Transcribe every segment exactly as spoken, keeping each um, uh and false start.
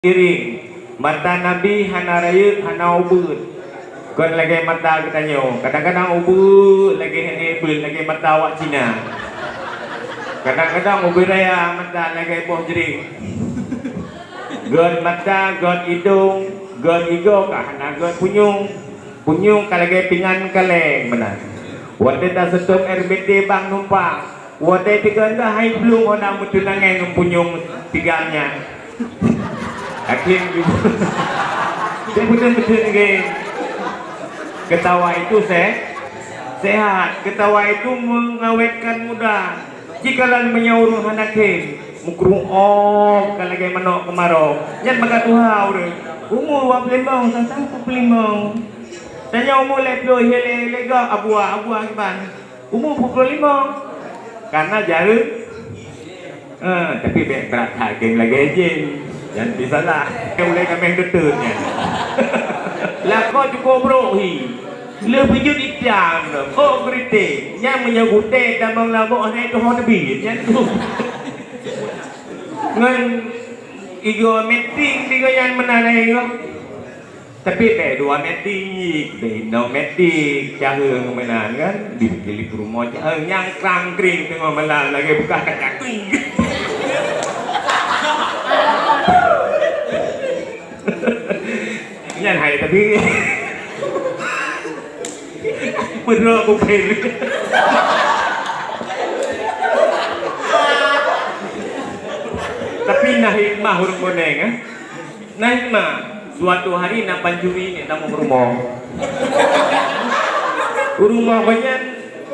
Iring, mata Nabi hana rayeuk, hana ubeut. Kon lagèe mata geutanyoe, kadang-kadang ubeut lagèe hana ubeut, lagèe mata awak Cina. Kadang-kadang ubit raya mata lagèe boh jeuréng. Gèt mata, gèt idông, gèt igoe ka hana gèt punyueng. Punyueng ka lagèe pingan kaleng meunan. Watèe taseutôt R B T bang numpang, watèe teuga hai plueng hana meuteunangèe ngon punyueng tiga nyan. Akhé ju-, dia beutôi-beutôi ngon. Ketawa itu se-, sehat. Ketawa itu mengawetkan muda. Jikalau meunyoe ureueng hana khem, meukrong-ong ka lagèe manok keumaroe. Nyan maka tuha ureueng. Umu dua ploh limong, sang-sang dua ploh limong. Tanyoe umu lhèe ploh, lhèe lhèe goe, abua, abua kiban. Umu dua ploh limong. Karena jareung. Eh, tapi bèk brat that khem lagèe jén. Jangan disalah. Ulèe kaméng teuteuet nyan. Lakoe cukup brok hi. Lheueh beujeuet itam lom. Oh, geurité. Nyan meunyoe gutèe tamong lam boh hana tuho teubiet. Nyan tu. Ngon igoe meeting, igoe nyan meunan igoe. Tapi bèk dua meeting, bèk inong meeting, caheueng meunan kan, di, di rumoh caheueng nyang krang-kring teungoh malam lagèe beukah kacakui. Nyan hai tapi. Beudroe kupen. Tapi na hikmah ureueng boneng, eh. Na hikmah, suatu hari na pancuri nyan tamong rumoh. Rumoh gobnyan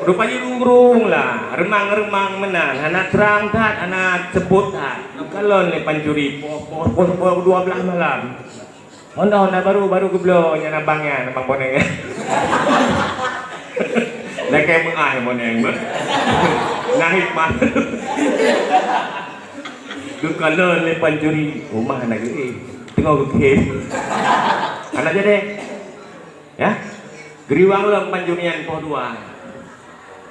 rupajih ureueng-ureueng lah, reumang-reumang meunan, hana trang that, hana seupôt that. Kalon lé pancuri, poh, poh, poh, poh, dua blah malam. Honda, Honda baru, baru geubloe nyan abang nyan, abang boneng nyan. Lakèe meu'ah boneng, beuh. Na hikmah. Geukalon lé pancuri, rumah na geuéh. Teungoh geukhem. Hana jadi. Ya. Geuriwang lom pancuri nyan poh dua.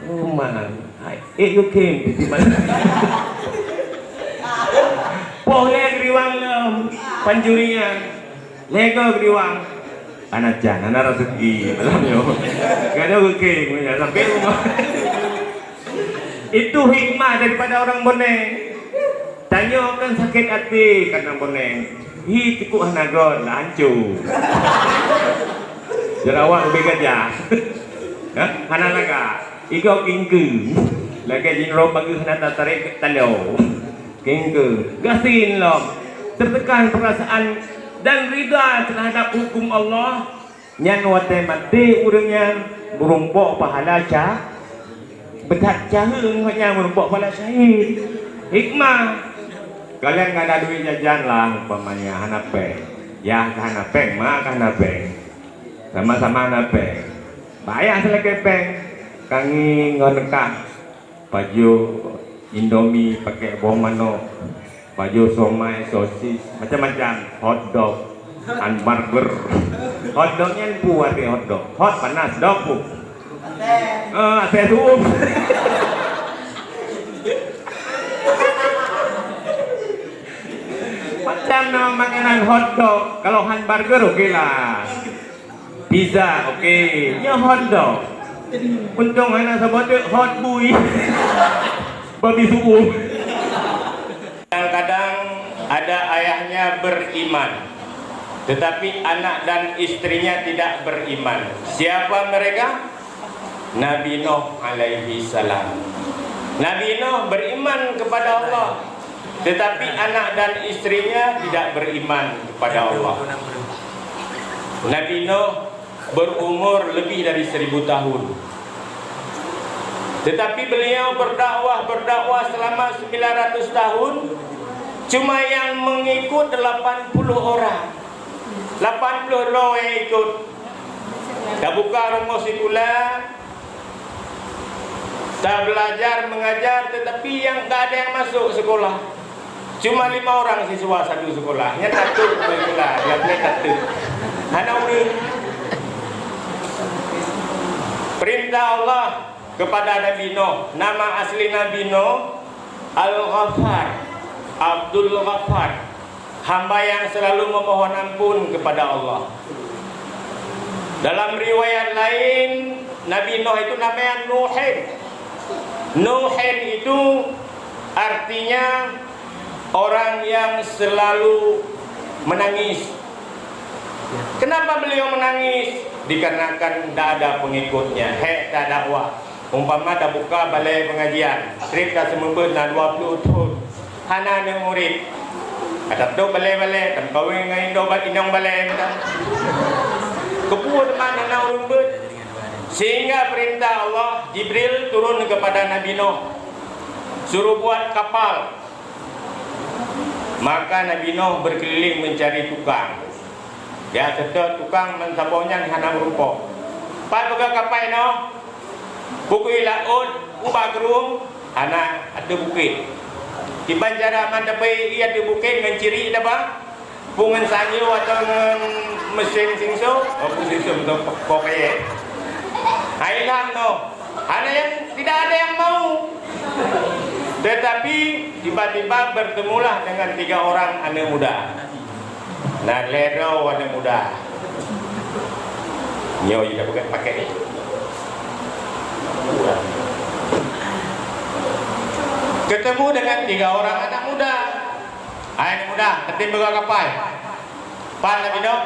Oh, man. Hai, ék geukhém, tiban. Poh lhèe geuriwang lom pancuri nyan. Lhèe goe geuriwang. Hana can, hana raseuki malam nyoe. Gadôh geukhém, sampai rumah. Itu hikmah daripada orang boneng. Tanyoe kan sakét até karena boneng. Hi teukuk hana gon, lah hancô. Jerawat ubé gajah. Hah? Hana lagak. Igoe kingkeu. Lagèe jinoe bageue hana tatarek taloe. Kingkeu. Gasien lom. Tertekan perasaan dan rida terhadap hukum Allah. Nyan watèe maté ureueng nyan meurumpok pahala ca-, beuthat caheueng ngon nyan meurumpok pahala syahid. Hikmah. Kalon ka na duit jajan lah, umpamanya hana péng. Yah ka hana péng, ma ka hana péng. Sama-sama hana péng. Bak ayah seulakèe péng. Ka ngieng ngon kah. Pajoh Indomie pakai boh manok, pajoh somai, sosis, macam-macam, hotdog, hamburger. Hotdog nyan peue arti hotdog? Hot panas, dog peue? Eh, asèe su'um. Macam nama makanan hotdog, kalau hamburger oke lah. Pizza, oke. Nyoe hotdog. Untông hana saboh teuk hot bui. Babi su'um. Kadang-kadang ada ayahnya beriman, tetapi anak dan istrinya tidak beriman. Siapa mereka? Nabi Nuh alaihi salam. Nabi Nuh beriman kepada Allah, tetapi anak dan istrinya tidak beriman kepada Allah. Nabi Nuh berumur lebih dari seribu tahun. Tetapi beliau berdakwah, berdakwah selama sembilan ratus tahun, cuma yang mengikut delapan puluh orang. Lapan ploh droe nyang ikot. Tabuka rumoh sikula, tabelajar mengajar, tetapi nyang ka ada nyang masuk sekolah. Cuma lima orang siswa satu sekolah. Nyan tatot sikula, dia boleh tatot. Hana ureueng. Perintah Allah kepada Nabi Nuh. Nama asli Nabi Nuh Al-Ghaffar. Abdul Ghaffar. hamba yang selalu memohon ampun kepada Allah. Dalam riwayat lain, Nabi Nuh itu namanya Nuhin. Nuhin itu artinya orang yang selalu menangis. Kenapa beliau menangis? Dikarenakan tidak ada pengikutnya. Hek tak dakwah. Umpama tabuka balai pengajian, trép taseumeubeuet na dua ploh thon, hana aneuk murit. Ka tatôp balai-balai, tameukawen ngon inong ba-, inong balai meunan. Keupeue teuma hana ureueng beuet? Sehingga perintah Allah, Jibril turun kepada Nabi Nuh, suruh buat kapal. Maka Nabi Nuh berkeliling mencari tukang. Ya, seutôt tukang meusaboh nyan hana meurumpok. Pat peugah kapai nyoe? Bukui laôt, ubak krueng, hana ateueh bukét. Kiban cara mantong beu ié ateueh bukét ngon cirik daba? Peue ngon sanyo atau ngon mesin singso? Oh, peue singso, beutôi, kok kayèe. Hai lam noh. Hana yang, tidak ada yang mau. Tetapi tiba-tiba bertemulah dengan tiga orang aneuk muda. Na lhèe droe aneuk muda. Nyoe jih dah peugah pakai. Ketemu dengan tiga orang anak muda. Hai aneuk muda, teuntèe beuet kapai. Pat Nabi Nuh,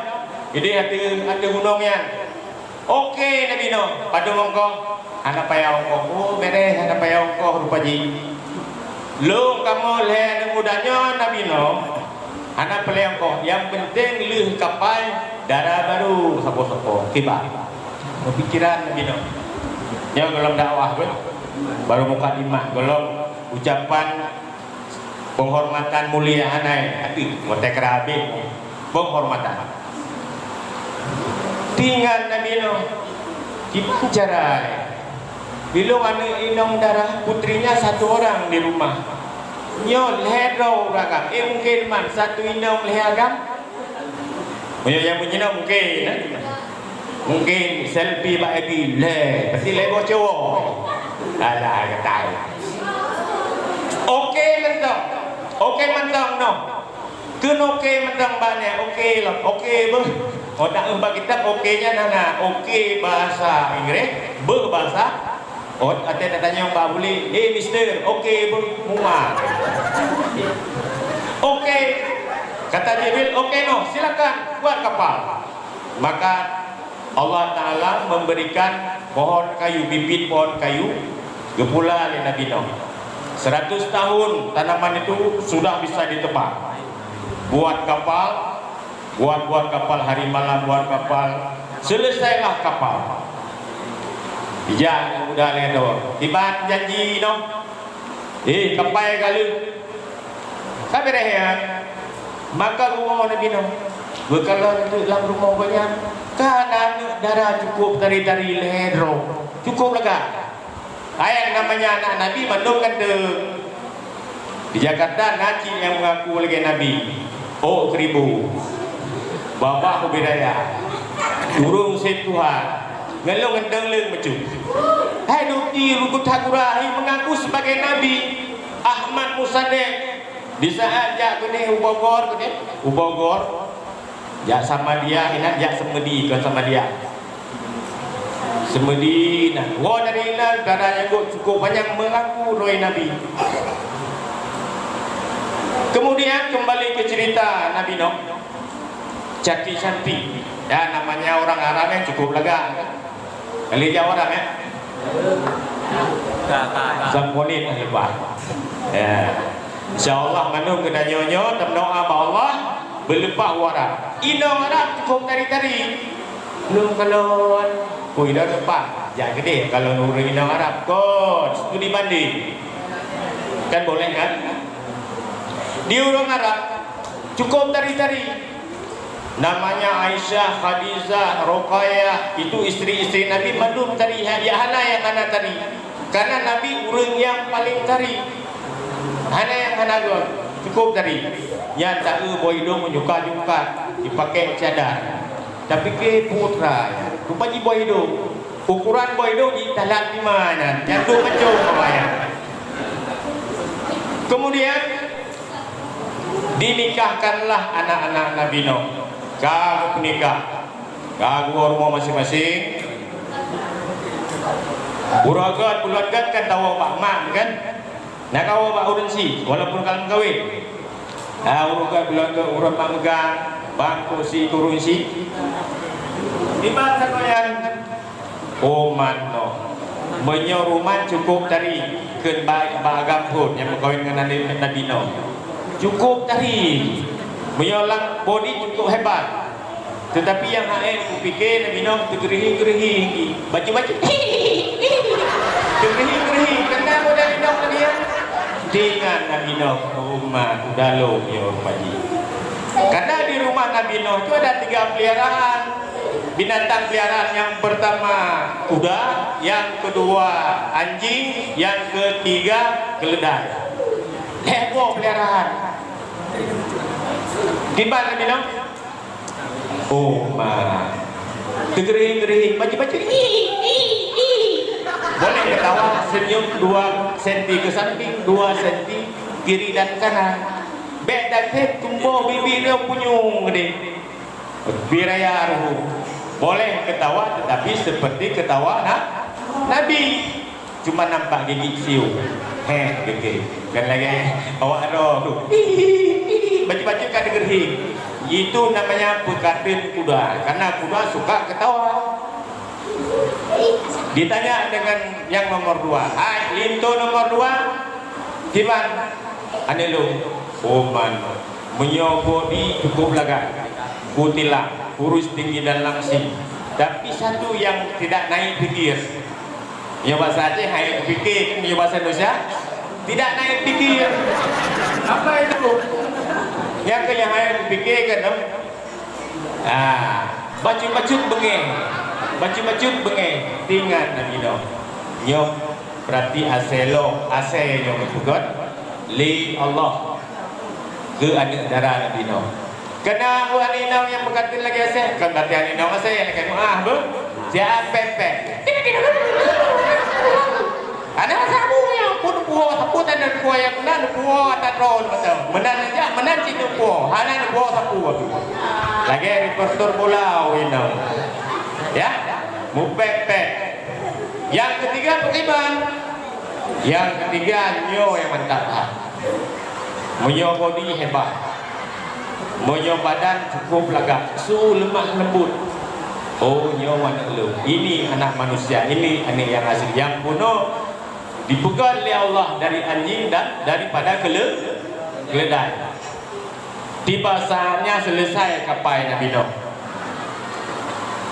idéh ateueh, ateueh gunong nyan. Oke, Nabi Nuh, padum ongkoh? Hana payah ongkoh. Oh, beres, hana payah ongkoh rupa jih. Lôn kamoe lhèe aneuk muda nyoe, Nabi Nuh, hana peureulèe ongkoh. Nyang penting lheueh kapai dara barô sapo-sapo. Kiban peupikiran Nabi Nuh. Nyoe gohlom dakwah pun. Barô mukadimah, gohlom ucapan penghormatan mulia hana, tapi watèe kra habéh penghormatan. Tinggai Nabi Nuh, kiban cara, eh? Bilong aneuk inong dara, putrinya satu orang di rumah. Nyoe lhèe droe ureueng agam. Eh, mungkin man satu inong lhèe agam? Meunyoe nyang meucinoe mungkin, eh? Mungkin selfie bak F B lhèe, pasti lhèe boh cowok. Alah, gatai. Oke mantong. Oke mantong noh. Kheun oke mantong bak nyan, oke lom, oke beuh. Oh, tak bak kitab oke nyan hana. Oke bahasa Inggris, beuh bahasa Oh, watèe tatanyong bak buleuen, "Eh, mister, oke beuh muat?" Oke. Kata Jibril, "Oke noh, silakan buat kapal." Maka Allah Ta'ala memberikan pohon kayu, bibit pohon kayu, geupula lé Nabi Nuh. Seratus tahun tanaman itu sudah bisa ditebang. Buat kapal, Buat-buat kapal, hari malam buat kapal. Selesailah kapal. Ijak aneuk muda lagèe nyoe. Kiban janji noh. Eh, kapai ka lheueh. Ka beres nyan. Maka rumoh Nabi Nuh. Beukalon teuk lam rumoh gobnyan. Ka na aneuk dara cukup tari-tari lhèe droe. Cukup lagak. Hai, nyang namanya anak Nabi mandum ganteng. Di Jakarta na cit nyang mengaku lagèe Nabi. Oh, Keribu. Babah Ubedaya. Ureueng Sép Tuhan. Ngon lôn ganteng leueng bacut. Hai, Duti Rugut Hagura, hai, mengaku sebagai Nabi. Ahmad Musadek. Di saat jak keunoe u Bogor, keunoe u Bogor. Jak Samadiyah, inan jak Semedi, kon Samadiyah. Semedi, nah, woe dari inan, dara nyang cukup banyak mengaku droe Nabi. Kemudian kembali ke cerita Nabi Nuh. Cantik-cantik. Ya, namanya orang Arab yang cukup lagak. Kali Jawa dah, ya? Sangkonin lah lepas. Ya. Insya Allah, mandum geutanyoe nyoe tameudoa bak Allah, beuleupah u Arab. Inong Arab cukup tari-tari. Lôn kalon, kui dah leupah. Jak keudeh kalon ureueng inong Arab. Kon, studi banding. Kan boleh, kan? Di ureueng Arab, cukup tari-tari. Namanya Aisyah, Khadijah, Ruqayyah, itu istri-istri Nabi mandum tari, ya hana nyang hana tari. Karena Nabi ureueng nyang paling tari. Hana nyang hana gon, cukup tari. Nyan taeu boh idong meujungkat-jungkat, dipakai cadar. Tapi ke putra, rupa jih boh idong. Ukuran boh idong jitalat lima nyan, nyang tu macam apa ya. Kemudian, Dinikahkanlah anak-anak Nabi Nuh. Ka geunikah, ka geuwoe rumoh maséng-maséng. Uroe gét, buleuen gét kan tawoe bak mak kan? Na kawoe bak ureueng si, walaupun ka lheueh meukawen. Ah, uroe gét, buleuen gét, uroe mak meugang, bang kursi kurung si. Iban sagoe nyan, oh, man noh. Meunyoe ruman cukup tari, kheun ba-, bak agam phon nyang meukawen ngon Nabi, Nabi Nuh. Cukup tari. Meunyoe lam bodi cukup hebat. Teutapi nyang hana kupike Nabi Nuh teugeureuhi-geureuhi. Bacut-bacut. Teugeureuhi-geureuhi. Keunan Nabi Nuh tadi nyan. Diingat Nabi Nuh, oh, man, kuda lom nyoe rupa jih. Karena di rumah Nabi Nuh itu ada tiga peliharaan. Binatang peliharaan yang pertama kuda, yang kedua anjing, yang ketiga keledai. Lhèe boh peliharaan. Kiban Nabi Nuh? Oh, ma. Teugeureuhi-geureuhi, bacut-bacut. Boleh ketawa, senyum dua senti ke samping, dua senti kiri dan kanan. Bèk that tumbôh bibir dia punyueng geude. Biraya ruhu. Boleh ketawa, tetapi seperti ketawa na-, Nabi. Cuma nampak gigi siu. Heh, gigi. Kan lagi awak roh tu. Bacut-bacut ka deungoe. Itu namanya peukateun kuda. Karena kuda suka ketawa. Ditanya dengan yang nomor dua. Hai, linto nomor dua. Kiban? Aneuk lôn, oh man, meunyoe bodi cukup lagak, kutilang, kurus tinggi dan langsing. Tapi satu yang tidak naik pikir. Meunyoe bahasa Aceh, hai kupike, meunyoe bahasa Indonesia, tidak naik pikir. Apa itu? Nyang keu nyang hai kupike kan, em? Ah, bacut-bacut beungéh. Bacut-bacut beungéh. Teuingat Nabi Nuh. Nyoe berarti asèe lom, asèe nyoe geupeugöt lé Allah keu aneuk dara Nabi Nuh. Keunan aneuk inong nyang meukateun lagèe asèe, kon berarti aneuk inong asèe, lagèe meu'ah beuh. Siap pèng-pèng. Aneuk sabu nyang pun puwoe, sapu tan dan puwoe nyang keunan puwoe ata droe mantong. Meunan aja, meunan cit puwoe, hana puwoe sapu. Lagèe reporter bola, oh, inong. Ya, mupèk-pèk. Yang ketiga, pekiban. Yang ketiga, nyoe yang mantap. Meunyoe bodi hebat. Meunyoe badan cukup lagak, su lemah lembut. Oh, nyoe aneuk lôn. Ini anak manusia, ini aneuk yang asli. Yang bunoe dipeugöt lé Allah dari anjing dan daripada kele-, keledai. Tiba saatnya selesai kapai Nabi Nuh.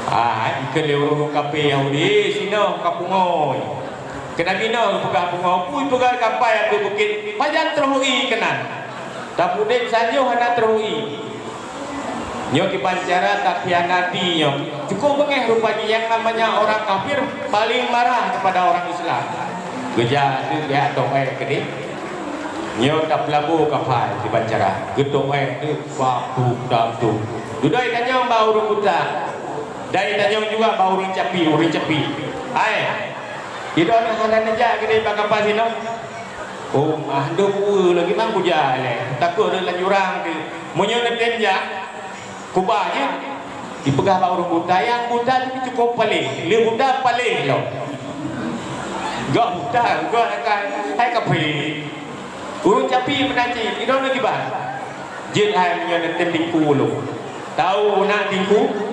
Ah, ikheun lé ureueng kafé Yahudi, "Sinoe ka pungo." Keu Nabi Nuh peugah pungo, pui peugah kapai ateueh bukét, pajan troh i keunan. Tapi udép sajoh hana troh i. Nyoe kiban cara takhianati nyoe. Cukup beungéh rupa jih, yang namanya orang kafir paling marah kepada orang Islam. Geujak teuk geujak toh èk keudeh. Nyoe tapeulabo kapai kiban cara. Geutoh èk teuk bak tu, bak tu. Dudoe tanyong bak ureueng buta. Dan tanyong juga bak ureueng capi, ureueng capi. Hai, sidroe hana neujak keudeh bak kapai sinoe. Oh, ah, dum ueh lagèe mang kujak lé. Takot lé laju rang tu. Meunyoe neutem jak, kubah jih. Dipeugah bak ureueng buta, nyang buta tu cukup paléh. Lé buta paléh lom. Gak buta, gak akan hai kafé. Ureueng capi meunan cit, idong lagèe bah. Jeuet hai meunyoe neutem tingku ulôn. Tahu na tingku?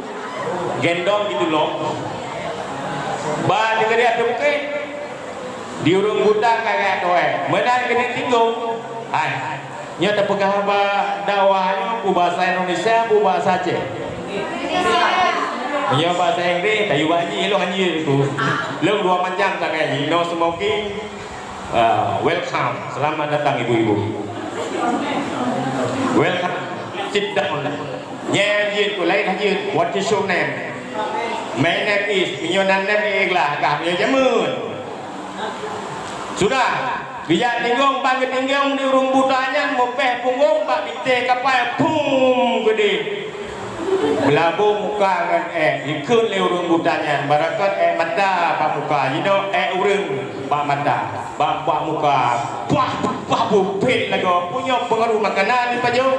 Gendong gitu lom. Ba deungon dia teumukèe. Di ureueng buta ka geutoh èk. Meunan keuneuk tinggung. Hai. Nyoe tapeugah haba dakwah nyoe, bu bahasa Indonesia, bu bahasa Aceh. Nyoe bahasa Inggris, tayue bak jih, lôn hanjeuet tu. Lôn dua macam tangai jih, no smoking, ah, welcome, selamat datang ibu-ibu. Welcome, sit down. Nyan jeuet ku laén hanjeuet, what is your name? My name is, meunyoe nan name ikhlas, kah meunyoe jameun. Sudah, geujak tinggong, ban geutinggong di ureueng buta nyan, mupèh punggong bak bintèe kapai, pum, geudeh. Meulabô muka ngon ék, jikheun lé ureuëng buta nyan, barangkapeue ék mata bak muka, jinoe ék ureuëng bak mata, bak, bak muka, puah, puah, bupet lagoe, punyok peungaruh makanan jipajoh.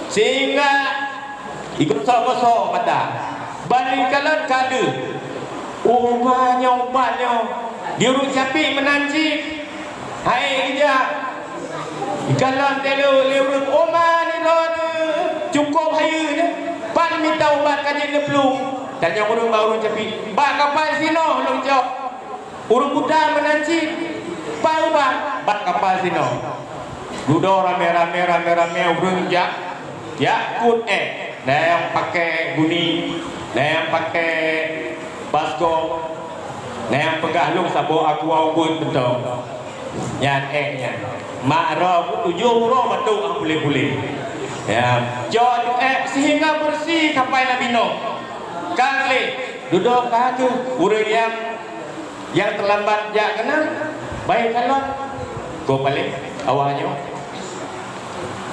Sehingga jigosok-gosok mata. Ban jikalon ka deuh. Uma nyoe ubat nyoe. Di ureuëng Syafi'i meunan cit. Hai ija. Jikalon teulo lé ureuëng uma nyoe cukôp hayeue nyoe. Pat mita ubat ka jeuet neuplueng. Tanyong ureuëng bak ureuëng Syafi'i. Bak kapai sinoe lôn cok. Ureuëng buta meunan cit, pat ubat bak kapai sinoe. Dudoe ramé-ramé, ramé-ramé ureuëng jak, jak kut ék. Na nyang pakai guni, na nyang pakai baskom, na nyang peugah lôn saboh aqua ubit mantong. Nyan ék nyan. Mak droe peutujoh uroe batuk hana puléh-puléh. Ya, cok ék sehingga beureusi kapai Nabi Nuh. Ka lé, dudoe ka kheueh ureuëng nyang Nyang teulambat jak keunan, bai kalon. Ko paléng awak nyoe.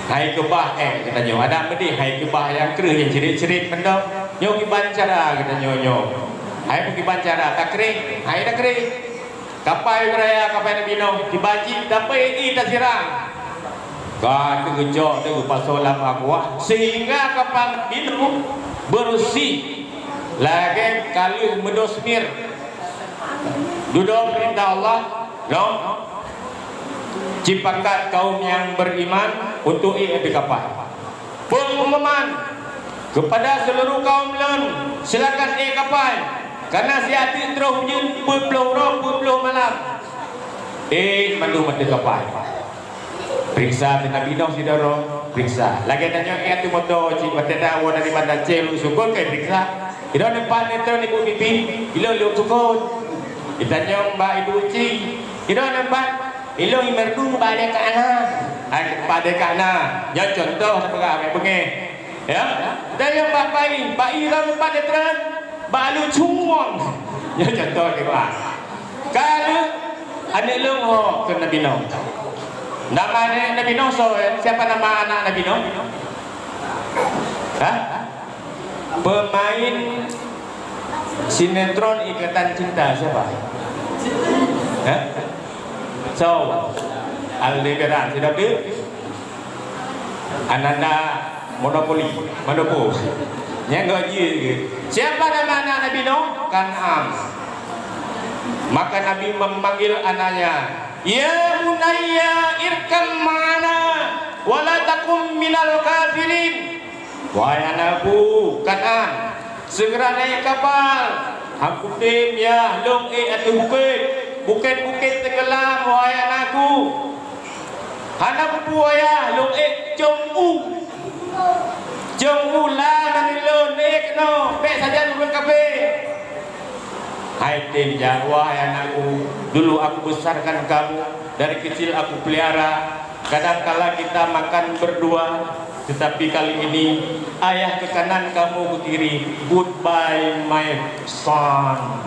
Hai keubah, eh, geutanyoe. Adak meudeh hai keubah nyang kreueh nyang crit-crit mantong. Nyoe kiban cara geutanyoe nyoe. Hai peukiban cara takreh, hai takreh. Kapai beuraya, kapai Nabi Nuh, kiban cit, tapi i tasiram. Ka teugeucok, teugeupasoe lam aqua, sehingga kapai Nabi Nuh beureusi lagée ka lheueh meudosmir. Dudoe peurintah Allah, lom cipakat kaum nyang beriman untuk ék di kapai. Pengumuman kepada seluruh kaum lôn, silakan ék kapai, karena siat teuk troh ujeuen peuet ploh uroe peuet ploh malam. Ék mandum ateueh kapai. Periksa teuh Nabi Nuh sidroe, periksa. Lagée tanyoe ék ateueh moto cit, watée tawoe dari Banda Aceh lôn sukon kai periksa. Idong nempat neutron ibu bibi, ilong lôn sukon. Itanyong bak ibu ci, idong nempat, ilong imerdu bak deka na. Ai bak deka na, nyoe contoh sapeugah abéh beungéh. Ya, dan nyang bak bai, bai lom pat neutron, bak lucuwong. Nyoe contoh kiban. Ka lheueh aneuk lôn ho keu Nabi Nuh. Nama aneuk Nabi Nuh soe? Siapa nama anak Nabi Nuh? Hah? Pemain sinetron Ikatan Cinta siapa? Hah? So, Aldebaran, sudah tu? Ananda Monopoli, Manopo. Nyang gak jih ke? Siapa nama anak Nabi Nuh? Kan'an. Maka Nabi memanggil anaknya, "Ya bunayya irkam ma'ana, wa la takun minal kafirin." Wahai anakku, Kan'an, segera naik kapal. Aku tem ya lông ék ateueh bukét. Bukét-bukét tenggelam, wahai anakku. Hana kupeue wayah lôn ék cong u. Cong u la nanggroe lôn ék keunoe, bék sajan ureuëng kafé. Hai tem jak, wahai anakku, dulu aku besarkan kamu, dari kecil aku pelihara. Kadangkala kita makan berdua, tetapi kali ini ayah ke kanan, kamu ke kiri. Goodbye, my son.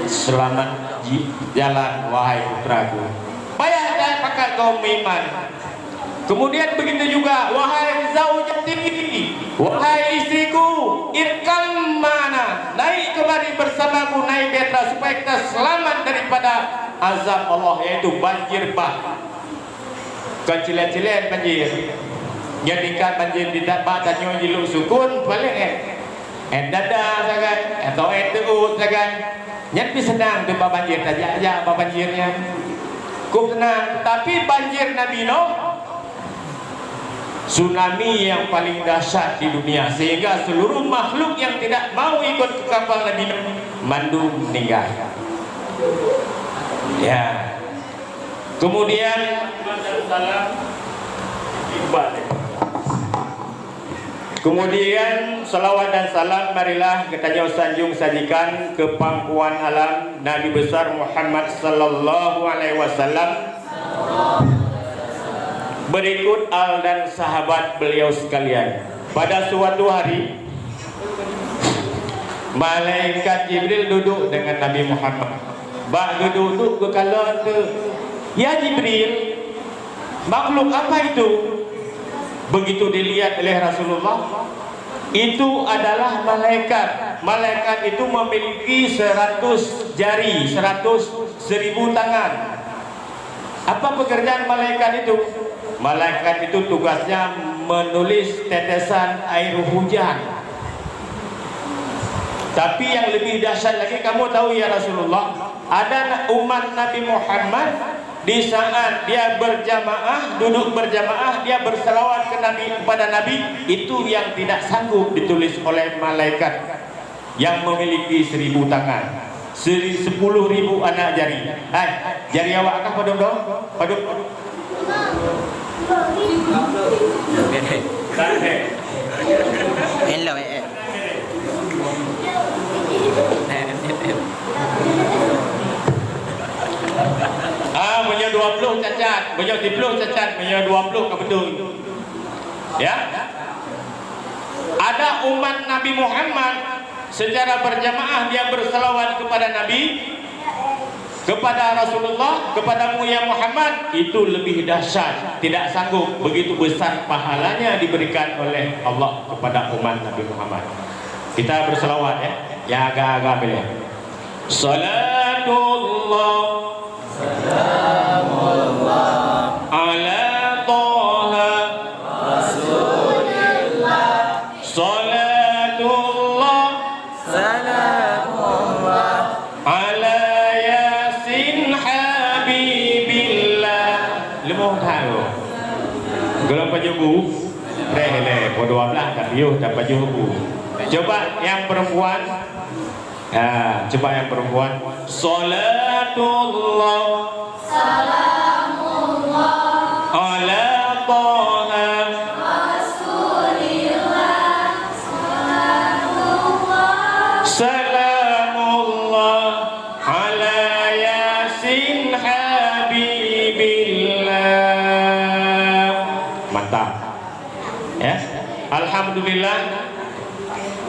Selamat ji-, jalan, wahai putraku. Payah dah pakat kaum iman. Kemudian begitu juga, wahai zaujati, wahai istriku, irkam ma'ana, naik kemari bersamaku, naik bahtera, supaya kita selamat daripada azab Allah, yaitu banjir bah. Kon cilén-cilén banjir. Nyan tingkat banjir di bak tanyoe jiluk sukon, paléng, eh. Eh, dada sagai, atau eh, teuôt sagai. Nyan pih seunang teuma banjir, tajak-jak bak banjir nyan. Kok seunang, tapi banjir Nabi Nuh, tsunami yang paling dahsyat di dunia, sehingga seluruh makhluk yang tidak mau ikut ke kapal Nabi Nuh, mandum meninggal. Ya. Kemudian, kemudian, salawat dan salam marilah geutanyoe sanjung sajikan keu pangkuan alam Nabi Besar Muhammad sallallahu alaihi wasallam. Berikut al dan sahabat beliau sekalian. Pada suatu hari, malaikat Jibril duduk dengan Nabi Muhammad. Bak geuduek-duek geukalon teuh, "Ya Jibril, makhluk apa itu?" Begitu dilihat oleh Rasulullah, Itu adalah malaikat. Malaikat itu memiliki seratus jari, seratus, seribu tangan. Apa pekerjaan malaikat itu? Malaikat itu tugasnya menulis tetesan air hujan. Tapi yang lebih dahsyat lagi, kamu tahu ya Rasulullah, ada na-, umat Nabi Muhammad, di saat dia berjamaah, duduk berjamaah, dia berselawat ke Nabi, kepada Nabi, itu yang tidak sanggup ditulis oleh malaikat yang memiliki seribu tangan, seri-, sepuluh ribu anak jari. Hai, jari awak kah padum dong? Padum? Elok, eh, eh. Ah, meunyoe dua puluh cacat, meunyoe siplôh cacat, meunyoe dua puluh ka beutôi. Ya. Ada umat Nabi Muhammad secara berjamaah dia berselawat kepada Nabi, kepada Rasulullah, kepadamu ya Muhammad, itu lebih dahsyat, tidak sanggup, begitu besar pahalanya diberikan oleh Allah kepada umat Nabi Muhammad. Kita berselawat ya, ya agak-agak boleh. Salatullah, salamullah, ala Taha Rasulillah. Salatullah, salamullah, ala Yasin Habibillah. Lemoh that tu. Golom pajoh bu. Reh leh, pukul dua belas dah piôh, dah pajoh bu. Coba yang perempuan. Ya, coba yang perempuan. Salatullah, salamullah, ala Taha Rasulillah. Salatullah, salamullah, ala Yasin Habibillah. Mantap. Ya. Alhamdulillah.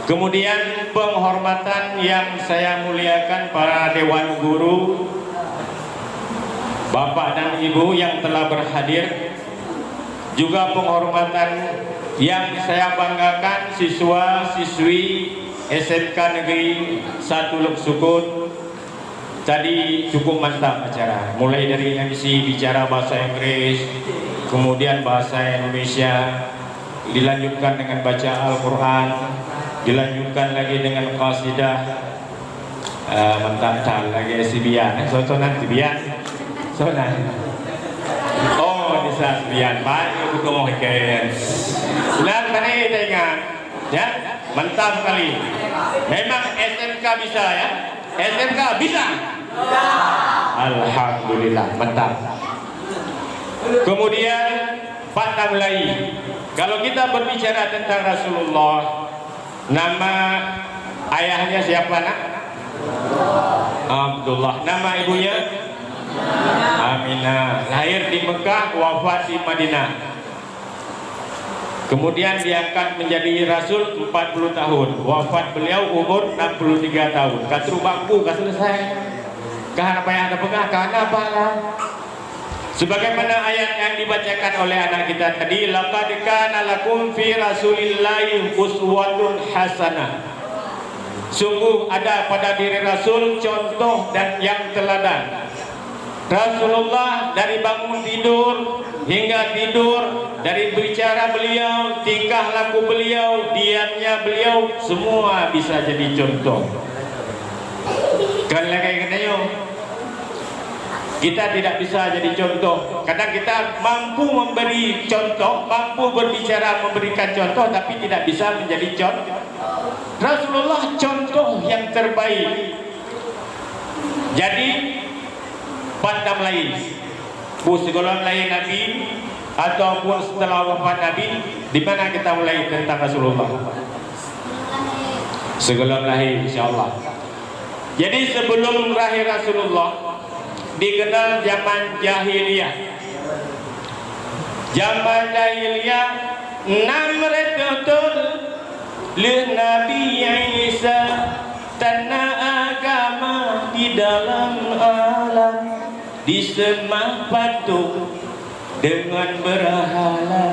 Kemudian penghormatan yang saya muliakan para dewan guru, Bapak dan Ibu yang telah berhadir, juga penghormatan yang saya banggakan siswa-siswi S M K Negeri Satu Lhoksukon. Tadi cukup mantap acara, mulai dari M C bicara bahasa Inggris, kemudian bahasa Indonesia, dilanjutkan dengan baca Al-Quran, dilanjutkan lagi dengan qasidah. Eh, mantap that lagi si Bian, eh, sosonan si Bian, sonan. Oh, bisa si Bian, baik, aku tengok ikan. Ulang tadi teringat, ya, mantap sekali. Memang S M K bisa, ya. S M K bisa? Alhamdulillah, mantap. Kemudian, Pak Tamlai, kalau kita berbicara tentang Rasulullah, nama ayahnya siapa, Nak? Abdullah. Nama ibunya? Aminah. Lahir di Mekah, wafat di Madinah. Kemudian diangkat menjadi rasul empat puluh tahun. Wafat beliau umur enam puluh tiga tahun. Ka trok bak ku, ka selesai. Ka hana payah tapeugah, ka hana pahala. Sebagaimana ayat yang dibacakan oleh anak kita tadi, "Laqad kana lakum fi Rasulillahi uswatun hasanah." Sungguh ada pada diri Rasul contoh dan yang teladan. Rasulullah dari bangun tidur hingga tidur, dari bicara beliau, tingkah laku beliau, diamnya beliau, semua bisa jadi contoh. Kan lagèe geutanyoe, kita tidak bisa jadi contoh. Kadang kita mampu memberi contoh, mampu berbicara memberikan contoh, tapi tidak bisa menjadi contoh. Rasulullah contoh yang terbaik. Jadi, Pak Tamlai, bu sigohlom lahé Nabi ataupun setelah wafat Nabi, di mana kita mulai tentang Rasulullah? Sigohlom lahé, insya Allah. Jadi, sebelum lahé Rasulullah, dikenal zaman jahiliyah. Zaman jahiliyah, nam reutôh thôn lheueh Nabi Isa, tanda agama di dalam alam, diseumah patung deungon beurhala.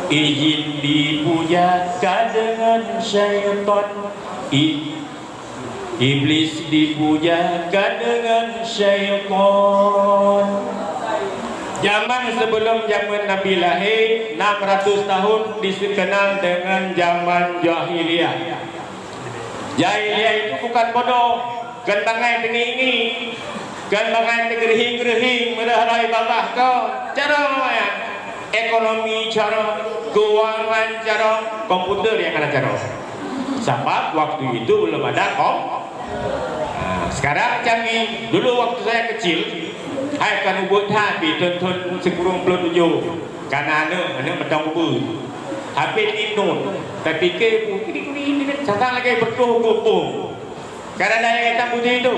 Ijin dipuja ka deungon syaitan. I-, Iblis dipuja ka deungon syaitan. Zaman sebelum zaman Nabi lahé, enam ratus tahun dikenal dengan zaman jahiliyah. Jahiliyah itu bukan bodoh, kon bangai teungi-ngi, kon bangai teugeureuhing-geureuhing meureuh rhoi babah ko. Cara nyan, ekonomi cara, keuangan cara, komputer nyang hana cara. Sabab waktu itu belum ada kom-, nah, sekarang canggih. Dulu waktu saya kecil, hai kan ubit that, thon-thon sikureueng ploh tujoh, kana aneuk, aneuk mantong ubit. Habis tinun, tapike, santang lagèe beutôh geumpung. Kadang-kadang nyang hitam putih tu.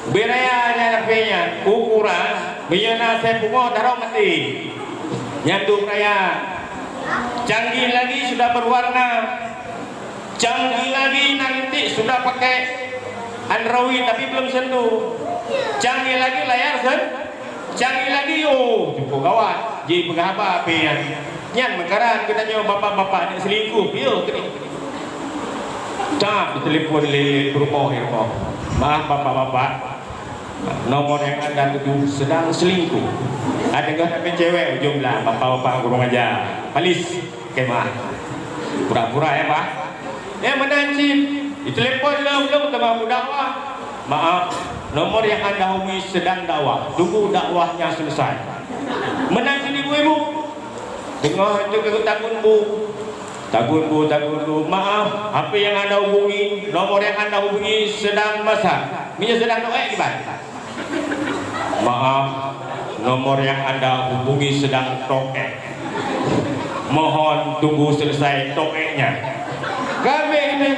Beu raya nyan lapée nyan, ukuran, meunyoe na asai pungo, tarok maté. Nyan tu beu raya. Canggih lagi sudah berwarna. Canggih lagi nanti sudah pakai Android tapi belum sentuh. Canggih lagi layar sen-, Canggih lagi, oh, cukup gawat. Jipeugah haba pih nyan. Nyan meukaran geutanyoe bapak-bapak nyang selingkuh, piôh keunoe. Cab, ditelepon lé peurumoh, ya Allah. Maaf, bapak-bapak. Nomor yang Anda tuju sedang selingkuh. Ada gah tapi cewek ujung belah, bapak-bapak kurang ajar. Palis. Oke, maaf. Pura-pura ya, Pak. Ya, meunan cit. Ditelepon lom-lom teuma meudakwah. Maaf, nomor yang Anda hubungi sedang dakwah. Tunggu dakwahnya selesai. Meunan cit ibu-ibu. Teungoh itu ke tagun bu. Tagun bu, tagun bu. Maaf, H P yang Anda hubungi, nomor yang Anda hubungi sedang masak. Minyak sedang noek di bawah. Maaf, nomor yang Anda hubungi sedang toek. Mohon tunggu selesai toeknya. Kami ini,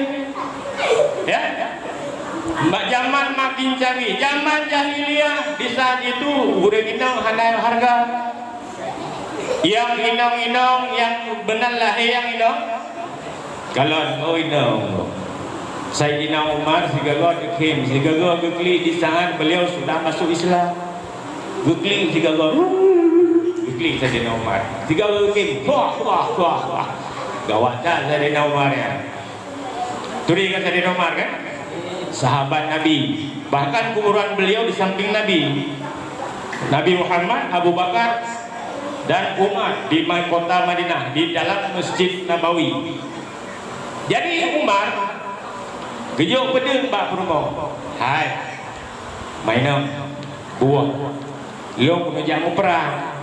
ya, zaman makin canggih. Zaman jahiliyah, di saat itu, ureueng inong hana harga. Nyang inong-inong, nyang meunan lahé nyang inong. Kalon, oh, inong. Saidina Umar sigoe geukheun, sigoe geuklik di saat beliau sudah masuk Islam. Geuklik sigoe, geuklik Saidina Umar. Sigoe geukheun, wah, wah, wah, wah. Gawat that Saidina Umar nyan. Turi kan Saidina Umar kan? Sahabat Nabi. Bahkan kuburan beliau di samping Nabi. Nabi Muhammad, Abu Bakar, dan Umar di ma-, kota Madinah, di dalam Masjid Nabawi. Jadi Umar geujok peudeueng bak peurumoh. Hai, mainan, buah. Lôn keuneuk jak muprang.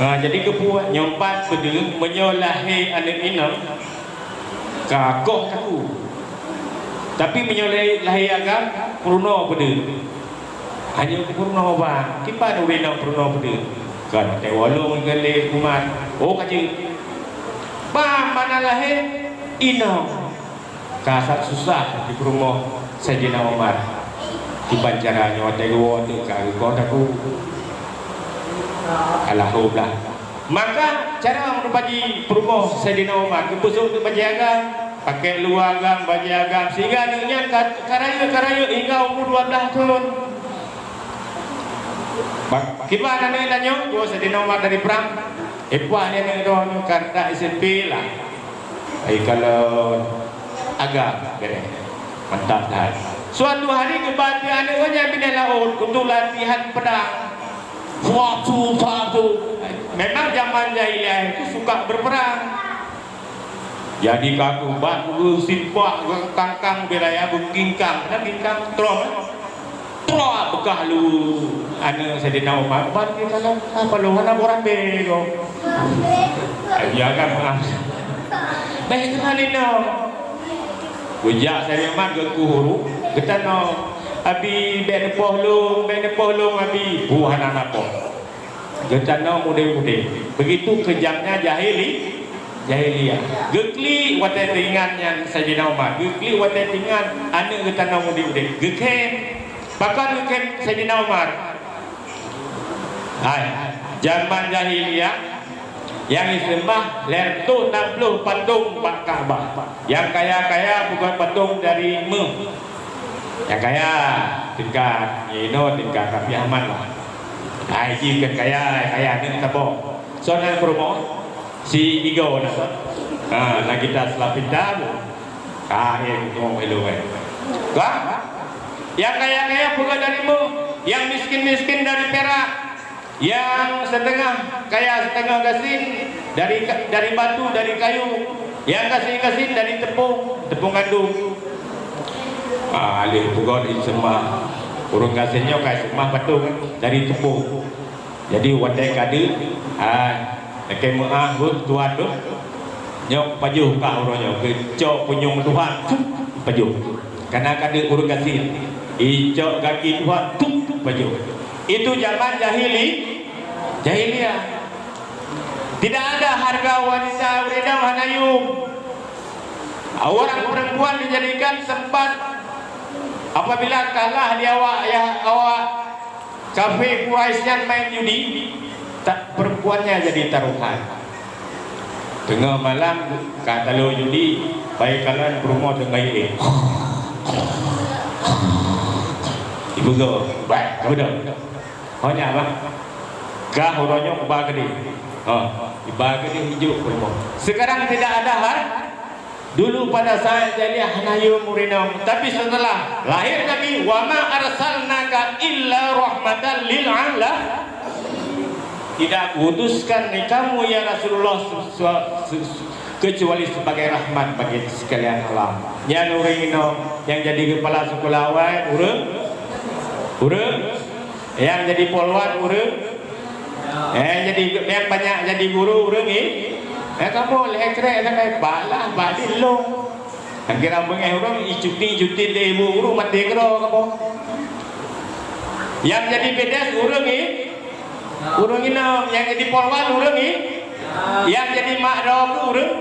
Ha, jadi keupeue nyoe pat peudeueng meunyoe lahé aneuk inong ka koh takue. Tapi meunyoe lahé, lahé agam, peurunoe peudeueng. Hanya keu peurunoe bang, kiban ureueng inong peurunoe peudeueng. Kan teuwalong lé umat. Oh, ka jeuet. Bang, mana lahé inong. Ka that susah di peurumoh Saidina Umar. Kiban cara nyoe watèe geuwoe teuh ka geukoh takue. Alhamdulillah. Maka cara meuneupaji peurumoh Saidina Umar, geupeusok teuk bajèe agam, pakèk luwa agam, bajèe agam, sehingga aneuk nyan ka, ka rayeuk, ka rayeuk hingga umu dua blaih thon. Bak-, kiban aneuk tanyoe, geuwoe Saidina Umar dari prang, eh, puah aneuk droeneuh ka reudah S M P lah. Ai kalon agam, bèrèh. Mantap that. Suatu hari geuba ateueh aneuk nyan binéh laôt untuk latihan peudang. Suatu, suatu. Memang zaman jahiliyah itu suka berperang. Jadi ka geuba geusipak, geukangkang beu raya, beukingkang. Kan kingkang? Trom, eh? Trom, beukah lu aneuk Saidina Umar. Ban geukalon, apa lu hana boh rambé ko? Ai, ya kan, maaf. Bèk keukalon inong. Geujak Saidina Umar geukuh uruek, geutanyong, "Abi, bèk neupoh lôn, bèk neupoh lôn, Abi." Buh hana na poh. Geutanyong mudé-mudé. Begitu kejamnya jahili-, jahiliyah. Geuklik watèe teuingat nyan Saidina Umar. Geuklik watèe teuingat aneuk geutanyong mudé-mudé. Geukheun. Pakon geukheun Saidina Umar? Hai, zaman jahiliyah nyang jiseumah lhèe reutôh nam ploh patong bak Ka'bah. Nyang kaya-kaya peubuet patong dari méuh. Nyang kaya tingkat, nyang inoe tingkat Raffi Ahmad lah. Hai, jih keu kaya, kaya aneuk saboh. Soe nan peurumoh? Si Igo na. Ha, na kita seulapita bu. Ha, eh, ngomong elu, eh. Ka? Yang kaya-kaya peugah dari mu, yang miskin-miskin dari perak, yang setengah kaya setengah gasien dari ka-, dari batu, dari kayu, yang gasien-gasien dari tepung, tepung gandum. Ah, lheueh peugah di seumah. Ureueng gasien nyoe ka seumah batu dari tepung. Jadi watèe ka deuh, ah, lakèe meu'ah, heuet tuha deuh. Nyoe pajoh kah uroe nyoe, geucok punyueng tuha, tup, pajoh. Kana ka deuh ureueng gasien, icok gaki tuha, tup, pajoh. Itu zaman jahili-, jahiliyah. Tidak ada harga wanita, ureueng inong hana yum. Orang perempuan dijadikan tempat apabila kalah di awak, ya, awak kafé Quraisy nyan main judi, ta-, perempuannya jadi taruhan. Teungoh malam ka talo judi, bai kalon peurumoh teungoh ié. Ipeugah, "Bah, ka beudôh." Oh, nyak, bah. Kah uroe nyoe kuba keudeh. Oh, iba keudeh ijok peurumoh. Sekarang tidak ada har-, Dulu pada saat jahiliyah hana yum ureueng inong, tapi setelah lahir Nabi, "Wa ma arsalnaka illa rahmatan lil ala-," Tidak kuutuskan kamu, ya Rasulullah, se-, se-, se-, kecuali sebagai rahmat bagi sekalian alam. Nyan ureueng inong nyang jadi kepala sekolah awai, ureueng, ureueng Nyang jadi polwan ureueng, eh, jadi, nyang banyak jadi guru ureueng, eh. Eh, kamoe lhèe krek sagai, bak lah, bak di lôn. Nyang kira beungèh ureueng, icuti-cuti lé ibu guru, maté keudroe kamoe. Nyang jadi B D S ureueng, eh. Ureueng inong, nyang jadi polwan ureueng, eh. Nyang jadi mak droe ureueng.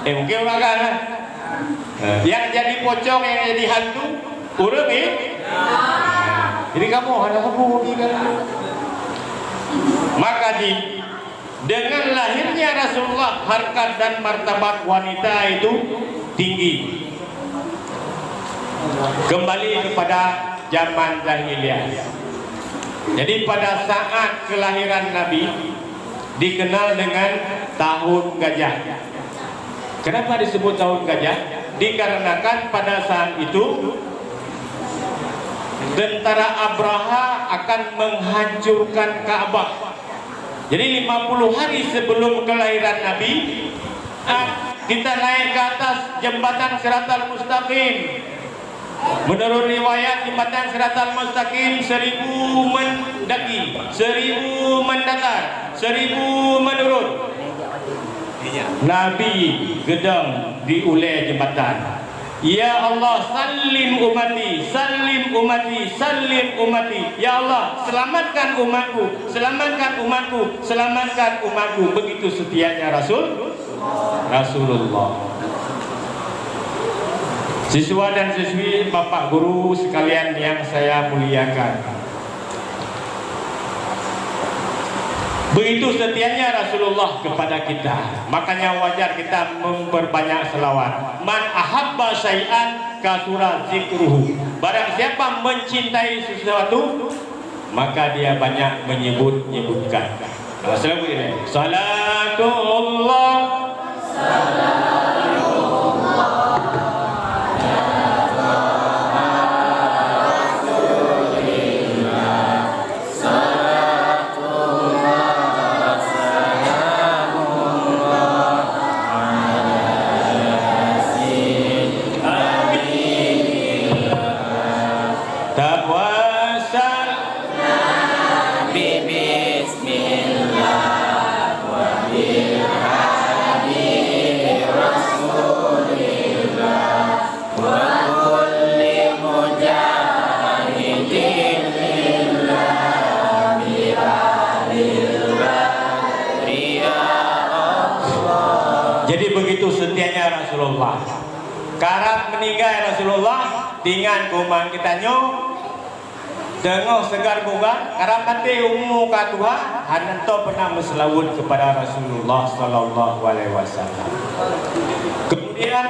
Eh, mungkin ureueng agam, eh. Nyang jadi pocong, nyang jadi hantu, ureueng, eh? Jadi kamoe hana sapeue lagi kan? Maka di, dengan lahirnya Rasulullah, harkat dan martabat wanita itu tinggi. Kembali kepada zaman jahiliyah. Jadi pada saat kelahiran Nabi, dikenal dengan tahun gajah. Kenapa disebut tahun gajah? Dikarenakan pada saat itu tentara Abraha akan menghancurkan Ka'bah. Jadi lima puluh hari sebelum kelahiran Nabi, ah, kita naik ke atas jembatan Siratal Mustaqim. Menurut riwayat, jembatan Siratal Mustaqim seribu mendaki, seribu mendatar, seribu menurun. Nabi geudong di ulèe jembatan. "Ya Allah, sallim ummati, sallim ummati, sallim ummati." "Ya Allah, selamatkan umatku, selamatkan umatku, selamatkan umatku." Begitu setianya Rasul. Rasulullah. Siswa dan siswi, Bapak Guru sekalian yang saya muliakan. Begitu setianya Rasulullah kepada kita, makanya wajar kita memperbanyak selawat. "Man ahabba syai'an kasura zikruhu." Barang siapa mencintai sesuatu, maka dia banyak menyebut-nyebutkan. Nah, selawat ini. Salatullah. Tapuasa. Nabi, bismillah, wa bil hadi rasulillah, wa kulli mujahidin lillah bi ahlil badri ya Allah. Jadi begitu setianya Rasulullah. Karab meninggai Rasulullah, tingat keuman geutanyoe, teungoh segar bugar, karab maté umu ka tuha, hana tô pernah meuseulaweuet kepada Rasulullah sallallahu alaihi wasallam. Kemudian,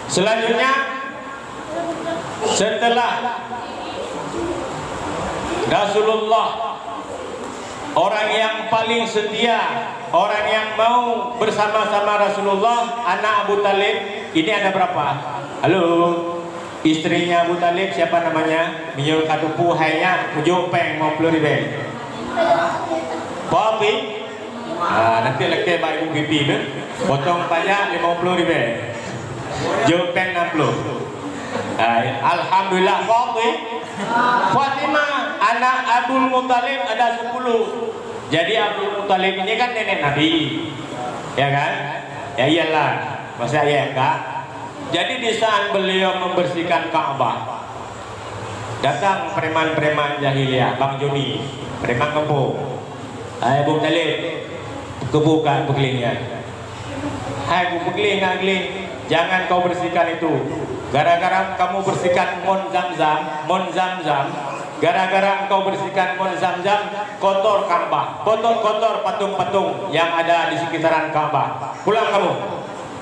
selanjutnya, setelah Rasulullah Orang yang paling setia, orang yang mau bersama-sama Rasulullah, anak Abu Thalib, ini ada berapa? Halo, istrinya Abu Thalib siapa namanya? Meunyoe ka teupeu hai nyak, jok péng lima puluh ribèe. Fati-, ah, nanti lakèe bak ibu pipi tu. Potong pajak lima puluh ribèe. Jok péng enam puluh. Ah, ya. Alhamdulillah, Fati-, Fatimah, anak Abdul Muthalib ada sepuluh. Jadi Abdul Muthalib ini kan nenek Nabi. Ya kan? Ya iyalah, masa ya enggak? Jadi di saat beliau membersihkan Ka'bah, datang preman-preman jahiliyah, Bang Joni, preman kampung. Hai Abu Thalib, keubu ka peugleh nyan. Hai, kupeugleh na gleh, jangan kau bersihkan itu. Gara-gara kamu bersihkan mon Zamzam, mon Zamzam, gara-gara engkau bersihkan mon Zamzam, kotor Ka'bah, kotor-kotor patung-patung yang ada di sekitaran Ka'bah. Pulang kamu.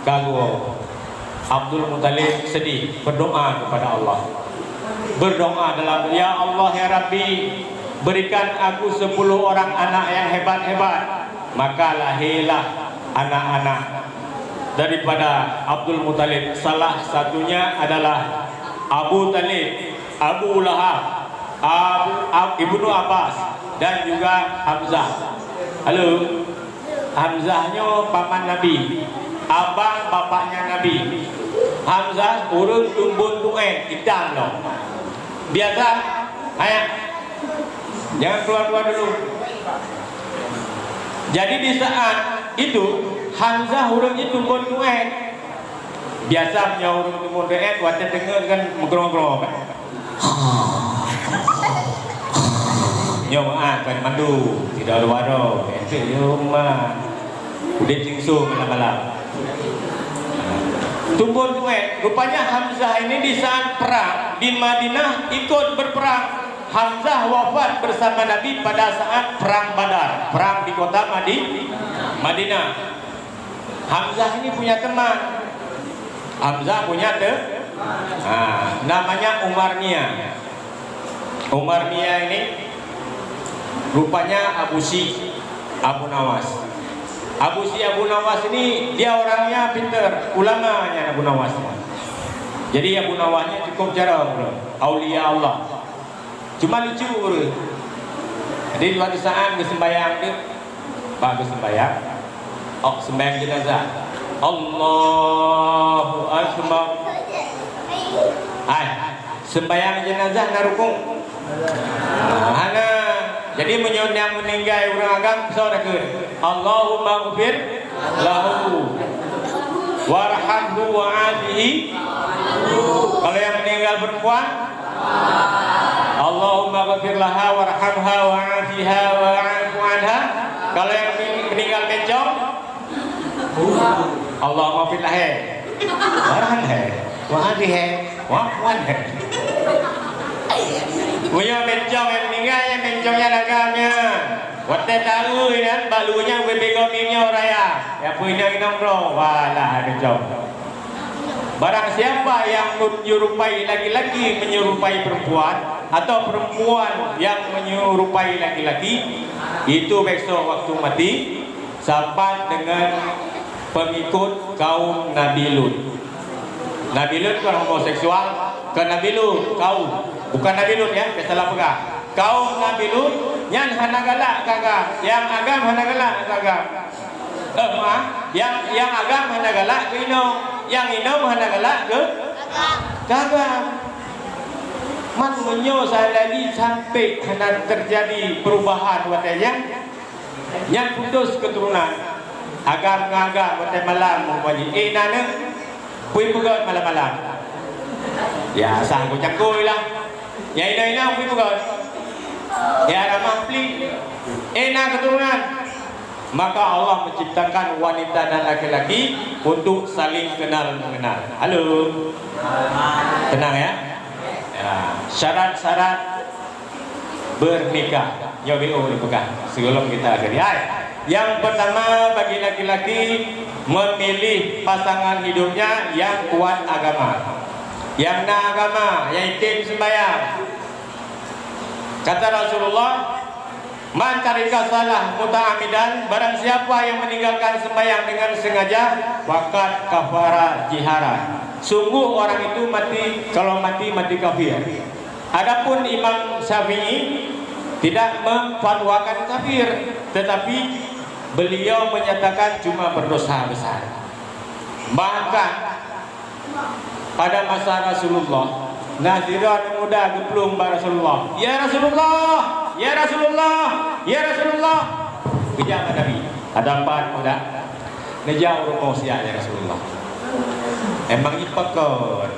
Ka geuwoe. Abdul Muthalib sedih, berdoa kepada Allah. Berdoa dalam, "Ya Allah, ya Rabbi, berikan aku sepuluh orang anak yang hebat-hebat." Maka lahirlah anak-anak daripada Abdul Muthalib. Salah satunya adalah Abu Thalib, Abu Lahab, Abu, Ab-, Ibnu Abbas, dan juga Hamzah. Halo. Hamzah nyoe paman Nabi, abang bapaknya Nabi. Hamzah ureueng tumbon tu'en, itam lom. Biasa, ayah, jangan keluar-keluar dulu. Jadi di saat itu, Hamzah ureueng nyan tumbon tu'en. Biasa meunyoe ureueng tumbon tu'en, watèe deungö kan meugrong-grong kan. Nyoe meu'ah kan mandu, tidak ada waro, entek nyoe mah. Udép singso malam-malam. Tumbon tu'en, rupanya Hamzah ini di saat perang di Madinah ikut berperang. Hamzah wafat bersama Nabi pada saat perang Badar, perang di kota Madi-, Madinah. Hamzah ini punya teman. Hamzah punya te-, ha, namanya Umar Nia. Umar Nia ini rupanya Abu Syi Abu Nawas. Abu Syi Abu Nawas ini dia orangnya pintar, ulamanya Abu Nawas. Jadi Abu Nawas ini cukup jarang, aulia Allah. Cuma lucu ureueng. Jadi, suatu saat geuseumbahyang tu, bak geuseumbahyang, oh, seumbahyang jenazah. Allahu Akbar. Hai, seumbahyang jenazah na rukun? Hana. Jadi, meunyoe nyang meuninggai ureueng agam, soe takheun, "Allahumma ghfir lahu warhamhu wa'afihi." Kalau yang meninggal perempuan, "Allahumma ghfir laha warhamha wa'afiha wa'fu anha." Kalau yang meninggal bencong, "Allahumma ghfir laha warhamha wa'afiha wa'fu anha." Meunyoe bencong yang meninggal, yang bencong nyan agam nyan. Watèe taeu nyan, bak luweue nyan, ubé-bé gob mim nyoe raya. Ya, peue inong-inong droe, walah, hai bencong. Barang siapa yang menyerupai laki-laki menyerupai perempuan, atau perempuan yang menyerupai laki-laki, itu besok waktu mati sapat dengan pengikut kaum Nabi Lut. Nabi Lut kon homoseksual, kon Nabi Lut, kaum. Bukan Nabi Lut, ya, biasalah peugah. Kaum Nabi Lut nyan hana galak keu agam, nyang agam hana galak keu agam. Eh, maaf, nyang, nyang agam hana galak keu inong, nyang inong hana galak keu, keu agam. Man meunyoe seandai jih sampai hana terjadi perubahan watèe nyan, nyan putus keuturonan. Agam ngon agam watèe malam umpama jih, "Eh, na neuh, peue peugöt malam-malam?" Ya, asai cangkôi lah. Ya, inong-inong peue peugöt? Ya, ramah plik. Eh, na keuturonan. Maka Allah menciptakan wanita dan laki-laki untuk saling kenal mengenal. Halo. Tenang ya. Ya, syarat-syarat bernikah. Nyoe B O dipeugah sebelum kita akhiri. Hai. Yang pertama bagi laki-laki memilih pasangan hidupnya yang kuat agama. Yang na agama, yang item sembahyang. Kata Rasulullah, Man taraka shalah muta'ammidan, barang siapa yang meninggalkan sembahyang dengan sengaja, faqad kafara jihara. Sungguh orang itu mati, kalau mati, mati kafir. Adapun Imam Syafi'i tidak memfatwakan kafir, tetapi beliau menyatakan cuma berdosa besar. Bahkan pada masa Rasulullah, na sidroe aneuk muda geuplueng bak Rasulullah, "Ya Rasulullah, ya Rasulullah, ya Rasulullah." Geujak bak Nabi, "Ada pat muda?" "Neujak u rumoh siat, ya Rasulullah." "Emang jipakon?"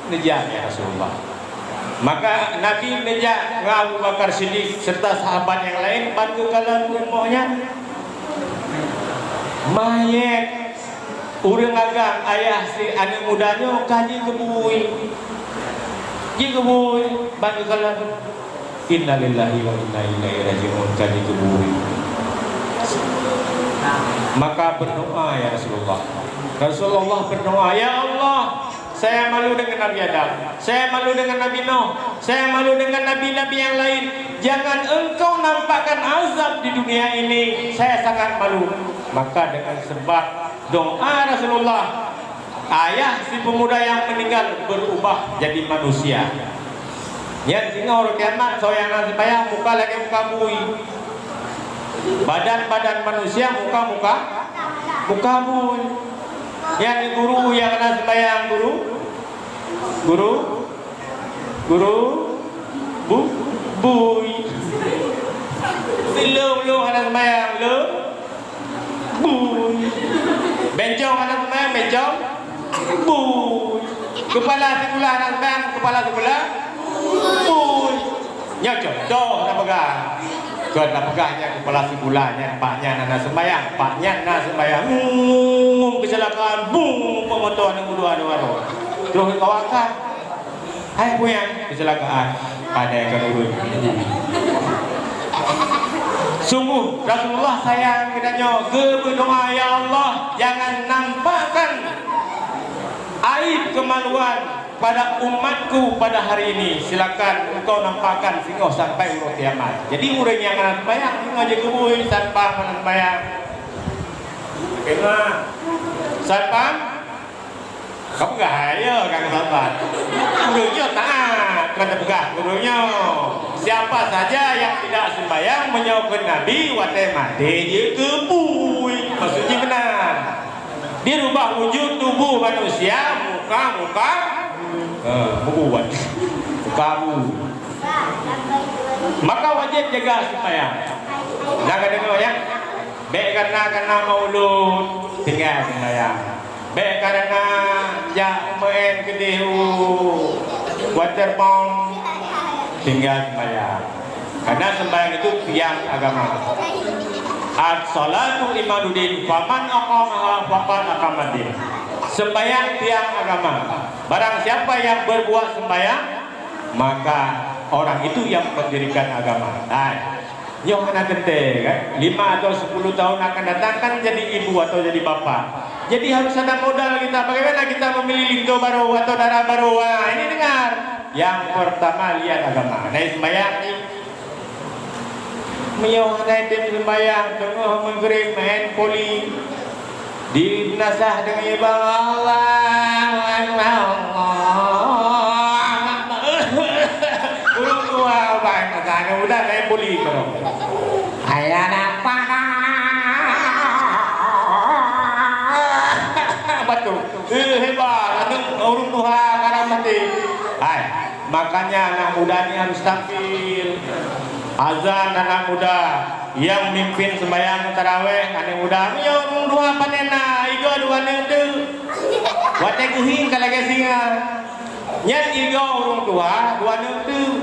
"Neujak, ya Rasulullah." Maka Nabi neujak ngon Abu Bakar Siddiq serta sahabat nyang laén ban geukalon rumoh nyan. Manyét ureuëng agam, ayah si aneuk muda nyoe ka jikeubui. Jikeubui ban geukalon. Innalillahi wa inna ilaihi raji'un, ka jikeubui. Maka berdoa, ya Rasulullah. Rasulullah berdoa, "Ya Allah, saya malu dengan Nabi Adam, saya malu dengan Nabi Nuh, saya malu dengan nabi-nabi yang lain. Jangan Engkau nampakkan azab di dunia ini, saya sangat malu." Maka dengan sebab doa Rasulullah, ayah si pemuda yang meninggal berubah jadi manusia. Nyan singoh uroe kiamat, soe nyang na sembahyang muka lagèe muka bui. Badan-badan manusia muka-muka, muka bui. Nyan guru nyang na sembahyang, guru. Guru. Guru. Bu, bui. Silom-lom hana sembahyang, lom. Bui. Bencong hana sembahyang, bencong. Bui. Kepala sikula hana sembahyang, kepala sikula. Bui. Nyoe contoh na peugah. Kon na peugah nyan kepala sikula nyan, pak nyan hana sembahyang, pak nyan na sembahyang. Ngum, kecelakaan, bum, pemotor aneuk muda dua droe. Terus kawakan. Hai peue nyan? Kecelakaan. Pandai kan ureuëng. Sungguh Rasulullah sayang geutanyoe, geubeudoa, "Ya Allah, jangan nampakkan aib kemaluan pada umatku pada hari ini. Silakan Engkau nampakkan singoh sampai uroe kiamat." Jadi ureuëng nyang hana sembahyang singoh jikeubui, satpam hana sembahyang. Kena satpam Ka peugah, ya, Kang Saban. Ureuëng nyoe taát, kon tapeugah ureuëng nyoe. Siapa saja yang tidak sembahyang meunyoe kheun Nabi, watèe maté jikeubui. Maksud jih meunan. Dirubah wujud tubuh manusia, muka, muka, eh, muka bui. Maka wajib jaga sembahyang. Nah, ka deungoe, ya. Bèk kareuna-kareuna maulud tinggai sembahyang. Bèk kareuna jak meu'en keudeh u waterbound tinggai sembahyang. Karena sembahyang itu tiang agama. As-salatu imaduddin, faman aqamaha faqad aqamaddin. Sembahyang tiang agama. Barang siapa yang berbuat sembahyang, maka orang itu yang mendirikan agama. Nah, nyoe hana teuntèe kan? Lima atau sepuluh tahun akan datang kan jadi ibu atau jadi bapak. Jadi harus ada modal kita. Bagaimana kita membeli linto baru atau darah baru? Wah, ini dengar. Yang pertama lihat agama. Nah, sembahyang ni. Meunyoe hana tem sembahyang, teungoh meugrib main poli. Di nasah deungon iba, Allahu Akbar, Allahu Akbar. Ureueng tuha ubat mata nyoe udah laén buli keudroe. Ayah napa? Betul. Eh, hebat. Aneuk ureueng tuha karam maté. Hai. Makanya anak muda ni harus tampil. Azan anak muda, yang mimpin sembahyang tarawih anak muda. Meunyoe ureueng tuha panen na, igoe dua neuk teuk. Watèe geuhing ka lagèe singa. Nyan igoe ureueng tuha dua neuk teuk.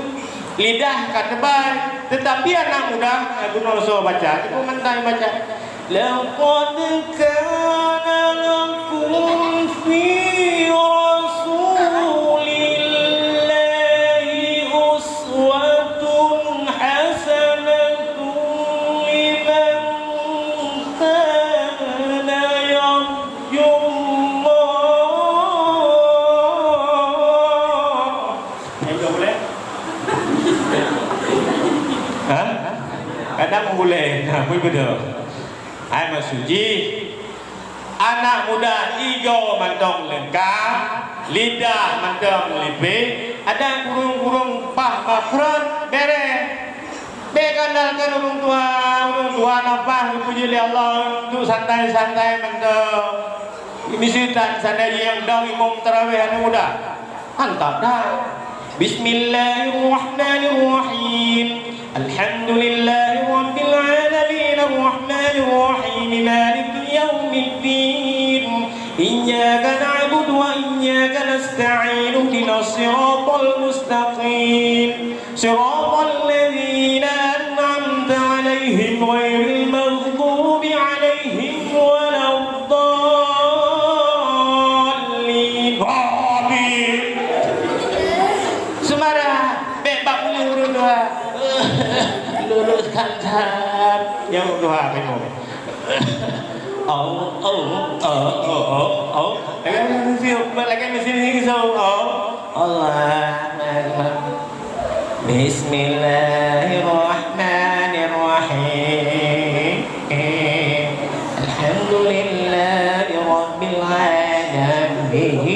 Lidah ka teubai, tetapi anak muda, eh, bunoe soe baca, cukup mantai baca. لقد كان لكم في رسول الله أسوة حسنة لمن كان يرجو الله. Ha? Kadang Ulée, nah, beutôi. Hai maksud jih, anak muda igoe mantong leungkab, lidah mantong lipéh, adak kurong-kurong paih makhraj, bereh. Bék andalkan ureuëng tuha, ureuëng tuha na paih geupeujeuet lé Allah, duduk santai-santai mantong. Miseue tan, sandai nyang dong imum tarawih aneuk muda. Mantap dah. Bismillahirrahmanirrahim. Alhamdulillahirabbil alamin, arrahmanirrahim, maliki yaumiddin. Iyyaka na'budu wa iyyaka nasta'in. Ihdinas siratal mustaqim. Siratal ladzina an'amta 'alaihim ghairil maghdubi 'alaihim waladdallin. Amin. Seumara, bék bak ulèe ureueng dua. Luruskan jalan. Nyang dua bingung. Au, au, au, au, au, au. Lagèe mesin, lagèe mesin ngisau. Au. Allahu Akbar. Bismillahirrahmanirrahim. Alhamdulillahirabbil alamin.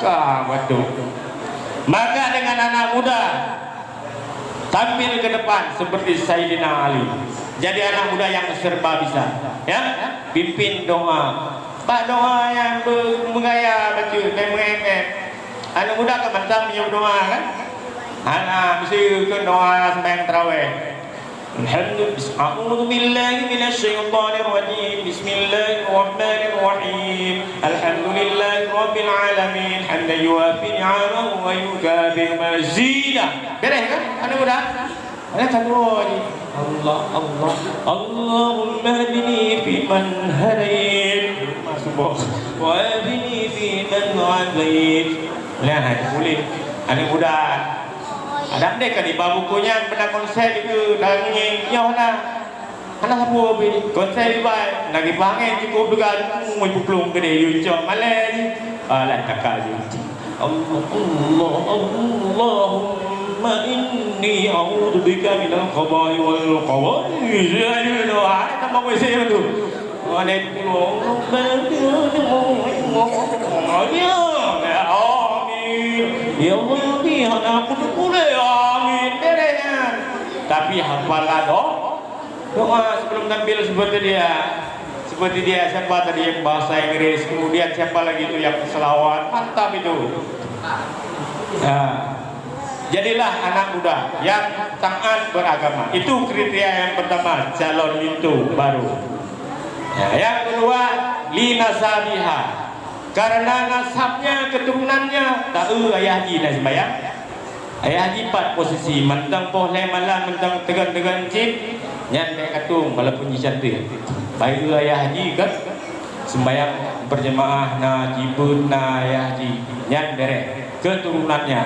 Ka batuk. Maka dengan anak muda, tampil ke depan seperti Sayyidina Ali. Jadi anak muda yang serba bisa, ya. Pimpin doa. Bak doa nyang be-, meugaya bacut, mem-, mem-, mem. Anak muda kan mantap meunyoe doa kan? Hana, mesti ikut doa sembahyang tarawih. Alhamdulillah. A'udzu billahi minasy syaithanir rajim. Bismillahirrahmanirrahim. Alhamdulillahi rabbil alamin. Hamdan yuwafi ni'amahu wa yukafi mazidah. Beres kan? Anak muda? Ada satu lagi. Allah, Allah. Allahumma hdini fi man hadait. Masuk bos. Wa afini fi man afait. Nah, boleh. Anak muda. Adam deh kan iba buku nyan pernah konsep itu dan nyoh nah. Hana sapeue pih, konsep ibai, lagi pangai cukup juga, mui puplong keudeh, yue cok malèe jih. Alah, kakak jih. Allah, Allah, Allahumma inni a'udzubika minal khaba'i wal khaba'i. Hai, tambah kuese tu. Waalaikumsalam. Amin. Ya Allah, hana aku boleh. Amin. Beres nyan. Tapi hafalah doa. Doa sebelum tampil seperti dia. Seperti dia, siapa tadi yang bahasa Inggris, kemudian siapa lagi itu yang selawat. Mantap itu. Nah, jadilah anak muda yang taat beragama. Itu kriteria yang pertama, calon linto baru. Ya, yang kedua, li nasabiha. Karena nasabnya, keturunannya, taeu ayah jih na sembahyang. Ayah jih pat posisi, mantong poh lhèe malam, mantong teugon-teugon cit, nyan bèk katong, walaupun jih cantik. Bayeue ayah jih kan, sembahyang berjemaah na, jibeuet na ayah jih, nyan beres. Keturunannya.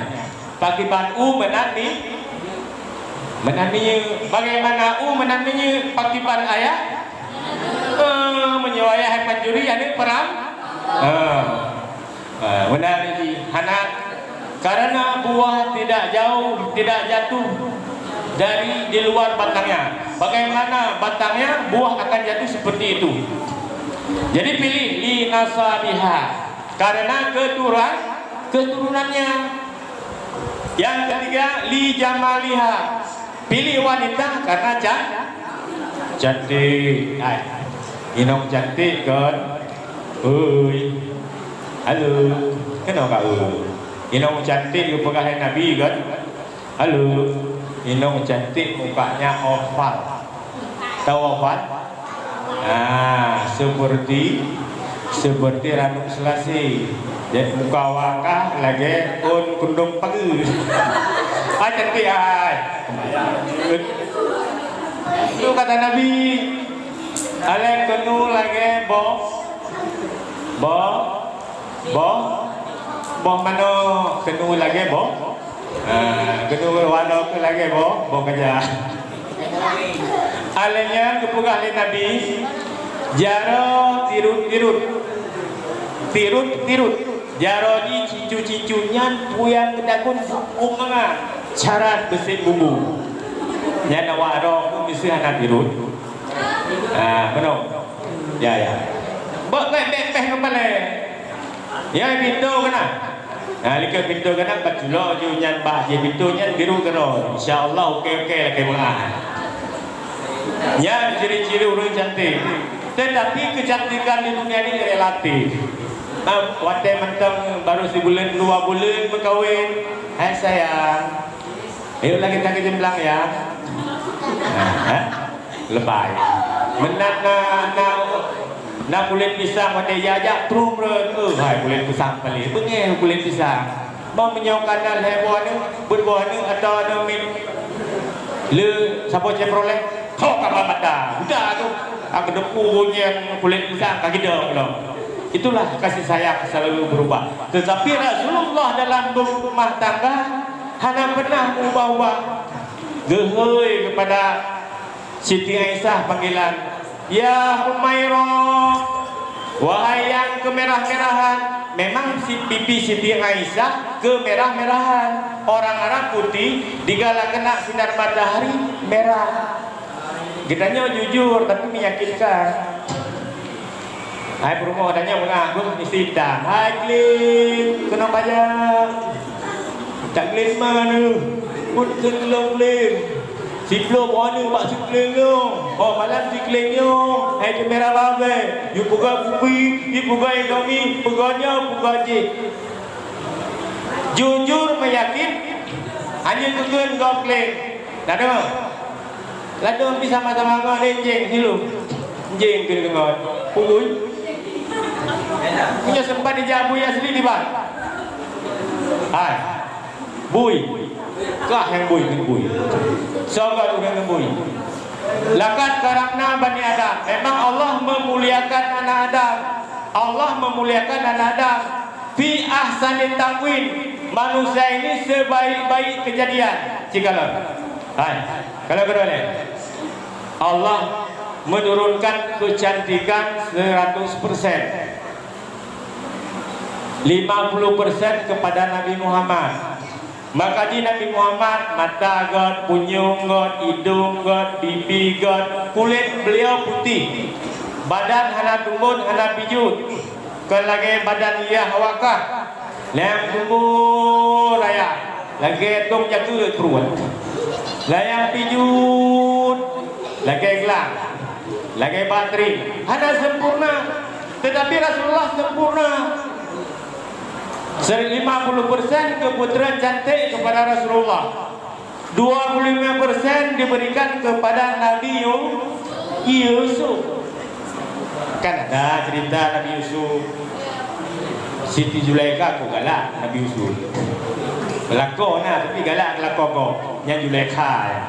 Pakriban u meunan mi-, meunan minyeuk. Bagaimana u meunan minyeuk, pakriban ayah? Eh, meunyoe ayah pancuri, aneuk peram-, eh. Ah, benar ini. Hana, karena buah tidak jauh, tidak jatuh dari, di luar batangnya. Bagaimana batangnya, buah akan jatuh seperti itu. Jadi pilih li nasabiha, karena keturunan, keturunannya. Yang ketiga, li jamaliha. Pilih wanita karena can-, cantik. Hai. Inong cantik kan? Ui. Halo. Kenapa kau? Inong cantik geupeugah lé Nabi kan? Halo. Inong cantik mukanya oval. Tahu oval? Ah, seperti, seperti ranub seulasi. Jadi muka awak kah lagèe ôn kundong pageue. Ah, cantik ai. Itu kata Nabi, "Aléh keunoe lagèe boh, boh, boh, boh manok, keunoe lagèe boh." Ah, keunoe wanoe keuh lagèe boh, boh keujah. Aléh nyan geupeugah lé Nabi, "Jaroe tirot-tirot, tirot-tirot, jaroe jih cicu-cicu nyan peue nyang geudagon bukong mangat." Syarat beusit bumbu. Nyan awak droe pun miseue hana tirot. Ah, beuna. Ya, ya. Bak bèk, bèk, bèk keumalée. Ya, pintoe keunan. Nah, likot pintoe keunan, bak culok ju nyan, bak jih pintoe nyan biru keudroe. Insya Allah, oke, oke, lakée meu'ah. Nyan ciri-ciri ureueng cantik. Tetapi kecantikan di dunia ini relatif. Nah, watée mantong baru sibuleuen, dua buleuen meukawen, hai sayang, yuk lagi kita ke jemblang ya. Nah, eh? Lebai. Meunan na, na, na kulét pisang watée jak-jak trum rot. Eh, hai kulét pisang paléh. Beungéh kulét pisang. Bah meunyoe kana lhée boh aneuk, beuet boh aneuk atau aneuk miet le saboh Chevrolet, thok kaba mata, udah tu, ka keudeupu nyan kulét pisang ka gidong lom. Itulah kasih sayang selalu berubah. Tetapi Rasulullah dalam berumah tangga hana pernah mengubah-ubah. Geuhôi kepada Siti Aisyah panggilan, "Ya Humairah, wahai nyang keumerah-merahan." Memang si, pipi Siti Aisyah keumerah-merahan. Orang Arab putih, digalak keunak sinar matahari, merah. Geutanyoe jujur, tapi menyakitkan. Hai peurumoh tanyoe peugah, "Beuh, misi tang." "Hai kling, keunoe pajak." "Tak kling mana?" "Pun keunoe kling." "Siploh boh aneuk bak sikling nyoe. Oh, malam sikling nyoe. Hai teumera babée. Yue peugah kupi, yue peugah Indomie, peugah nyoe, peugah jih." Jujur meyakin, hana keukeuen gob kling. Ladôm. Ladôm pih sama-sama ngon lé njeng silu. Njeng keu deungon. Pugui. Punya sempat dijak bui asli di bang. Hai. Bui. Kah nyang bui ngon bui. Soe ureueng ngon bui. Laqad karamna bani Adam. Memang Allah memuliakan anak Adam. Allah memuliakan anak Adam. Fi ahsani taqwim. Manusia ini sebaik-baik kejadian. Cikalon. Hai. Kalau kedua ni. Allah menurunkan kecantikan seratus persen. Lima puluh persen kepada Nabi Muhammad. Maka di Nabi Muhammad, mata göt, punyueng göt, idong göt, pipi göt, kulit beliau putih. Badan hana tumbon, hana pijut. Kon lagée badan yah awak kah. Lam kubur raya, lagée tong jakeuet pruet. Lam nyang pijut, lagée glang, lagée batri. Hana sempurna, tetapi Rasulullah sempurna. Lima puluh persen keputraan cantik kepada Rasulullah. Dua puluh lima persen diberikan kepada Nabi Yu-, Yusuf. Kan ada cerita Nabi Yusuf. Siti Zulaikha kok galak Nabi Yusuf. Pelakon nah, tapi galak pelakon kok. Nyan Zulaikha ya.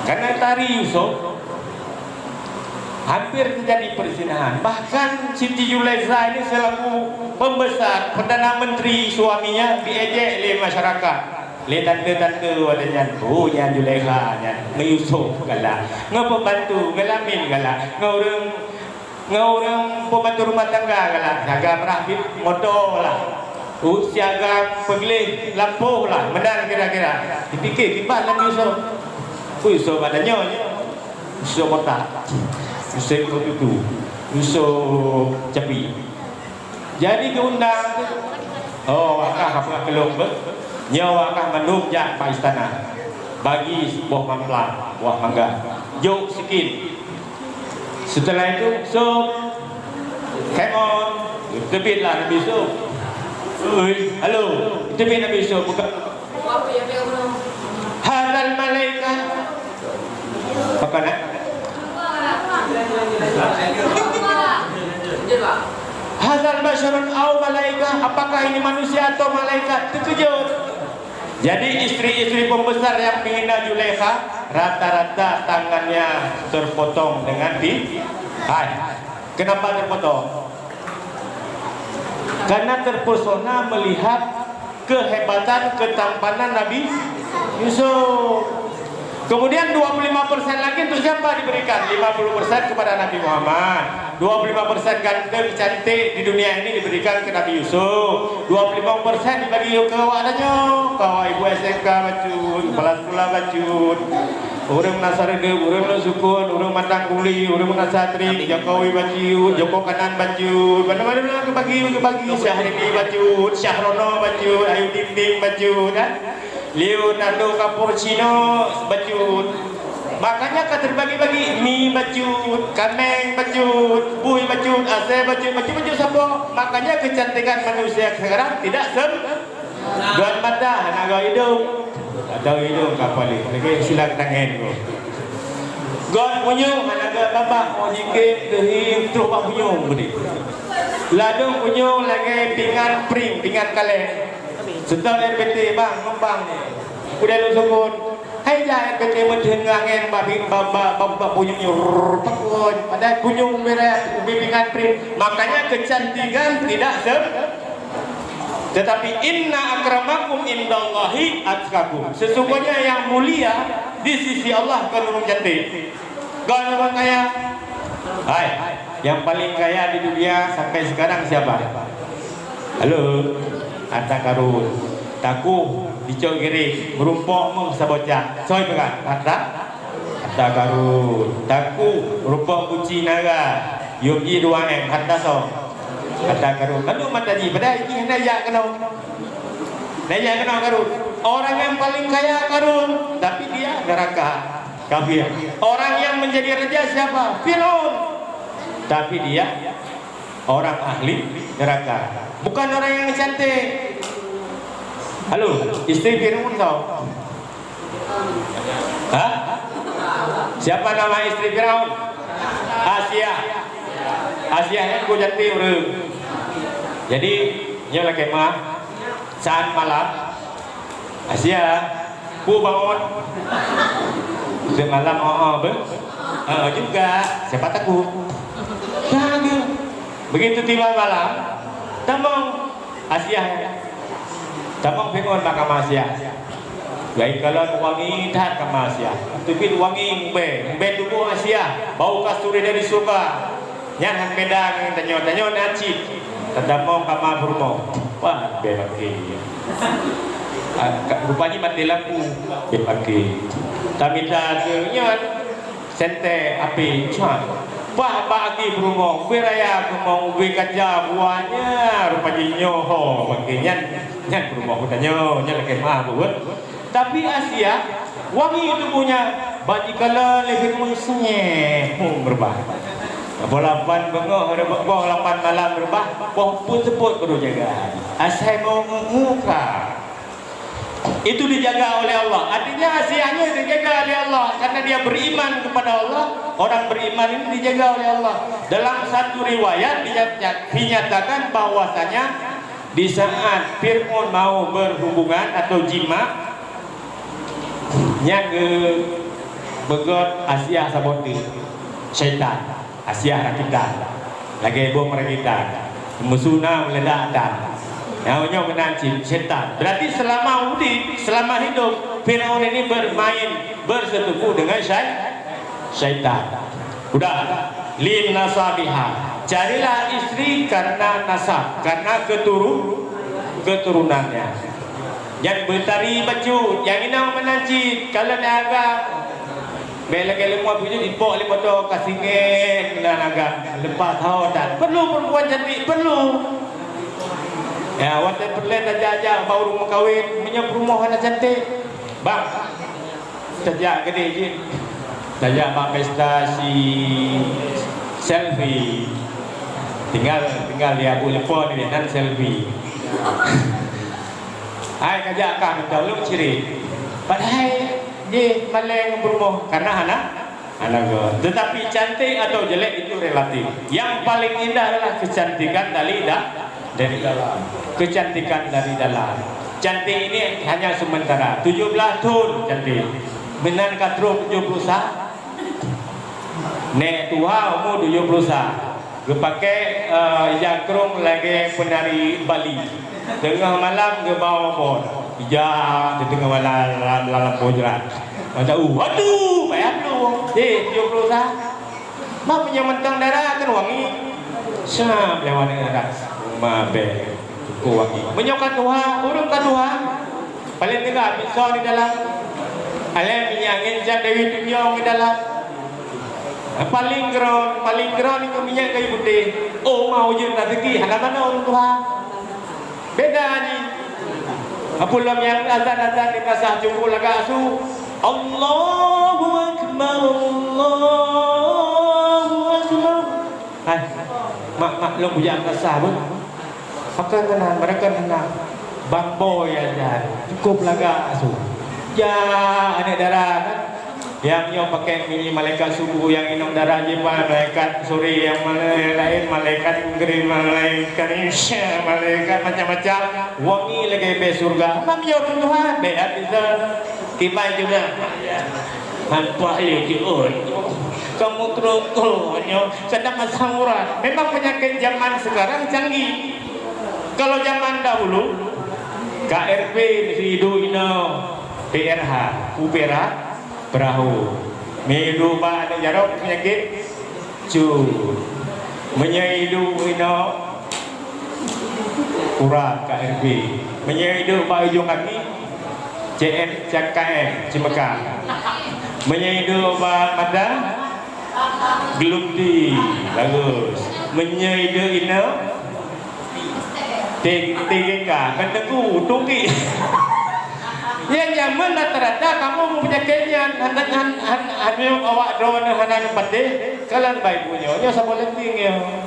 Karena tari Yusuf, hampir terjadi perzinahan. Bahkan Siti Zulaikha ini selaku pembesar, Perdana Menteri, suaminya diejek oleh masyarakat. Lé tante-tante watée nyan, "Oh, nyan Zulaikha nyan, ngon Yusuf galak, ngon pembantu, ngon lamin galak, ngon ureueng, ngon ureueng pembantu rumah tangga galak, siaga meurah bit moto lah, uh, siaga peugleh lampôh lah," meunan kira-kira. Dipike kiban lam Yusuf. Ku Yusuf ada nyoe, Yusuf botak, Yusuf kutu, Yusuf capi. Jadi diundang tu. Oh, wakah apa kelong be? Nyoe wakah mandum jak bak istana. Bagi boh mamplam, boh mangga. Jok sikit. Setelah itu, so, come on. Teubiet lah Nabi Yusuf. Ui, halo. Teubiet Nabi Yusuf. Buka. Hadzal malaikah. Pakon, eh? Hadzal basyarun au malaikah? Apakah ini manusia atau malaikat? Terkejut. Jadi istri-istri pembesar yang menghina Zulaikha, rata-rata tangannya terpotong dengan pi-, hai. Kenapa terpotong? Karena terpesona melihat kehebatan ketampanan Nabi Yusuf. Kemudian dua puluh lima persen lagi untuk siapa diberikan? Lima puluh persen kepada Nabi Muhammad. Dua puluh lima persen ganteng cantik di dunia ini diberikan ke Nabi Yusuf. Dua puluh lima persen dibagi ke awak tanyoe. Ke awak ibu S M K bacut, kepala sekolah bacut. Ureueng na sareudeup, ureueng na sukon, ureueng matang kuli, ureueng na satri, Jokowi bacut, Joko Kanan bacut. Mana-mana lah kebagi, kebagi. Syahrini bacut, Syahrono bacut, Ayu Ting Ting bacut, kan? Leonardo Cappuccino bacut. Makanya ka terbagi-bagi, mi bacut, kameng bacut, bui bacut, asai bacut, bacut-bacut sapo. Makanya kecantikan manusia sekarang tidak sem-, gon mata, hana gon idong. Atau idong ka paléh, lagi silang tangan tu. Gon punyueng, hana gon babah, mau jingkém, keuhing, troh bak punyueng beudeh. Ladôm punyueng lagèe pingan pring, pingan kaleng. Seutôt R B T, bang, numpang ni. Udah lu sebut, hai jah R B T meuteun angén babi, ba, ba, ba, ba, punyueng nyoe, rrrr, pakon. Padahai punyueng merah, ubi pingan pring. Makanya kecantikan tidak se-, tetapi inna akramakum indallahi atqakum. Sesungguhnya yang mulia di sisi Allah bukan ureueng cantik. Gon ureueng kaya. Hai, yang paling kaya di dunia sampai sekarang siapa? Halo, harta karun. Taku dicok giring, meureumpok meuh saboh cak. Soe peugah? Harta? Harta karun. Taku meureumpok kunci nara. Yub ji dua M, harta soe? Harta karun. Lalu mata ji, padahai ji hana jak keunoe. Hana jak keunoe karun. Orang yang paling kaya karun, tapi dia neraka. Kafir. Orang yang menjadi raja siapa? Firaun. Tapi dia orang ahli neraka. Bukan orang yang cantik. Halo, istri Firaun tau? Hah? Siapa nama istri Firaun? Asiah. Asiah nyan ku cantik ureueng. Jadi, nyoe lakèe meuah. Saat malam, Asiah, ku bangun. Semalam, oh, oh, be-, oh, juga. Siapa takut? Kagak. Begitu tiba malam, tamong Asiah. Tamong Firaun bak kama Asiah. Gaya kalon wangi that kama Asiah. Teubiet wangi mubèe, mubèe tuboh Asiah, bau kasturi dari surga. Nyan han beda ngon tanyoe, tanyoe na cit. Tadamong kama peurumoh. Wah, bèe paké. Ah, ka-, rupajih maté lampu. Bèe paké. Tamita keu nyan senter apé, cah. Wah, bak aki peurumoh, ubé raya keumong, ubé kaca buahnya. Rupajih nyoe ho paké nyan, nyan peurumoh geutanyoe, nyan lakèe meuah buet. Tapi Asiah, wangi tubohnya, bak jikalon lé Firaun seungéh, hmm, reubah. Boh lapan beungoh, reubah, boh lapan malam reubah, boh peuet seupôt baru jaga. Asai mau ngu-ngu ka. Itu dijaga oleh Allah. Artinya Asiah nyoe dijaga oleh Allah karena dia beriman kepada Allah. Orang beriman ini dijaga oleh Allah. Dalam satu riwayat dinyata-, dinyatakan bahwasanya di saat Fir'aun mau berhubungan atau jima, nyan geubeugöt Asiah saboh teuk, syaitan. Asiah rakitan. Lagèe bom rakitan. Musoh na meuledak tan. Nyan nyoe meunan cit, syaitan. Berarti selama udip, selama hidup, Fir'aun ini bermain, bersetubuh dengan syai-, syaitan. Udah, lin nasabiha. Carilah istri karena nasab, karena keturu-, keturunannya. Nyan beutari bacut, nyang inong meunan cit, kalon agam. Bèk lagèe leumo bacut, ipok lé moto ka singét, meunan agam. Leupah tho tan. Perlu perempuan cantik, perlu. Ya, watèe peureulèe tajak-jak bak ureueng meukawen, meunyoe peurumoh hana cantik. Bang, Tajak keudéh jih. Tajak bak pesta si selfie. Tinggal, tinggal di Abu Lepo di nan selfie. Hai kajak kah mantong lôn cirit. Padahai jih malèe ngon peurumoh karena hana, hana goe. Tetapi cantik atau jelek itu relatif. Yang paling indah adalah kecantikan dari da-, dari dalam. Kecantikan dari dalam. Cantik ini hanya sementara. Tujuh belas thôn cantik. Meunan ka trôk tujuh puluh sa. Nèk tuha umu tujuh puluh sa. Geupakè, eh, ija krông lagèe penari Bali. Teungoh malam geubawa obor. Ija di teungoh malam lam, lam, lam lampôh jrat. Masa, uh, aduh, payah dulu. Eh, tujuh puluh sah. Mak punya mentang dara kan wangi. Sah, lewat dara. Mabe. Cukup wangi. Meunyoe ka tuha, ureueng ka tuha. Paling teuga pisau di dalam. Alai minyak ngincang Dewi Tunyong di dalam. Paling keron, paling keron itu minyak kayu putih. Oh, mau je rezeki, hana mana ureueng tuha. Beda ni. Apa lom nyang azan-azan di pasah cukup lagak su. Allahu Akbar, Allahu Akbar. Hai, mak-mak lom bujang pasah pun. Pakai kena, mereka kena. Bang boy azan. Cukup lagak su. Ya, aneuk dara kan. Nyang nyoe pakai mini malaikat subuh, nyang inong dara jipan malaikat sore, nyang mana lain malaikat maghrib, malaikat isya, malaikat macam-macam. Wangi lagèe bèe syurga. Mam yo Tuhan, bèe hati sa. Kiban juga. Nampak ya jion. Kamu terus nyoe sedang asam urat. Memang penyakit zaman sekarang canggih. Kalau zaman dahulu, K R P mesti hidup inoe, P R H, upera. Peurahô. Meuidu bak aneuk jaroe peunyakét cu. Meunyoe idu inoe, urat K R B. Meunyoe idu bak ujong kaki, C M, C K M, Cimekang. Meunyoe idu bak mata, Geluti. Bagus. Meunyoe idu inoe, T-, T G K, kan teungku, tungki. Nyang jameun rata-rata kamoe meupeunyakét nyan, han, han, han, han, awak droeneuh hana neupatéh, kalon baik bunoe, nyoe saboh leuting nyoe.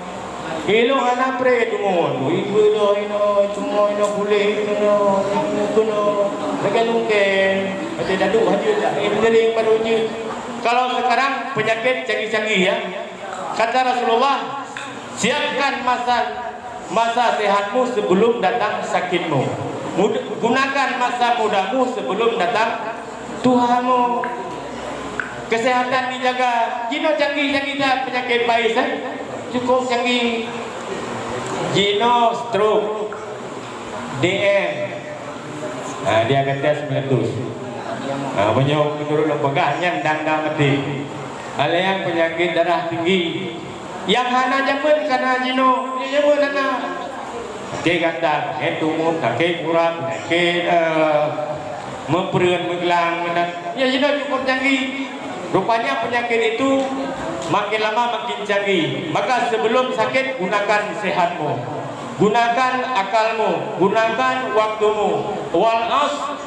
Ilong hana pré tumoe, ibu inoe, inoe, tumoe inoe, kulét inoe, ibu keunoe, lagèe lungkeng, patéh daduk hajeuet, eh, meuring baru jeuet. Kalau sekarang penyakit canggih-canggih, ya. Kata Rasulullah, "Siapkan masa, masa sehatmu sebelum datang sakitmu. Mud-, gunakan masa mudamu sebelum datang tuhamu." Kesehatan dijaga. Jinoe canggih-canggih that penyakit bais, eh? Cukup canggih. Jinoe stroke. D M. Ha, diabetes meletus. Ha, meunyoe meunurot lôn peugah, nyan dang-dang maté. Ada nyang penyakit darah tinggi. Nyang hana jameun kana jinoe, jameun hana. Sakét gata, sakét tumoe, sakét urat, sakét, eh, meupreuet, meuglang, meunan. Ya, jinoe cukup canggih. Rupanya penyakit itu makin lama makin canggih. Maka sebelum sakit, gunakan sehatmu. Gunakan akalmu, gunakan waktumu. Wal asr,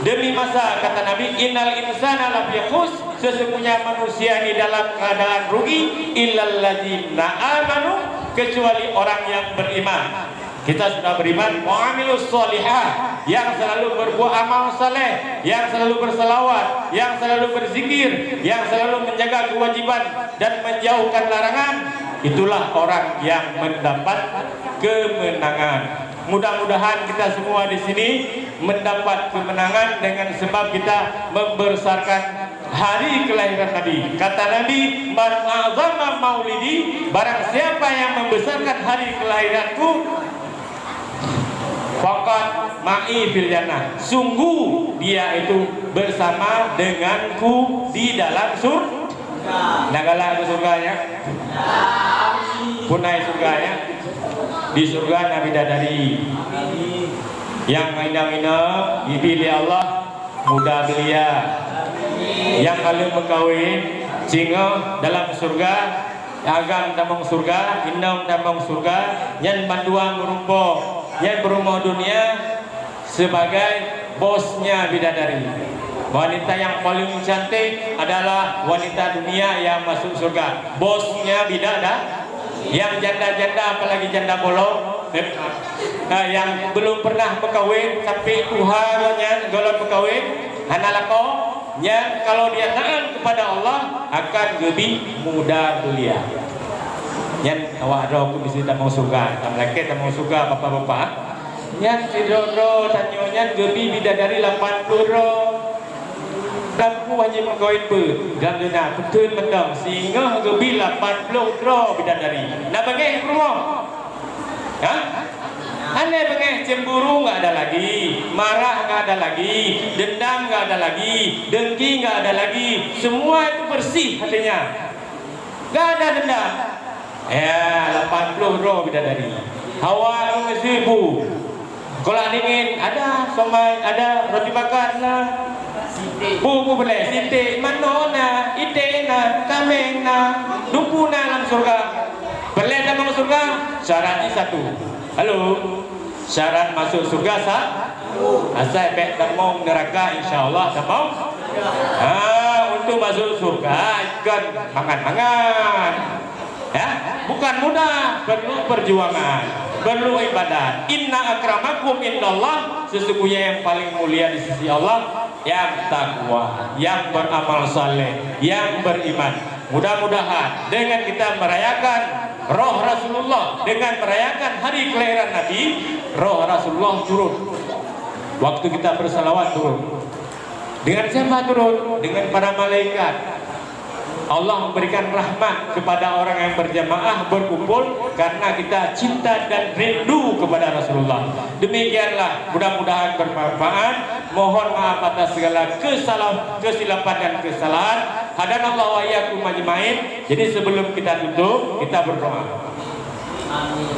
demi masa, kata Nabi, "Innal insana lafi khusr," sesungguhnya manusia ini dalam keadaan rugi, "illalladzina amanu," kecuali orang yang beriman. Kita sudah beriman, "wa amilus shalihah," yang selalu berbuat amal saleh, yang selalu bersalawat, yang selalu berzikir, yang selalu menjaga kewajiban dan menjauhkan larangan, itulah orang yang mendapat kemenangan. Mudah-mudahan kita semua di sini mendapat kemenangan dengan sebab kita membesarkan hari kelahiran Nabi. Kata Nabi, "Man azama maulidi," barang siapa yang membesarkan hari kelahiranku, "faqad ma'i fil jannah," sungguh dia itu bersama denganku di dalam surga. Nah, galak ke surga, ya? Punai surga, ya? Di surga na bidadari. Nyang inong-inong, geubri lé Allah muda belia. Nyang ka lheueh meukawen, singoh dalam surga, agam tamong surga, inong tamong surga, nyan bandua meurumpok, nyan peurumoh dunia, sebagai bosnya bidadari. Wanita yang paling cantik adalah wanita dunia yang masuk surga. Bosnya bidadari, yang janda-janda, apalagi janda bolong, eh, yang belum pernah meukawen, sampai tuha nyan gohlom meukawen, hana lakoe, nyan kalau dia taat kepada Allah, akan geubri muda belia. Nyan awak droe pun di sini tamong surga, tam lakèe tamong surga, bapak-bapak. Nyan sidroe-droe tanyoe nyan geubri bidadari lapan ploh droe. Lam ku hana meukawen beuet, dan dina peuteun mantong, singoh geubri lapan ploh droe bidadari. Na banggai peurumoh? Ha? Hana beungéh, cemburu nggak ada lagi, marah nggak ada lagi, dendam nggak ada lagi, dengki nggak ada lagi. Semua itu bersih hatinya. Nggak ada dendam. Ya, lapan puluh droe bidadari. Hawa ngon ibu. Kolak dingin ada, somai ada, roti bakar na. Bu, bu peureulèe, siti, manoe na, iték na, kaméng na, duku na lam syeuruga. Peureulèe tamong syeuruga, syarat jih satu. Halo. Syarat masuk syeuruga sa-, asai bèk tamong neuraka, insya Allah tamong. Ha, untuk masuk syeuruga kon mangan-mangan. Ya, bukan mudah, perlu perjuangan, perlu ibadat. Inna akramakum indallah, sesungguhnya yang paling mulia di sisi Allah yang takwa, yang beramal saleh, yang beriman. Mudah-mudahan dengan kita merayakan roh Rasulullah, dengan merayakan hari kelahiran Nabi, roh Rasulullah turun. Waktu kita bersalawat turun. Dengan siapa turun? Dengan para malaikat. Allah memberikan rahmat kepada orang yang berjamaah berkumpul karena kita cinta dan rindu kepada Rasulullah. Demikianlah, mudah-mudahan bermanfaat. Mohon maaf atas segala kesalah-, kesilapan dan kesalahan. Hadanallahu wa iyyakum ajmain. Jadi sebelum kita tutup, kita berdoa. Amin.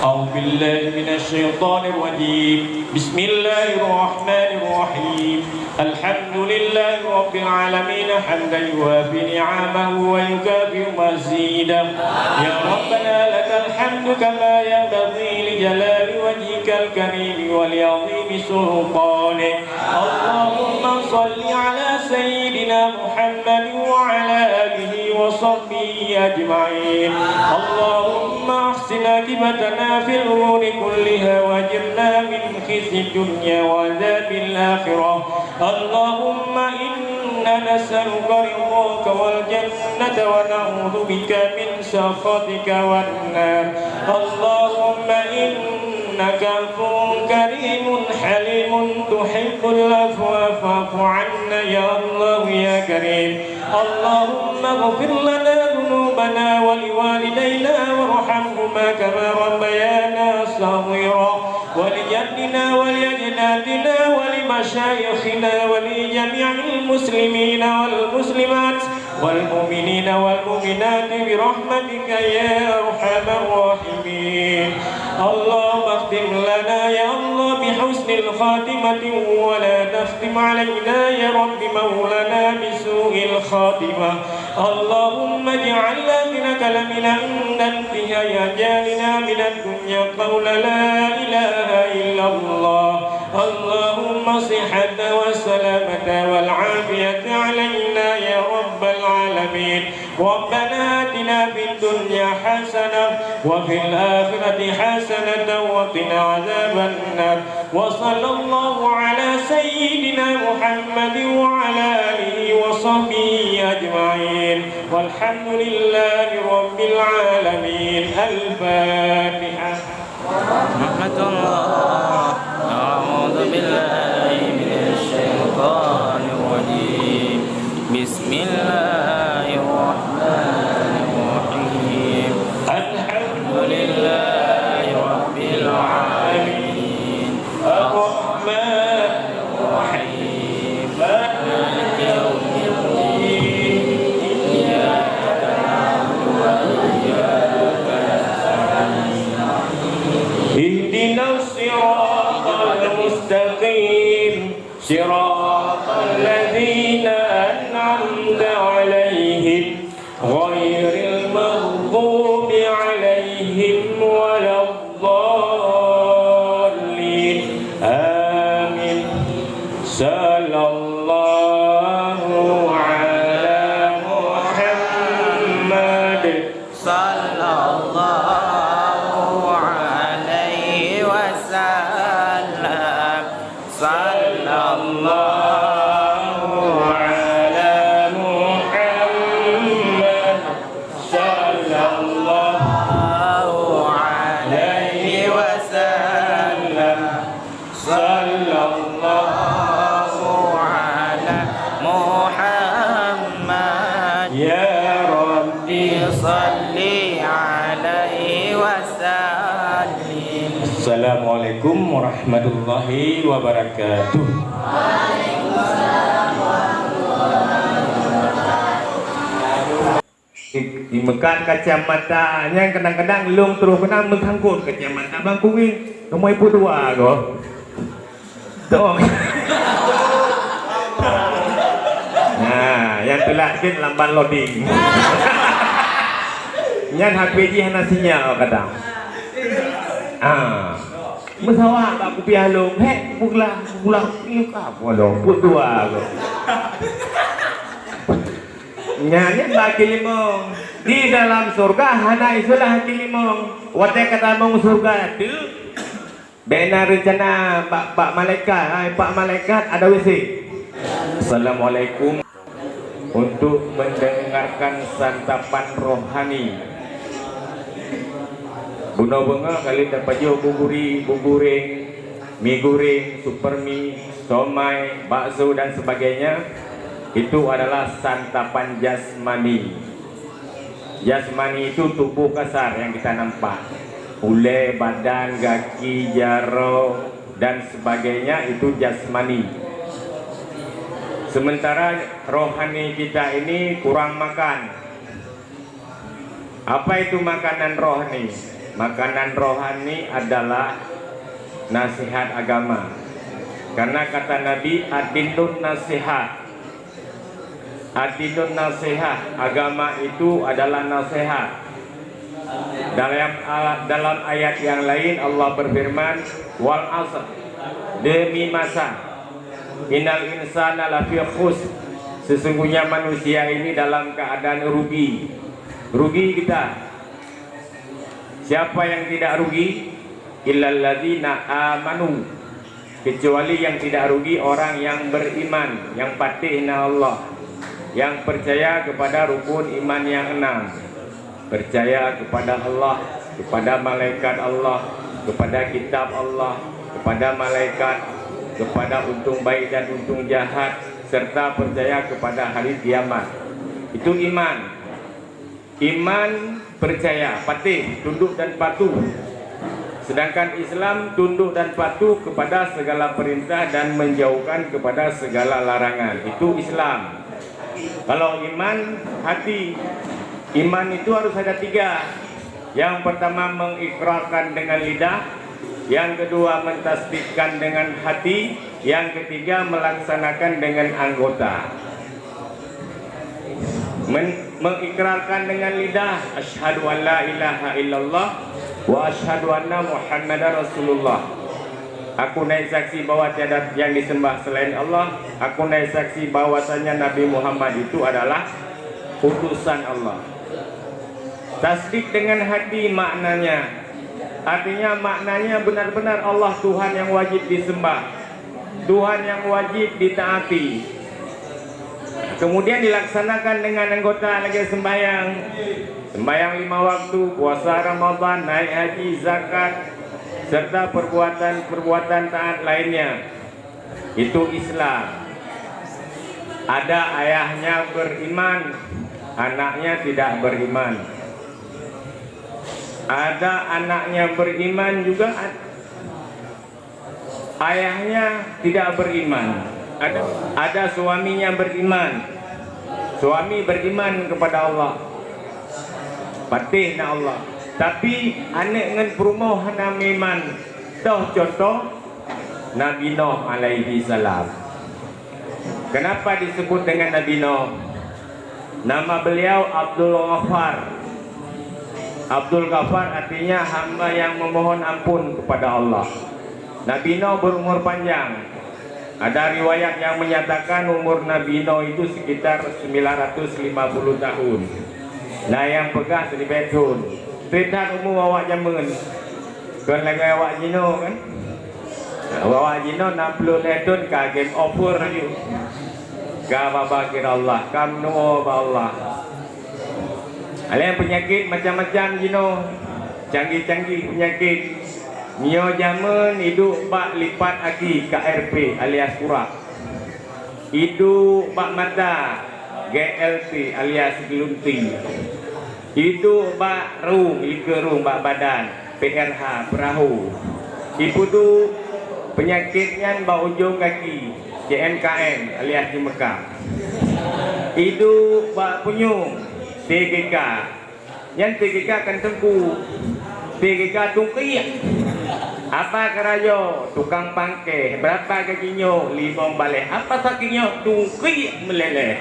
A'udzubillahi minasyaitonirrajim. Bismillahirrahmanirrahim. Alhamdulillahirabbil alamin, hamdan yuwafi ni'amahu wa yukafi'u mazidah. Ya Rabbana, lakal hamdu kama yanbaghi li jalali wajhikal karim wa li 'azimi sultanik. Allahumma shalli ala sayyidina Muhammad wa ala alihi wa sahbihi ajma'in. Allahumma ahsin aqibatana fil umuri kulliha wa ajirna min khizyid dunya wa adzabil akhirah. Allahumma inna nas'aluka ridhaka wal jannata wa na'udzu bika min sakhatika wan nar. Allahumma innaka afuwun karimun halimun tuhibbul afwa fa'fu anna ya Allah ya Karim. Allahumma ighfir lana dzunubana wa liwalidayna warhamhuma kama rabbayana shaghira wa li jaddina wa li ajdadina wa li masyayikhina wa li jami'il muslimina wal muslimat wal mu'minina wal mu'minati bi rahmatika ya arhamar rahimin. Allahumma akhtim lana ya Allah bi husnil khatimati wa la takhtim alaina ya Rabbi maulana bi su'il khatimah. Allahumma ij'al akhira kalamina 'inda intihai ajalina minad dunya qawla la ilaha illallah. Allahumma sihhata wa salamata wal afiyata alaina ya rabbal alamin. Rabbana atina fid dunya hasanah wa fil akhirati hasanatan wa qina adzaban nar. Wa sallallahu ala sayyidina Muhammadin wa ala alihi wa sahbihi ajma'in. Walhamdulillahi rabbil alamin. Al-Fatihah. Rahmatullah. A'udzu billahi minasy syaithanir rajim. Bismillahirrahmanirrahim. Alhamdulillahi rabbil alamin. Arrahmanir rahim. Maliki yaumiddin. Iyyaka na'budu wa iyyaka nasta'in. Ihdinas siratal mustaqim. Siratal ladzina an'amta 'alaihim ghairil maghdubi 'alaihim waladdallin. Amin. Sallallahu ala Muhammad. Sallallahu alaihi wasallam. Sallallahu ala Muhammad. Sallallahu alaihi wasallam. Sallallahu ala Muhammad. Ya Rabbi. Salli alaihi wasallim. Assalamualaikum warahmatullahi wabarakatuh. Di, di meukat kacamata nyan kadang-kadang lôn troh keunan meusangkot kacamata bang kuwi. Kamoe peuet dua go. Dong. Nah, nyang teulat cit lambat loading. Nyan H P jih hana sinyal kadang. Ah. Meusawa bak kupiah lôn, hek, peugulang, peugulang, ieu ka, boh lôn, peuet dua lôn. Nyan, nyan bak kilimong. Di dalam surga hana istilah kilimong. Watèe ka tamong surga teuh, bèk na reuncana bak, bak malaikat, hai, bak malaikat ada W C. Assalamualaikum. Untuk mendengarkan santapan rohani. Bunoe beungoh kali tapajoh buburi, buburi, mi goreng, super mi, somai, bakso dan sebagainya, itu adalah santapan jasmani. Jasmani itu tubuh kasar yang kita nampak. Ulèe, badan, gaki, jaroe, dan sebagainya itu jasmani. Sementara rohani kita ini kurang makan. Apa itu makanan rohani? Makanan rohani adalah nasihat agama. Karena kata Nabi, "Ad-dinun nasihat." Ad-dinun nasihat, agama itu adalah nasihat. Dalam, dalam ayat yang lain Allah berfirman, "Wal asr," demi masa. "Innal insana lafi khusr," sesungguhnya manusia ini dalam keadaan rugi. Rugi kita. Siapa yang tidak rugi? "Illalladzina amanu," kecuali yang tidak rugi orang yang beriman, yang patéh na Allah, yang percaya kepada rukun iman yang enam, percaya kepada Allah, kepada malaikat Allah, kepada kitab Allah, kepada malaikat, kepada untung baik dan untung jahat, serta percaya kepada hari kiamat. Itu iman. Iman, percaya, patéh, tunduk dan patuh. Sedangkan Islam tunduk dan patuh kepada segala perintah dan menjauhkan kepada segala larangan. Itu Islam. Kalau iman, hati. Iman itu harus ada tiga. Yang pertama mengikrarkan dengan lidah, yang kedua mentasdikkan dengan hati, yang ketiga melaksanakan dengan anggota. Men-, mengikrarkan dengan lidah, "Asyhadu an la ilaha illallah wa asyhadu anna Muhammadar Rasulullah." Aku naik saksi bahwa tiada yang disembah selain Allah. Aku naik saksi bahwasanya Nabi Muhammad itu adalah utusan Allah. Tasdik dengan hati maknanya, artinya maknanya benar-benar Allah Tuhan yang wajib disembah, Tuhan yang wajib ditaati. Kemudian dilaksanakan dengan anggota lagèe sembahyang, sembahyang lima waktu, puasa Ramadan, naik haji, zakat, serta perbuatan-perbuatan taat lainnya. Itu Islam. Ada ayahnya beriman, anaknya tidak beriman. Ada anaknya beriman juga, ayahnya tidak beriman. Ada, ada suaminya beriman. Suami beriman kepada Allah. Patéh na Allah. Tapi aneuk ngon peurumoh hana meuiman. Toh contoh, Nabi Nuh alaihi salam. Kenapa disebut dengan Nabi Nuh? Nama beliau Abdul Ghaffar. Abdul Ghaffar artinya hamba yang memohon ampun kepada Allah. Nabi Nuh berumur panjang. Ada riwayat yang menyatakan umur Nabi Nuh itu sekitar sembilan ratus lima puluh tahun. Nah, yang peugah seribu tahun. Trép that umu awak jameun. Kon lagèe awak jinoe kan? Awak jinoe enam puluh lhèe thôn ka game over laju. Ka babah kira Allah, ka meunuoe bak Allah. Alèh peunyakét macam-macam jinoe, canggih-canggih peunyakét. Nyoe jameun iduek bak lipat aki, K R P alias kurak. Iduek bak mata, G L T alias geulunti. Iduek bak rhueng, likeu rhueng bak badan, P R H, peurahô. Ipuduek peunyakét nyan bak ujong gaki, C M K M alias di Mekah. Iduek bak punyueng, T G K. Nyan T G K kan teungku, T G K tungkiek. Apa keurayo tukang pangkeh, berapa gaji nyoe? Limong baleh. Apa sakét nyoe? Tungkiek meuleleh.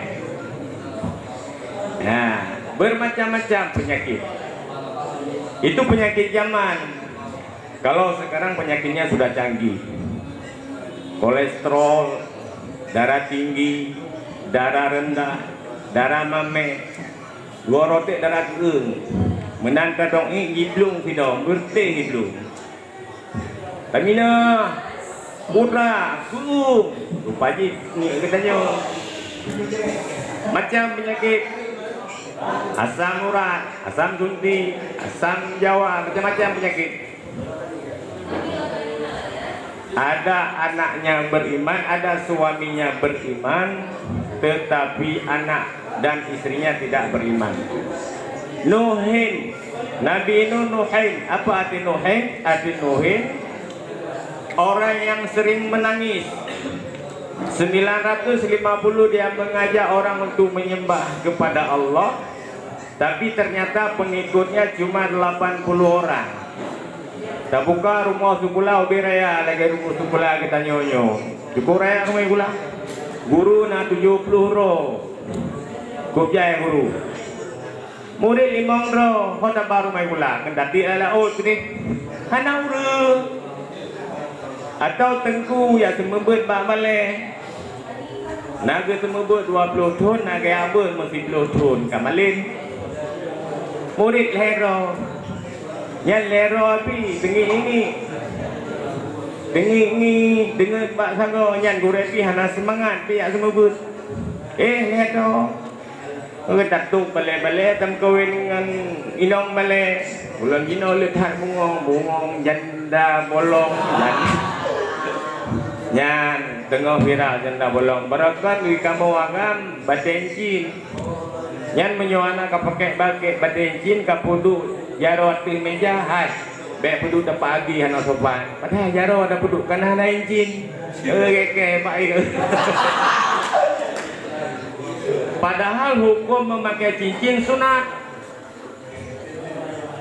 Nah, bermacam-macam penyakit. Itu penyakit zaman. Kalau sekarang penyakitnya sudah canggih. Kolesterol, darah tinggi, darah rendah, darah mamet, dua rotek darah keueung. Meunan tadong ié jiblong sidong, beureutéh jiblong. Stamina, putra, suum, rupa jih ngiek geutanyoe. Macam penyakit, asam urat, asam sunti, asam jawa, macam-macam penyakit. Ada anaknya beriman, ada suaminya beriman, tetapi anak dan istrinya tidak beriman. Nuhin, Nabi Nuh Nuhin. Apa arti Nuhin? Arti Nuhin, orang yang sering menangis. Sembilan ratus lima puluh dia mengajak orang untuk menyembah kepada Allah, tapi ternyata pengikutnya cuma delapan puluh orang. Tabuka rumoh sikula ubé raya lagée rumoh sikula geutanyoe nyoe. Cukup raya rumoh sikula. Guru na tujoh ploh droe. Kujai guru. Murit limong droe, ho taba rumoh sikula, keuneuk tiek lam laôt keudeh. Hana ureuëng. Atawa teungku nyang seumeubeuet bak balée. Na geuseumeubeuet dua ploh thon, na geujak beuet meusiplôh thon, ka malén. Murit lhée droe. Nyan lhée droe pih teungiek-ngiek. Teungiek-ngiek, deungon bak sagoe, nyan gurée pih hana seumangat pih jak seumeubeuet. Eh, lhée droe. Geutatôb balée-balée tameukawen ngon inong balée. Ulôn jinoe le that bungong, bungong janda bolong. Nyan, nyan teungoh viral janda bolong. Barokon di kamoe agam batée incin. Nyan meunyoe hana ka pakék bakét batée incin, ka peuduek jaroe ateueh méja, hai. Bék peuduek tapak agi hana sopan. Padahai jaroe tapeuduek kana hana incin. Eh, keh, keh, bak ié. Padahal huköm meumakai cincin sunat.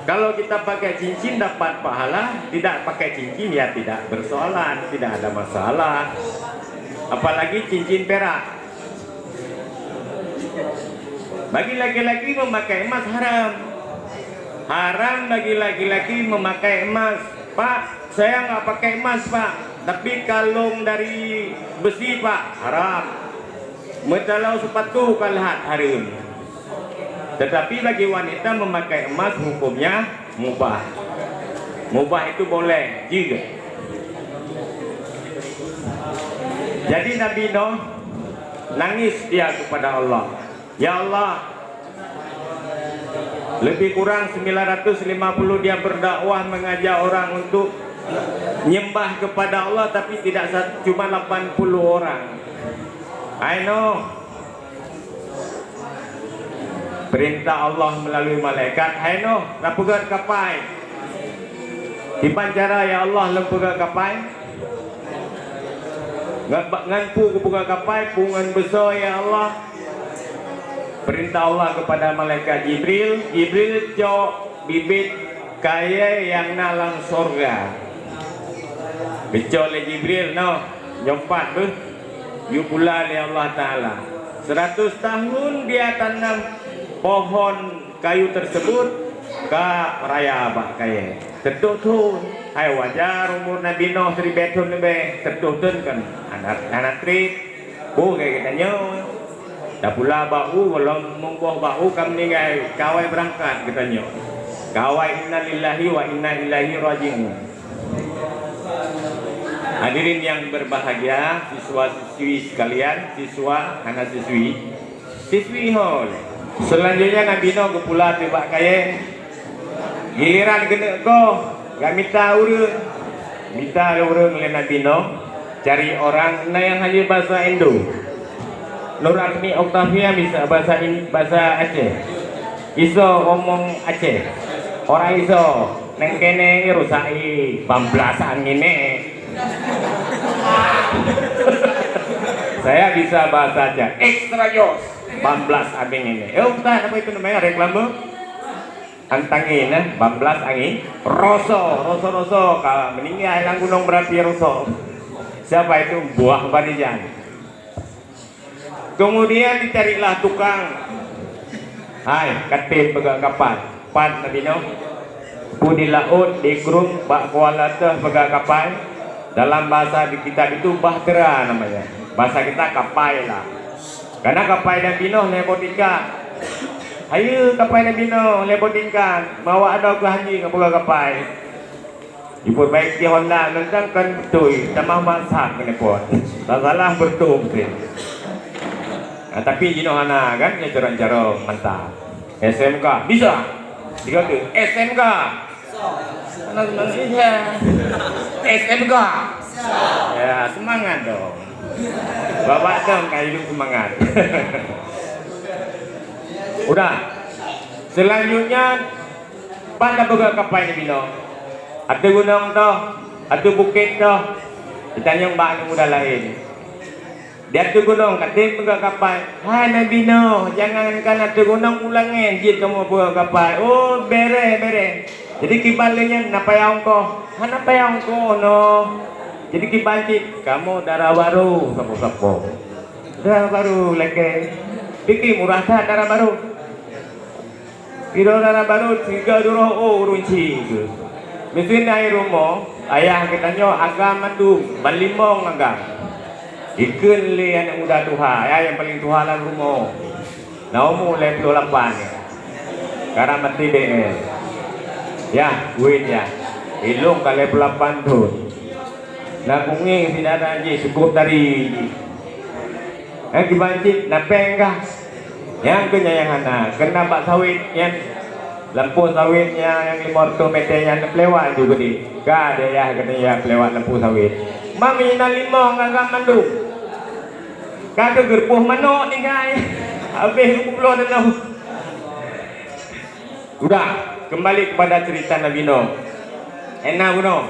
Kalau kita pakai cincin dapat pahala, tidak pakai cincin ya tidak bersolat, tidak ada masalah. Apalagi cincin perak. Bagi laki-laki memakai emas haram. Haram bagi laki-laki memakai emas. "Pak, saya nggak pakai emas, Pak. Tapi kalung dari besi, Pak." Haram. Meutalong sepatu ka lheueh haram. Tetapi bagi wanita memakai emas hukumnya mubah. Mubah itu boleh juga. Jadi Nabi Nuh nangis dia kepada Allah. Ya Allah, lebih kurang sembilan ratus lima puluh dia berdakwah mengajak orang untuk nyembah kepada Allah, tapi tidak sat-, cuma lapan puluh orang. Hai Nuh, perintah Allah melalui malaikat, "Hai Nuh, tapeugét kapai." "Kiban cara ya Allah lôn peugét kapai?" "Ngon, ngon peue kupeugét kapai, peue ngon beusoe ya Allah?" Perintah Allah kepada malaikat Jibril, "Jibril, cok bibit kayée nyang na lam sorga." Geucok lé Jibril, "Noh, nyoe pat beuh, yue pula lé Allah Taala. Seratus tahun dia tanam pohon kayu tersebut, ka raya bak kayée. Seutoh thon, hai wajar umur Nabi Nuh siribée thon leubeh, seutoh thon kan hana, hana treb. Boh keu geutanyoe. Tapula bak u, gohlom meuboh bak u ka meuninggai, ka awai beurangkat geutanyoe. Ka awai inna lillahi wa inna ilaihi raji'un." Hadirin yang berbahagia, siswa-siswi sekalian, siswa hana siswi, siswi hol. Selanjutnya Nabi Nuh geupula teubak kayée. Giliran geuneuk goh, geumita ureuëng. Mita ureuëng lé Nabi Nuh, cari orang na nyang hana bahasa Indo. Nur Azmi Octavia bisa bahasa In-, bahasa Aceh. Isoe omong Aceh. Orang Isoe. Nang kene rusak i, bablas angin eh. Saya bisa bahasa aja. Extra jos. Bablas angin ini. Eh, Ustaz, apa itu namanya? Reklame? Antangin, eh? Bablas angin. Roso, roso, roso. Kalau meninggal dalam gunung berapi roso. Siapa itu? Buah barijan. Kemudian dicarilah tukang. Hai, katem peugah kapai. Pat Nabi Nuh? Pu di laôt, di krueng, bak kuala teuh peugah kapai. Dalam bahasa di kitab itu bahtera namanya. Bahasa kita kapai lah. Karena kapai Nabi Nuh lebo tingkat. Hayeue kapai Nabi Nuh lebo tingkat. Mawak ada keu hanji ngon peugah kapai. Jipeubaiki Honda ngon kan beutôi, tamah masak keuneupot. Salah beutôi mungkin. Nah, tapi jinoe hana kan, nyoe carông-carông mantap. S M K, bisa. Tiga tu, S M K. Anak Malaysia. S M K. Ya, semangat dong. Bapak dong kayu semangat. Udah. Selanjutnya, Pat na peugah kapai Nabi Nuh? Ateueh gunong toh, ateueh bukét toh? Jitanyong bak aneuk muda laén. Di ateueh gunong, katem peugah kapai. Hai Nabi Nuh, jangankan ateueh gunong, u langét jeuet kamoe peugah kapai. Oh, bere, bere. Jadi kiban lé nyan na payah ongkoh? Hana payah ongkoh noh. Jadi kiban cit, kamoe dara barô sapo-sapo. Dara barô lakée. Pike murah that dara barô. Sidroe dara barô, sigoe duroe, oh, ureueng chik geuh. Miseue na i rumoh, ayah geutanyoe agam mandum, ban limong agam. Jikheun lé aneuk muda tuha, ya, nyang paleng tuha lam rumoh. Na umu lhèe plôh lapan. Karab maté B L. Yah, wét yah. Ilôn ka lhèe plôh lapan thôn. Na kungeng sidara jih, sukôb tari jih. Eh, kiban cit na péng kah? Nyang keu nyan nyang hana, keu na bak sawét nyan. Lampôh sawét nyan nyang limong reutôh mètè nyan neupeulewa ju geudeh. Ka dayah geutanyoe ya peulewat lampôh sawét. Mam inan limong agam mandum. Ka keu geureupoh manok tinggai. Habéh geupubloe danau. Udah, kembali kepada cerita Nabi Nuh. Ena bunoe.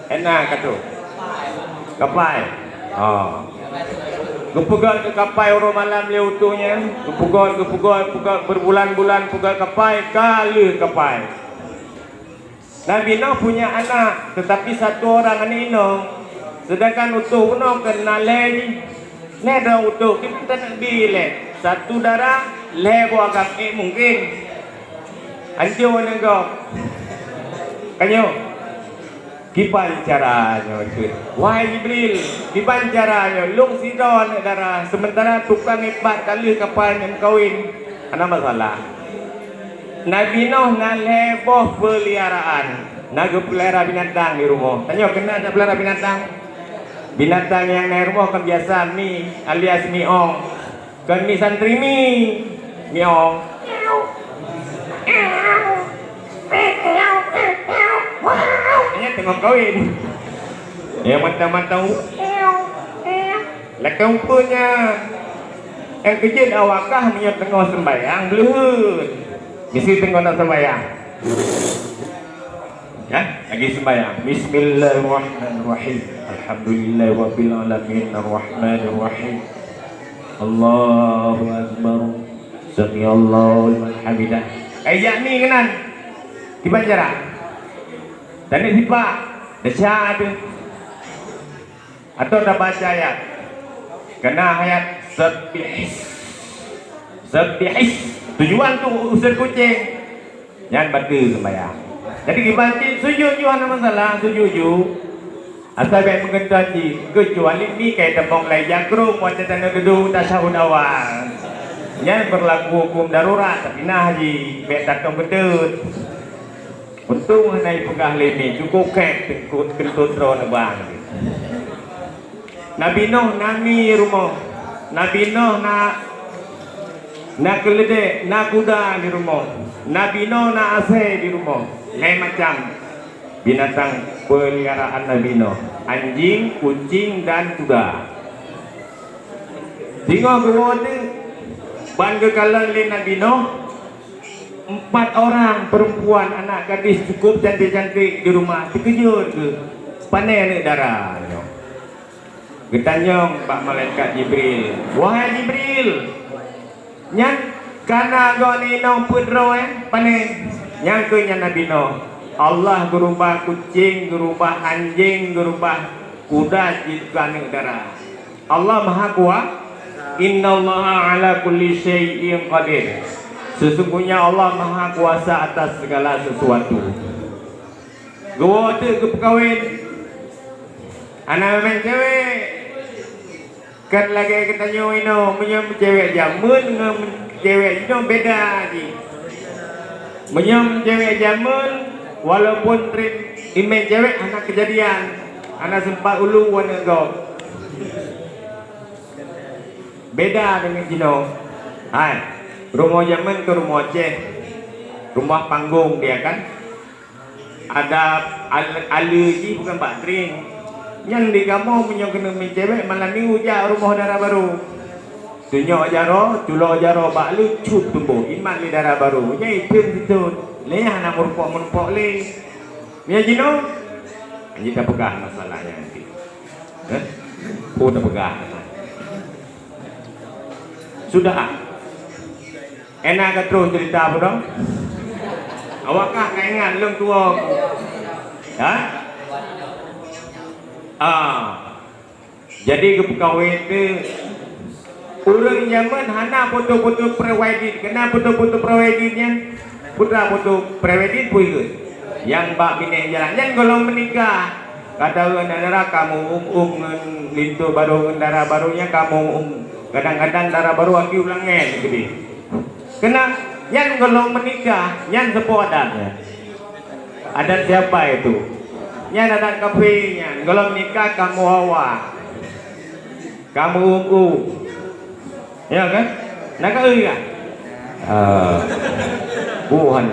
Ena ka troh. Kapai. Ha. Geupeugöt keu kapai uroe malam lé utôh nyan. Geupeugöt, geupeugöt, peugöt berbulan-bulan peugöt kapai, ka lheueh kapai. Nabi Nuh punya anak, tetapi satu orang aneuk inong. Sedangkan utôh bunoe keu na lhèe jih. Lhèe droe utôh, kiban taneuk bi lé. Satu dara, lhèe boh agam, eh, mungkin. Ancô aneuk gob. Ka nyoe. Kiban cara nyoe, wahai Jibril, kiban cara nyoe, lôn sidroe aneuk dara, sementara tukang iék pat ka lheueh kapai nyang meukawen. Hana masalah. Nabi Nuh na lhèe boh peuliharaan. Na geupeulihara binatang di rumoh. Tanyoe keunan na peulihara binatang? Binatang nyang na i rumoh kan biasa mi alias mi ong. Kon mi santri mi. Mi ong. Nyan teungoh kawen. Ya, mantong-mantong. Lakée umpun nyan. Nyang keujeuet awak kah meunyoe teungoh seumbahyang, bleuheun. Miseue teungoh na seumbahyang. Ya, lagi seumbahyang. Bismillahirrahmanirrahim. Alhamdulillahirabbil alamin, arrahmanirrahim. Allahu akbar. Samiallahu liman hamidah. Eh, yakni keunan. Kiban cara? Taneuk sipak. Desya tu. Atau tabaca ayat. Keunan ayat sabbih. Sabbih. Tujuan tu useut kucing. Nyan bateue seumbahyang. Jadi kiban cit sujud ju hana masalah, sujud ju. Asai bèk meugeuntan cit, keucuali mi kai tamong lai jakrong watèe taneuk dudoe tasyahud awal. Nyan beurlaku hukôm darurat, tapi na haji bèk tatong geuteuet. Untông hana jipeugah lé mi, cukôp khèe keuntôt droe neubang. Nabi Nuh na mi rumoh. Nabi Nuh na, na keuleudèe, na kuda di rumoh. Nabi Nuh na asèe di rumoh. Lhèe macam binatang peuliharaan Nabi Nuh. Anjing, kucing, dan kuda. Singoh geuwoe teuk ban geukalon lé Nabi Nuh. Empat orang perempuan anak gadis cukup cantik-cantik di rumah, teukeujot geuh, "Pane aneuëk dara nyoe?" Geutanyong bak malaikat Jibril, "Wahai Jibril, nyan kana goe nyoe peuet droe, pane?" Nyang keu nyan Nabi Nuh, "Allah geurubah kucing, geurubah anjing, geurubah kuda jeuet keu aneuëk dara." Allah Maha Kuasa. "Innallaha ala kulli syai'in qadir." Sesungguhnya Allah Maha Kuasa atas segala sesuatu. Geuwoe teuk geupeukawen. Hana meumen cewek. Kan lagée geutanyoe inoe, meunyoe cewek jameun ngon cewek inoe beda jih. Meunyoe cewek jameun, walaupun treb imén cewek hana keujadian, hana sempat ulu wana gob. Beda deungon jinoe. Hai, rumoh jameun keu rumoh Aceh. Rumoh panggong dia kan. Ada ale-, ale jih bukan bak tring. Nyan di kamoe meunyoe keuneuk meucewek malam minggu jak rumoh dara barô. Tunyok jaroe, culo jaroe bak leucut tuboh, imat lé dara barô. Nyan item siton. Lé hana meurumpok-meurumpok lé. Meunyoe jinoe, jih tapeugah masalah nyan nanti. Heh? Oh, tapeugah. Sudah. Ena ka troh cerita apa dong? Awak kah ka ingat lôn tuo? Ha? Ah. Jadi geupeukawen tu ureuëng jameun hana foto-foto pre-wedding. Kena foto-foto pre-wedding nyan. Putra foto pre-wedding pun ikut. Yang bak binéh jalan nyan golom menikah. Kata ureuëng dara kamu um-um ngon linto barô ngon dara barô nyan kamu um. Kadang-kadang dara barô aki ulang ngen gede. Kena nyan golom menikah, nyan seupôt adat nyan. Adat siapa itu? Nyan adat kafé nyan. Golom nikah kamu hawa. Kamu um-um. Ya kan? Nak ka ya? Ah. Buhan.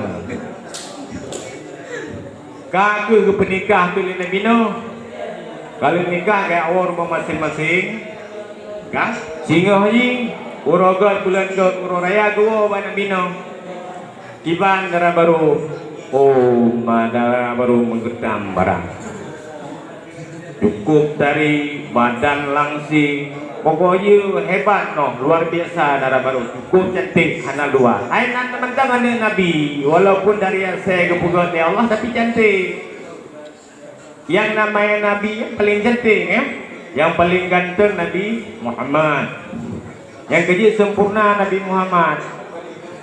Ka kheueh geupeunikah keu lé Nabi Nuh. Ka lheueh nikah geuwoe rumoh maséng-maséng. Kan? Singoh jih, uroe gét buleuen gét uroe raya geuwoe bak Nabi Nuh. Kiban dara barô. Oh, ma dara barô meugeurdam barang. Cukup tari, badan langsing. Pokok jeuet hebat noh, luar biasa dara barô. Cukup cantik, hana dua. Hai nan mantong aneuëk Nabi, walaupun dari asai geupeugét lé Allah tapi cantik. Yang namanya Nabi yang paling cantik ya, yang paling ganteng Nabi Muhammad. Nyang keujeuet sempurna Nabi Muhammad.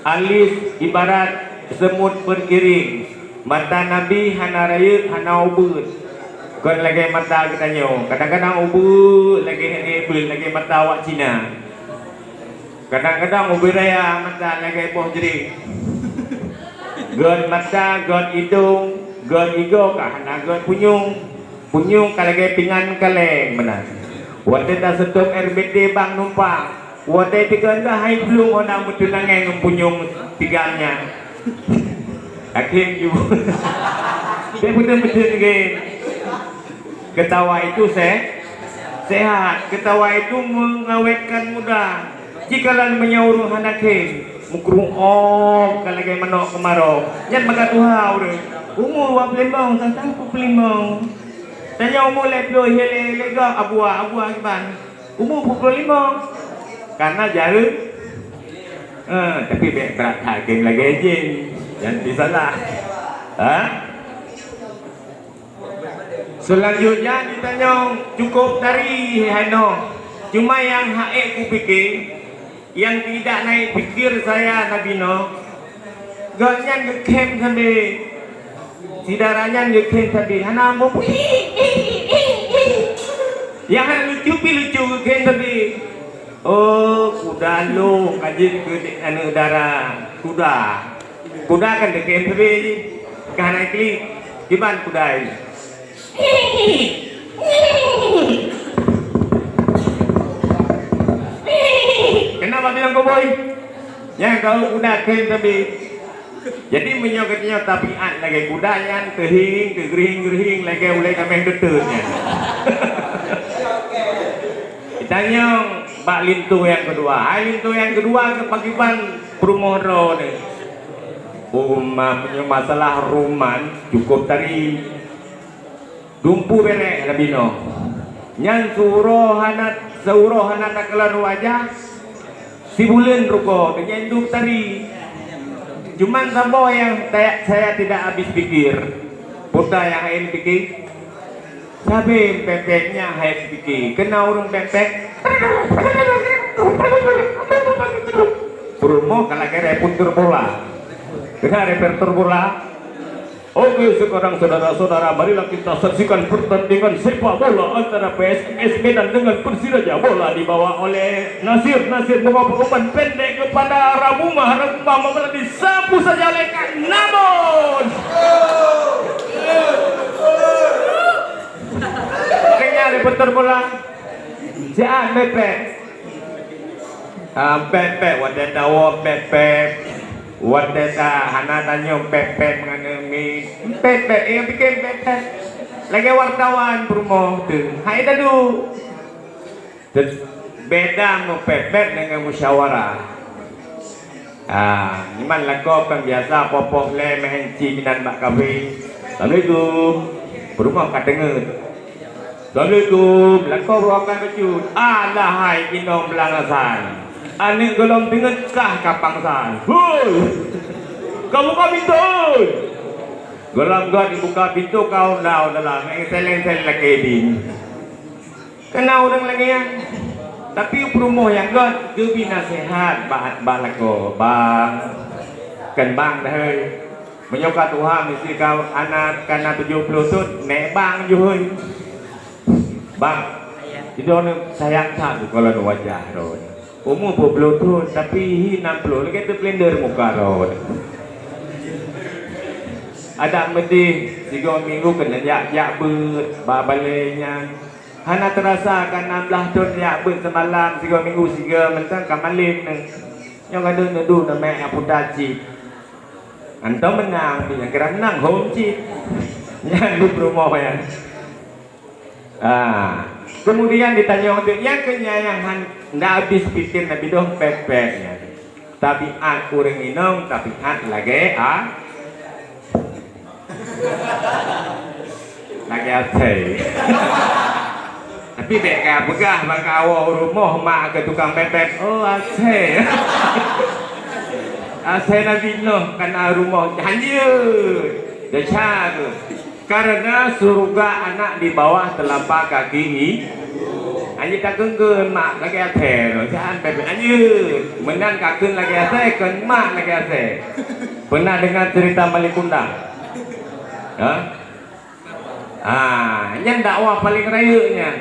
Alis ibarat semut beriring. Mata Nabi hana rayeuk, hana ubeut. Kon lagée mata geutanyoe. Kadang-kadang ubeut lagée hana ubeut, lagée mata awak Cina. Kadang-kadang ubeut raya mata lagée boh jring. Gét mata, gét idong, gét igoe ka hana gét punyueng. Punyueng ka lagée pingan kaleng meunan. Watée taseutôt R B T bang numpang, watée teuka hai plueng hana meuteulangée ngon punyueng tigam nyan. Akhé ju. Dia beutôi-beutôi ngon. Ketawa itu se-, sehat. Ketawa itu mengawetkan muda. Jikalau meunyoe ureuëng hana khem, meukrong-ong ka lagée manok keumaroe. Nyan maka tuha ureuëng. Umu dua peuh limong, sang-sang peuet peuet limong. Tanyoe umu lhée ploh, lhée lhée gob, abua, abua kiban. Umu peuet peuet limong. Karena jareung. Eh, tapi bék brat that khem lagée jén. Jangan disalah. Ha? Selanjutnya ditanyong cukup dari hano. Cuma yang haék kupikir, yang tidak naik pikir saya Nabi Nuh, gobnyan geukhem sabe. Sidara nyan geukhem sabe. Hana mupui. Yang hana lucu pi lucu geukhem sabe. Oh, kuda lo kajin keu aneuëk dara. Kuda. Kuda kan deukem sabe jih. Ka hana klik. Kiban kuda jih. Kenapa bilang koboi? Nyang kau kuda khem sabe. Jadi meunyoe geutanyoe tabiat lagée kuda nyan teuhing, teugerihing-gerihing lagée ulée kaméng deuteun nyan. Tanyong bak linto nyang keudua. Hai linto nyang keudua keu pakriban peurumoh droe nyoe. Uma, meunyoe masalah ruman, cukup tari. Dumpu berek leubeh noh. Nyan siuroe hana, siuroe hana takalon wajah, sibuleuen rugoe, nyan dup tari. Cuman saboh nyang saya, saya tidak habis pikir. Peue nyang hana pikir? Sabe pepet nyan hai pike, keunan ureuëng pepet. Peurumoh ka lagée puntur bola. Keunan puntur bola. Oke, sekarang saudara-saudara, marilah kita saksikan pertandingan sepak bola antara P S M S Medan dengan Persiraja. Bola dibawa oleh Nasir. Nasir membawa umpan pendek kepada Ramuma. Ramuma membola disapu saja oleh Kak Namun. Keunyan puntur bola. Siat pepet. Ah, pepet, watée tawoe pepet. Watée ta hana tanyoe pepet ngon mi. Pepet, eh, bikin pepet. Lagée wartawan peurumoh tu. Hai tadu. Beda meupepet dengan musyawarah. Ah, iman lakoe kan biasa poh-poh lé meuhen ci minan bak kafe. Assalamualaikum. Peurumoh ka teungeut. Assalamualaikum. Lakoe beurangkat bacut. Alahai inong beulangasan. Aneuk gohlom teungeut kah ka pangsan. Hoi! Ka buka pintoe, hoi! Gohlom göt dibuka pintoe ka undau dalam. Engsel-engsel lakée bin. Keunan ureuëng lagée nyan. Tapi peurumoh nyang göt geubri naseuhat bak, bak lakoe, "Bang, kheun bang dah, hei. Meunyoe ka tuha miseue ka hana, ka na tujoh ploh thon, nèk bang ju, hei. Bang, sidroe sayang that bukalon wajah droe. Umu peuet ploh thon, tapi hi nam ploh, lagée teuplender muka droe." Adak meudeh sigoe minggu keuneuk jak, jak beuet bak balée nyan. Hana teurasa ka nam blaih thon jak beuet seumalam, sigoe minggu sigoe mantong ka malem nyoe. Nyoe ka deuh neudu neumè nyang puta cit. Hantom meunang, nyang kira meunang hom cit. Nyan di peurumoh nyan. Ah, kemudian ditanyong teuk, nyang keu nyan nyang han, ndak habéh pikir Nabi Nuh pèt-pèt nyan. Tabiat ureuëng inong, tabiat lagèe a-, lagèe asèe. Tapi bèk ka peugah bak kawoe u rumoh mak keu tukang pèt-pèt, "Oh, asèe." Asèe Nabi Nuh kana rumoh, hanjeuet. Desya keuh. Karena surga anak di bawah telapak kaki i-, anjeuet takheun-kheun mak lagèe asèe, jangan bèk-bèk anjeuet. Meunan kakheun lagèe asèe, kheun mak lagèe asèe. Pernah dengar cerita Malik Kundang? Ha? Ah, nyan dakwah paling rayeuk nyan.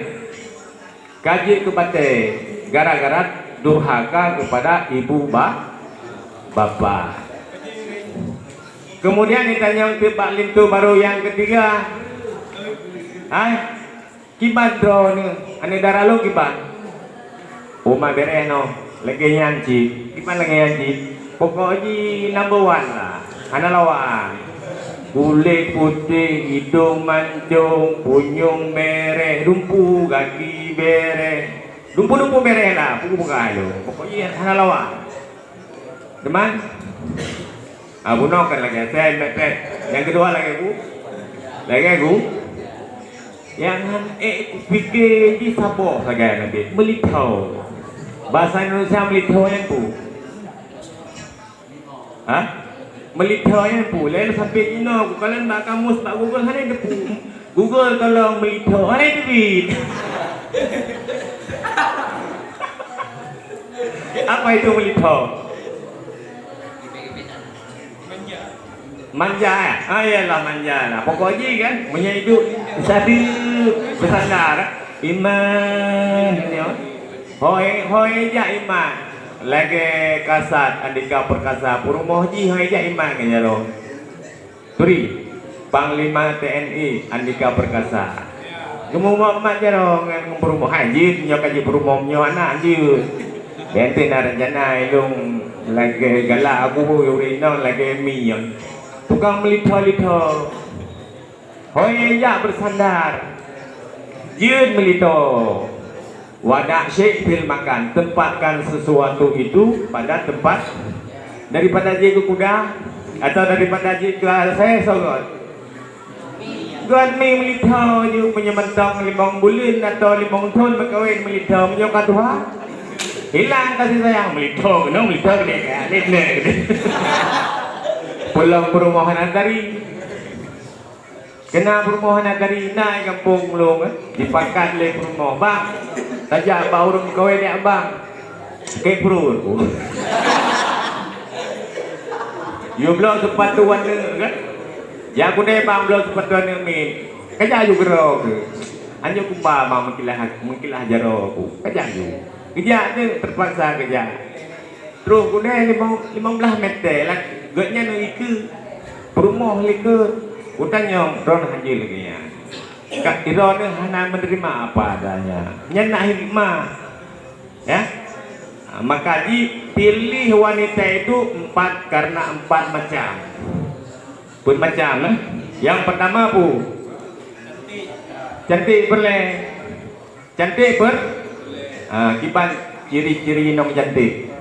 Ka jeuet keu batèe gara-gara durhaka kepada ibu ba-, bapa. Kemudian ditanyong teuk bak linto barô nyang keutiga, "Hai, kiban droeneuh, aneuk dara lôn kiban?" "Umat bèrèh noh, lagèe nyan cit." "Kiban lagèe nyan cit?" "Pokok jih number one lah, hana lawan. Kulét putéh, idông mancông, punyueng bèrèh, dumpu gaki bèrèh, dumpu-dumpu bèrèh lah, peue-peue lôn. Pokok jih hana lawan." Teuma, ah, bunoe kan lagèe asèe, pèt-pèt. Nyang keudua lagèe gu-, lagèe gu-, nyang han ék kupike jih saboh sagai Nabi. Meulitho. Bahasa Indonesia meulitho nyan peue? Ha? Meulitho nyan peue? Laén sampai jinoe kukalon bak kamus, bak Google hana teupeu. Google tolong meulitho, hana teubiet. Apa itu meulitho? Manja, eh? Ah, iyalah manja lah. Pokok jih kan, meunyoe idup sabe beusandar, iman, ya. Hôi, hôi jak iman. Lagèe Kasat, Andika Perkasa, peurumoh jih hôi jak iman ngon jaroe. Turi, Panglima T N I Andika Perkasa. Geumumat-mat jaroe ngon peurumoh, hai jeuet nyoe ka jipeurumoh nyoe aneuk jeuet. Bèk teuh na rencana ilôn lagèe galak aku ureueng inong lagèe mi nyan. Tukang meulitho-litho. Hôi jak beusandar. Jeuet meulitho. Wada' syai' fil makan, tempatkan sesuatu itu pada tempat. Daripada jih keu kuda, Atau daripada jih keu asèe sogot. Göt mi meulitho ju meunyoe mantong limong buleuen atau limong thon meukawen meulitho meunyoe ka tuha. Hilang kasih sayang meulitho keunoe meulitho keudéh, keudéh, keudéh. Pulang peurumoh hana tari. Keunan peurumoh hana tari na gampông lôn, eh, jipakat lé peurumoh, "Bang, tajak bak ureueng kawé nyak bang." Sakét pruet ku. Yue bloe seupatu aneuk kan? Jak keudéh bang bloe seupatu aneuk miet. Kajak ju keudroe keuh. Anjok kuba bang meukilah, meukilah jaroe ku. Kajak ju. Geujak teuk, teupaksa geujak. Troh keudéh limong, limong blaih mètè lah. Gobnyan ngon ikeue. Peurumoh lé keue. Kutanyong, droeneuh hana lagèe nyan. Ka, droeneuh hana meuneurimong apa adanya. Nyan na hikmah. Ya. Ha, maka jipiléh wanita itu empat karena empat macam. Empat macam, eh. Yang pertama pu. Cantik peureulèe. Cantik ber-, ha, kiban ciri-ciri inong cantik.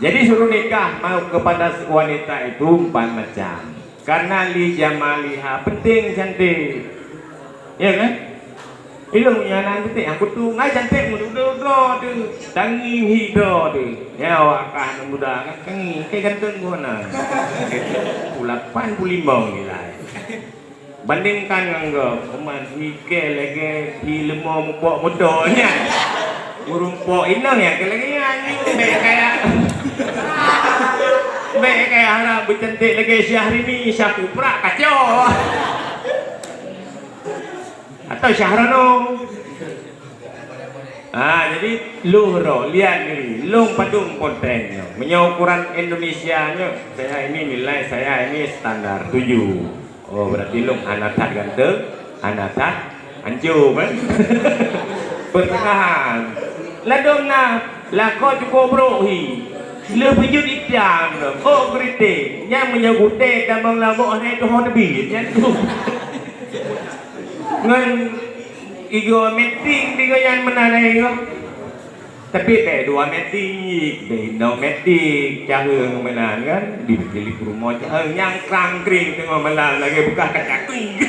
Jadi suruh nikah mau kepada wanita itu empat macam. Karena li jamaliha, penting cantik. Ya kan? Ilong nyang na cantik, aku tu ngai cantik muda-muda tu. Tangi hi do tu. Ya awak kan muda kan tangi, kai ganteng guna. Lapan puluh lima nilai. Bandingkan ngon gob, umat mikée lagée hi leumo mupok moto nyan. Ureuëng pok inong nyang keu lagée nyan, bèk kaya, bèk kaya harap beucanték lagée Syahrini, Syah Kupra, kacau. Atau Syahrono. Ah, jadi lôn ro, lihat diri, lôn padum konten nyoe. Meunyoe ukuran Indonesia nyoe, saya ini nilai saya ini standar tujuh. Oh, berarti lôn hana that ganteng, hana that anco kan? Pertengahan. Ladom na, lakoe cukup brok hi. Leuh beujeuet itam lom. Oh, geuriteng. Nyan meunyoe gutée tamong lamok hana tuho teubiet. Nyan tu. Ngon igoe meeting di goe nyan meunan ai goe. Tapi bèk dua meeting, bèk inong meeting, caheueng meunan kan, di, di peurumoh caheueng nyang krang-kring teungoh malam lagèe beukah kaca kuing.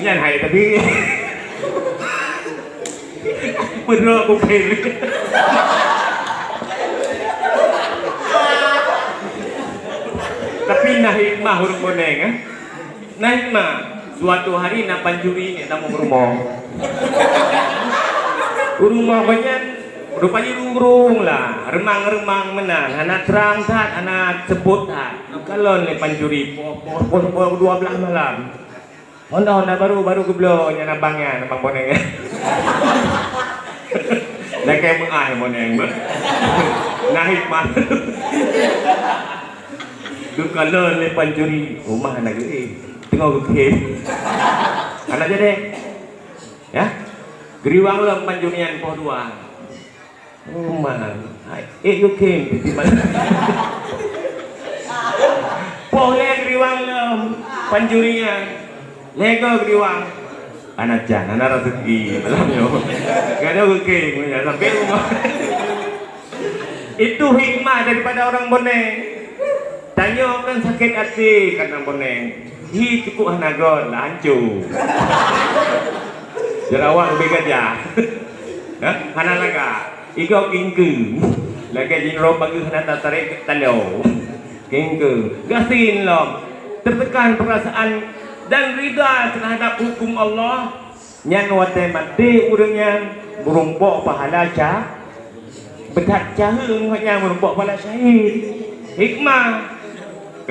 Nyan hai tapi. Beudroe kupéng. Tapi na hikmah ureuëng boneng, eh. Na hikmah, suatu hari na pancuri nyang tamong rumoh. Rumoh gobnyan rupajih rung-rung lah, reumang-reumang meunan, hana trang that, hana seupôt that. Kalon lé pancuri, poh, poh, poh, poh dua blaih malam. Honda, Honda baru, baru geubloe nyan abang nyan, abang boneng nyan. Lakèe meu'ah boneng beuh. Na hikmah. Geukalon lé pancuri, rumah na geuéh. Teungoh geukhem. Hana jadi. Ya. Geuriwang lom pancuri nyan poh dua. Oh, man. Hai, eh, you came, tiba. Poh lé geuriwang lom pancuri nyan. Lé go geuriwang. Hana can, hana rezeki malam nyoe. Gado geukem, sampai rumah. Itu hikmah daripada orang boneng. Tanyoe kan sakét até karena boneng. Hi cukup hana gon lah, hanco. Jerawat leubeh gajah. Hah? Hana lagak. Igoe kingkeue. Lagèe jinoe bageue hana tatarek talo. Kingkeue. Gasien lom. Tertekan perasaan dan rida terhadap hukum Allah. Nyan watèe maté ureuëng nyan meurumpok pahala sya-, beuthat caheueng ngon nyang meurumpok pahala syahid. Hikmah,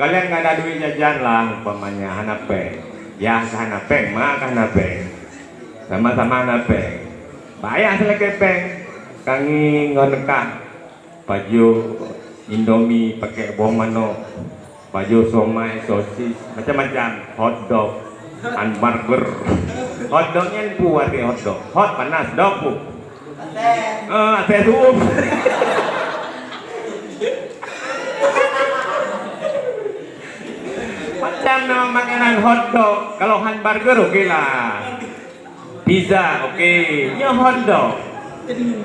kalian nggak ada duit jajan lah umpamanya, hana péng. Yah ka hana péng, mak ka hana péng. Sama-sama hana péng. Payah seulakèe péng. Kangi ngon neukah. Pajoh Indomie pakai boh manok, pajoh somai, sosis, macam-macam, hotdog, hamburger. Hotdog nyan pu arti hotdog. Hot panas, dog pu. Eh, asèe sup. Macam nama makanan hotdog. Kalau hamburger oke lah. Pizza, oke. Nyoe hotdog.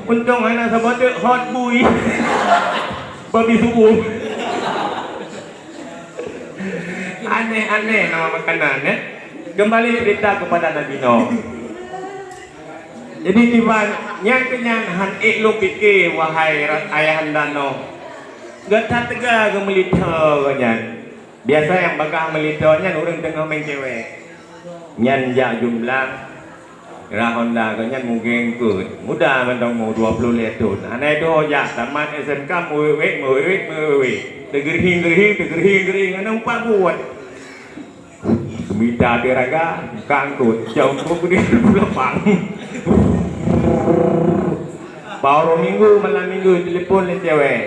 Untông hana saboh teuk hot bui. Babi su'um. Aneh-aneh nama makanan, ya. Kembali cerita kepada Nabi Nuh. Jadi, tiba nyan keuh nyan han ék lôn pike, wahai ra-, ayahanda Nuh. Gata teuga geumeulitho geuh nyan. Biasa nyang bagaih meulitho nyan ureuëng teungoh meucewek. Nyan jak jumlah, rah honda geuh nyan mugeng keut. Muda mantong mu dua puluh lhée thon. Hana tuho jak tamat S M K meuwék-wék, meuwék-wék, meuwék-wék. Teugeurhing-geurhing, teugeurhing-geurhing, hana meupat buet. Mita até raga, ka angkot. Cok angkot keudeh lapang. Bak uroe Minggu, malam Minggu, telepon lé cewek.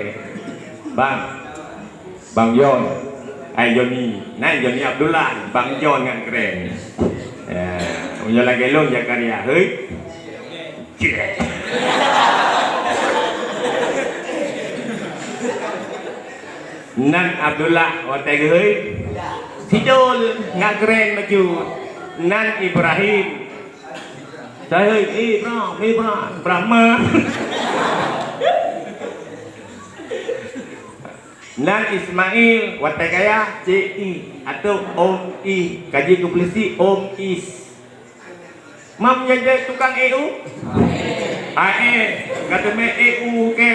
Bang, Bang John, ai Johnny, nai Johnny Abdullah, Bang John nyan keren. Ya, meunyoe lagée lôn Zakaria, hei. Nan Abdullah watée geuhôi, Sidul ngat keren bacut. Nan Ibrahim, saya Ibrahim, Ibrahim, Brahma. Nan Ismail watée gaya cik I atau Om I, kaji keupeuleusi Om Is. Mam nyang jai tukang E U? Ae, ka teumé E U ke.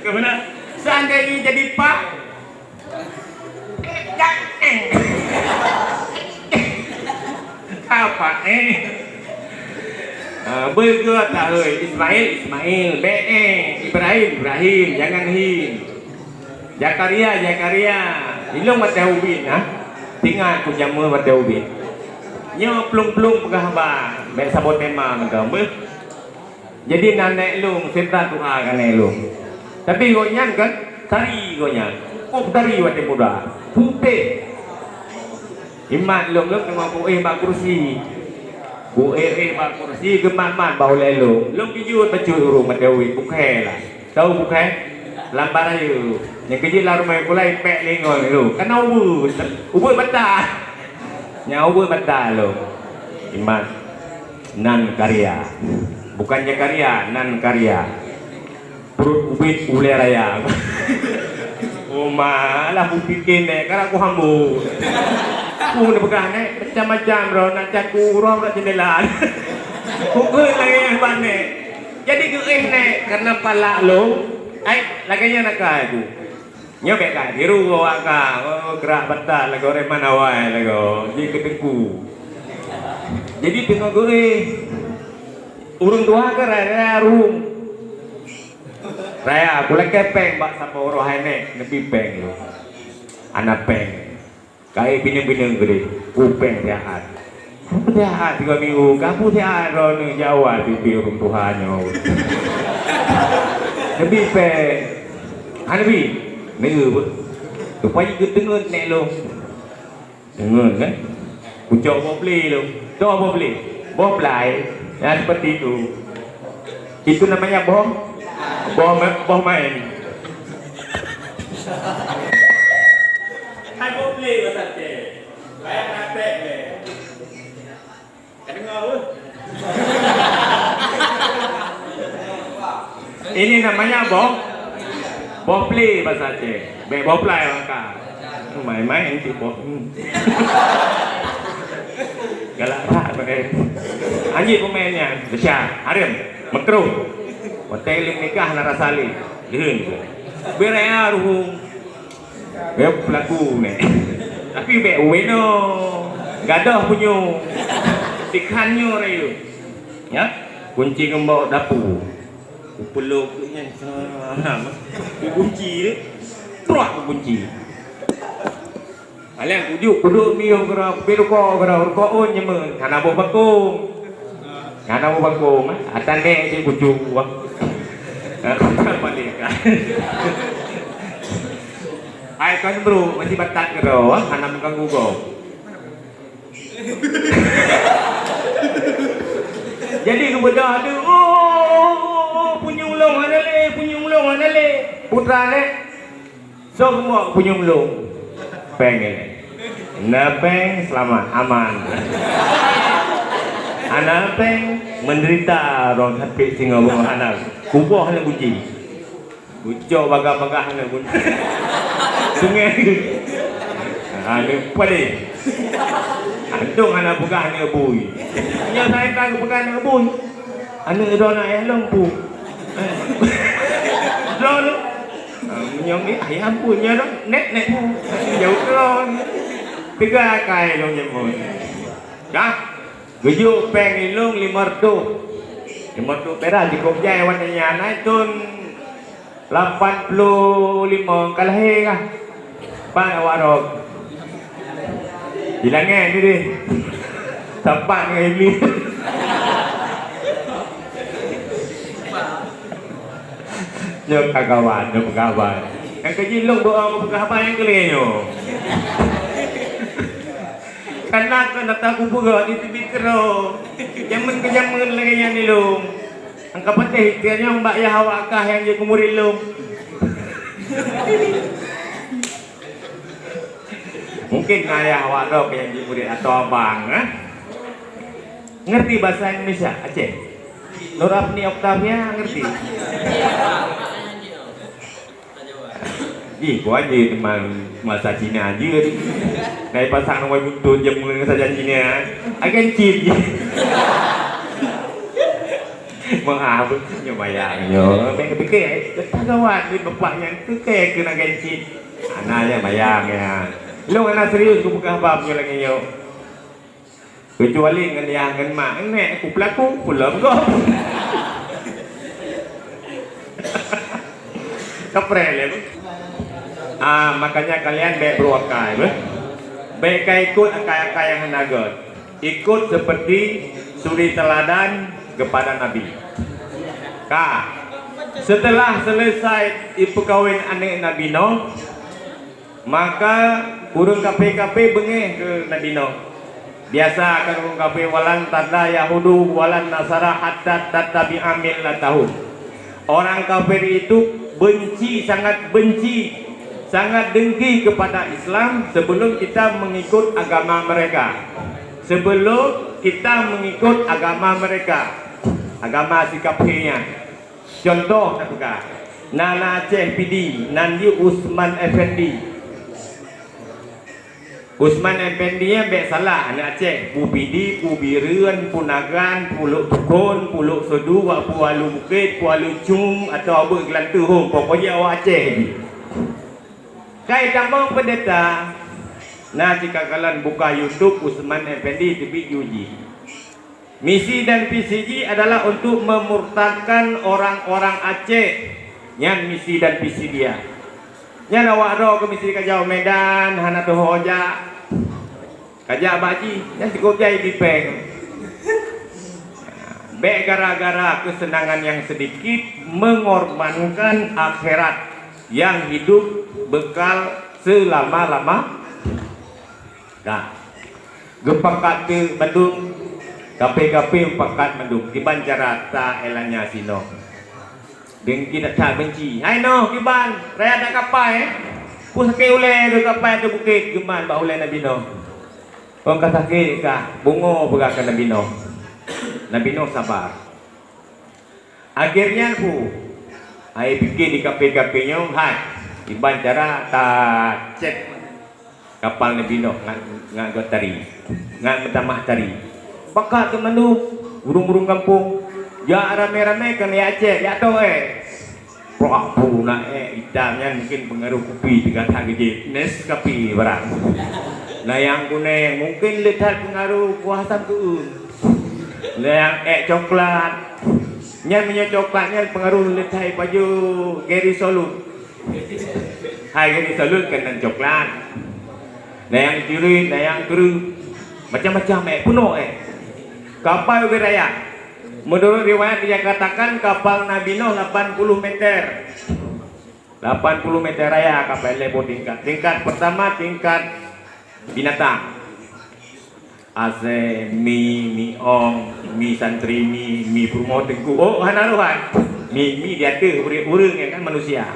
Kemana? Seandainya jadi pak, apa eh? Ah, beugöt dah, hei. Ismail, Ismail. Be, eh. Ibrahim, Ibrahim. Jangan hin. Zakaria, Zakaria. Ilong watée ubit, ha? Tingat ku jameun watée ubit. Nyoe plueng-plueng peugah haba. Bék saboh tema mantong, beuh. Jadi, nan nèk lôn, sitra tuha ka nèk lôn. Tapi gobnyan kan, tari gobnyan. Cukup tari watée muda. Putéh. Imat lôn, lôn teungoh kuéh bak kursi. Kuéh-éh bak kursi, geumat-mat bak ulèe lôn. Lôn geujeuet bacut ureueng watée ubit, bukhée lah. Tahu bukhée? Lam barayeu. Nyang keujeuet lam rumoh kulai, pék lé ngon lôn. Kana ubeut. Ubeut bata. Nyang ubeut bata lôn. Imat. Nan karya. Bukan Zakaria, nan karya. Pruet ubit ulèe raya. Oh, malah kupike nèk, karap kuhambô. Ku neupeugah nèk, macam-macam droe, nak caku uroe bak jeundela. Kukheun lagèe nyan bak nèk. Jadi geuéh nèk, karena palak lôn, ai, lagèe nyan akai ku. Nyoe bèk ka tiru awak ka. Oh, krak batat lagoe, reman awai lagoe. Jih keu teungku. Jadi teungoh geuéh. Ureueng tuha ka raya-raya ruhueng. Raya, kulakèe péng bak saboh uroe hai nèk, neubi péng lôn. Hana péng. Ka ék bineung-bineung keudéh, ku péng siat. Ku siat tiga minggu, ka ku siat droeneuh Jawa pipi ureueng tuha nyoe. Neubi péng. Hana neubi? Neu. Rupajih geuteungeut nèk lôn. Deungon kan? Kucok boh ple tu. Cok boh ple. Boh plai. Ya, seperti itu. Itu namanya boh, boh ma-, boh main. Hai boh ple bahasa Aceh. Kayak ngatek deh. Ini namanya boh, boh ple bahasa Aceh. Bèk boh plai orang ka. Main-main cit boh. Hmm. Galak that pakai. Anjing pemainnya besar, harum, makruh. Hotel nikah na rasa lé. Lheuh. Beuraya ruhueng. Bèk pelaku nèk. Tapi bèk uweno. Gadoh punyueng. Dikhan nyoe rayeuk. Ya, kunci geumbok dapu. Kupeulok nyan. Kukunci tu. Truak kukunci. Alah kujuk kuduk miong keunoe, kupi rukok keunoe, rukok ôn nyeumeu. Hana boh bakong. Hana boh bakong, eh. Atan dek cik kucuk. Balik. Ai kon bro, masih batat keudroe, hana mengganggu gob. Jadi geubeudôh tu, oh, punyueng lôn hana lé, punyueng lôn hana lé. Putra nèk, soe geumbok punyueng lôn? Péng nyan. Na péng, seulamat, aman. Hana péng, Menderita rong sapet singoh beungoh hana. Kuboh hana kunci. Kucok bagah-bagah hana kunci. Sungai. Aneuk pade. Antung hana peugah aneuk bui. Nyoe saya tak peugah aneuk bui. Aneuk droe na ayah lôn pu. Droe lôn. Meunyoe ni ayah pu nyoe dong nek nek pu. Jauh droe. Tiga akai lôn nyebut. Dah. Geujok péng ilong lima reutôh. Lima reutôh perak jikôb jai wan nyan ai thon lapan ploh limong ka lahé kah. Pan awak rot. Di langét ni deh. Sapat ngon Iblis. Nyoe ka kawan, nyoe peukawan. Nyang keujih lôn doa meupeugah haba nyang keu lagèe nyoe. Kana keu nata kupeugah di tibi keudroe. Jameun keu jameun lagèe nyan ilong. Angka patéh ikan nyang bak yah awak kah nyang jeuet keu murit lôn. Mungkin ayah awak droe nyang jeuet murit atau abang, eh? Ngerti bahasa Indonesia Aceh? Nurafni Octavia ngerti? Ih, kau aja teman masa Cina aja ni. Dari pasang nomor buntut je mengena saja Cina. Agen chip je. Maaf, nyo bayang nyo. Bèk pikir, eh, kata kawan ni bapak nyang kekeh kena agen chip. Ana ya bayang ya. Long ana serius ku peugah bab nyo lagi nyo. Kecuali ngon yah ngon mak, nek ku pelaku, pulom gob. Kapreh lé. Ah, makanya kalian bèk beuakai, beh. Bèk ka ikut akai-akai nyang hana göt. Ikut seperti suri teladan kepada Nabi. Ka. Setelah selesai ipeukawen aneuk Nabi Nuh, maka ureueng kafé-kafé beungéh keu Nabi Nuh. Biasa kan ureueng kafé, "Walan tarda Yahudu walan Nasara hatta tattabi'a millatahum." Orang kafir itu benci, sangat benci, sangat dengki kepada Islam sebelum kita mengikut agama mereka. Sebelum kita mengikut agama mereka, agama si kafé nyan. Contoh tapeugah, na, na Aceh Pidie, nan jih Usman Effendi. Usman Effendi nyan bèk salah, aneuk Aceh, Pu Pidie, Pu Bireuen, Pu Nagan, Pu Lhoksukon, Pu Lhokseudu, Pu Alu Bukét, Pu Alu Cum, atawa Abu Geulanteu hom, pokoknya awak Aceh jih. Kai tamong peundeta, na cit kakalon buka YouTube Usman Effendi teubiet jih. Misi dan visi jih adalah untuk memurtadkan orang-orang Aceh. Nyan misi dan visi dia. Nyan awak droe keu misi kajak u Medan, hana teuho jak. Kajak bak jih, nyan cukup jai bipeng. Bèk gara-gara kesenangan yang sedikit mengorbankan akhirat yang hidup bekal selama-lama. Dah. Geupakat teuk bandum, kafé-kafé pakat bandum, kiban cara ta elanya sinoe. Deungon that benci. Hai noh, kiban, raya that kapai, eh? Peue sakét ulèe keu kapai ateueh bukét geuman bak ulèe Nabi Nuh. Ôn ka sakét kah, beungoh peugah keu Nabi Nuh. Nabi Nuh sabar. Akhirnya pu, ai pikir di kafé-kafé nyoe, hai, kiban cara tacet kapal Nabi Nuh ngat, ngat göt tari, ngat meutamah tari. Pakat teuk mandum ureueng-ureueng gampông, jak ramé-ramé keu nyan Aceh, jak toh, eh. Prok pu na, eh, itam nyan mungkin pengaruh kupi teuka that geujép, Nescafe barang. Na nyang kunèng mungkin le that pengaruh kuah asam keueun. Na nyang ék coklat. Nyan meunyoe coklat nyan pengaruh le that pajoh Gary Solut. Hai Gary Solut kan nan coklat. Na nyang curi, na nyang kreueh. Macam-macam ék, peunoh ék. Kapal ubé raya. Menurut riwayat dikatakan kapal Nabi Nuh lapan puluh meter. Lapan puluh meter raya kapal lhèe boh tingkat. Tingkat pertama tingkat binatang. Asèe, mi, mi ong, mi santri, mi, mi peurumoh teungku. Oh, hana roh hai. Mi, mi di ateueh ureueng, ureueng nyan kan manusia.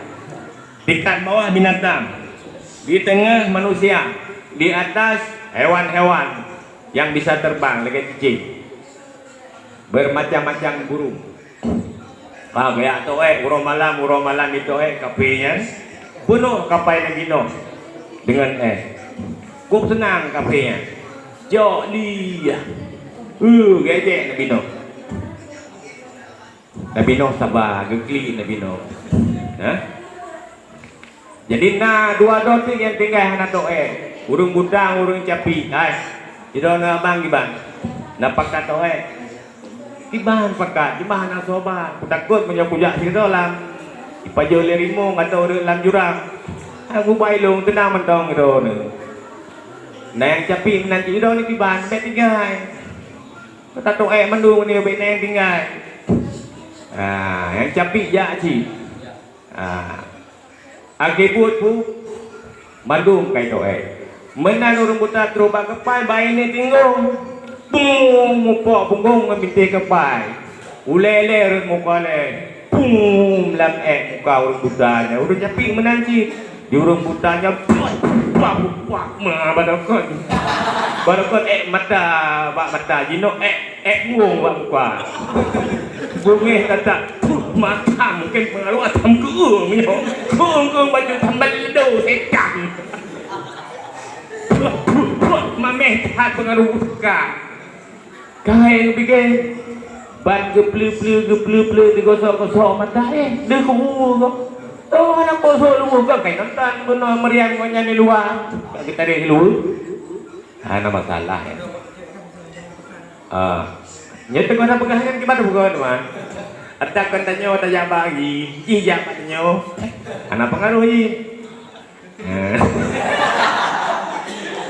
Tingkat bawah binatang. Di teungoh manusia. Di atas hewan-hewan nyang bisa terbang lagèe cicém. Bermacam-macam burung. Ah, geujak toh ék, uroe malam, uroe malam jitoh ék kafé nyan. Peunoh kapai Nabi Nuh deungon ék. Kôp seunang kafé nyan. Jok li yah. Uh, geuéjek Nabi Nuh. Nabi Nuh saba, geuklik Nabi Nuh. Hah? Jadi na dua droe teuk nyang tinggai hana toh ék. Ureuëng buta, ureuëng capiek. Hai, sidroe na abang kiban. Na pakat toh ék. Kiban pakat, cuma hana soe ba. Kutakot meunyoe kujak sidroe lam, jipajoh lé rimueng atau rhot lam jurang. Hai, kubai lôn, teunang mantong droeneuh. Na nyang capiek meunan cit droeneuh kiban, bèk tinggai. Ka tatoh ék mandum nyoe, bèk na nyang tinggai. Ah, nyang capiek jak cit. Ah. Akhé buet pu, mandum ka jitoh ék. Meunan ureuëng buta troh bak kapai, bak iéleuk tinggong. Bung, mupok punggong ngon bintéh kapai. Ulée-lée rhot muka lé. Bung, lam ék muka ureuëng buta nyan. Ureuëng capiek meunan cit. Di ureuëng buta nyan, puak, puak, puak, ma, barokon. Barokon ék mata, bak mata. Jinoe ék Ék buông bak muka. Beungéh tatak, puh, mata mungken pengaruh asam keueung nyoe. Keueung-keueung baju sambal ledo setan. Puh, puh, puh, mameh that pengaruh muka. Kayée geupike, ban geupleu-pleu, geupleu-pleu, digosok-gosok mata, eh, deuh kubu kok. Oh, hana bosok luwah kok, kai nonton bunoe meriam ngon nyan di luwa. Bak geutarek di luwa. Hana masalah, ya. Ah. Nyoe teungoh na peugah nyan kiban peugah teuma. Ata kon tanyoe tajak bak lagi, jih jak bak tanyoe. Hana pengaruh jih.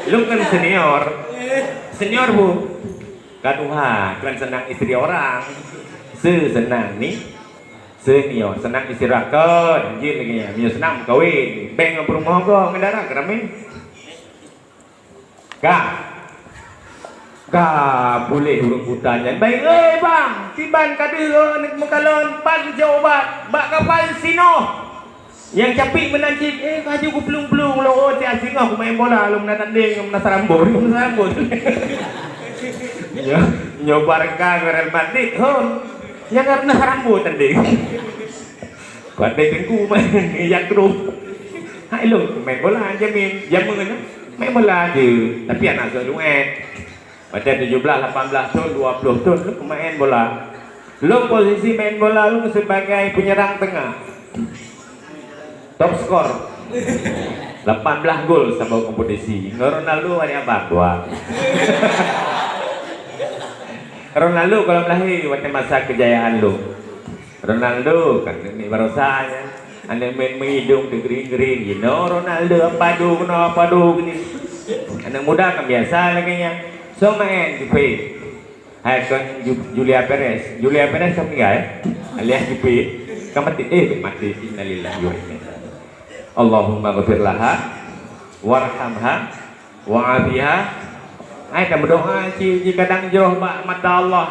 Lôn kan senior. Senior bu. Ka tuha, kon senang istri orang. Se senang ni. Senior, senang istri orang. Kon, jih lagi nyan. Meunyoe senang meukawen. Beng ngon peurumoh go, ngon dara keuramin. Ka. Ka puléh ureuëng buta nyan. Baik, "Oi bang, kiban ka deuh aneuk meukalon, pat jok ubat, bak kapai sinoh." Nyang capiek meunan cit, eh, laju geuplueng-plueng, "Lôn, oh, tiep singoh kumeu'en bola, lôn meunan tandeng, lôn meunan sarambot, lôn meunan sarambot." Nyoe, nyoe Barca ngon Real Madrid, hon. Nyang ka meunan sarambot tandeng. Kuat deh teungku main, jak terus. Hai lôn, main bola jamin, jameun, main bola je. Tapi aneuk seuet luet. Pada tujuh belas, lapan belas thon, dua puluh thon, lôn main bola. Lôn posisi main bola lôn sebagai penyerang tengah. Top skor. Lapan belas gol saboh kompetisi. Ngon Ronaldo hari abang dua. Ronaldo gohlom lahé watée masa kejayaan lôn. Ronaldo kan aneuk miet barosa nyan. Aneuk miet meuidong teugering-gering. Jinoe Ronaldo padu keunoe padu geunih. Aneuk muda kan biasa lagée nyan. Soe maén Jupe? Hai kon Ju-, Julia Perez. Julia Perez ka meuninggai, eh? Alias Jupe. Ka maté. Eh, maté. Innalillahi wa inna ilaihi raji'un. Allahumma ghfir laha warhamha wa'afiha. Hai, tameudoa cit, cit kadang jroh bak mata Allah.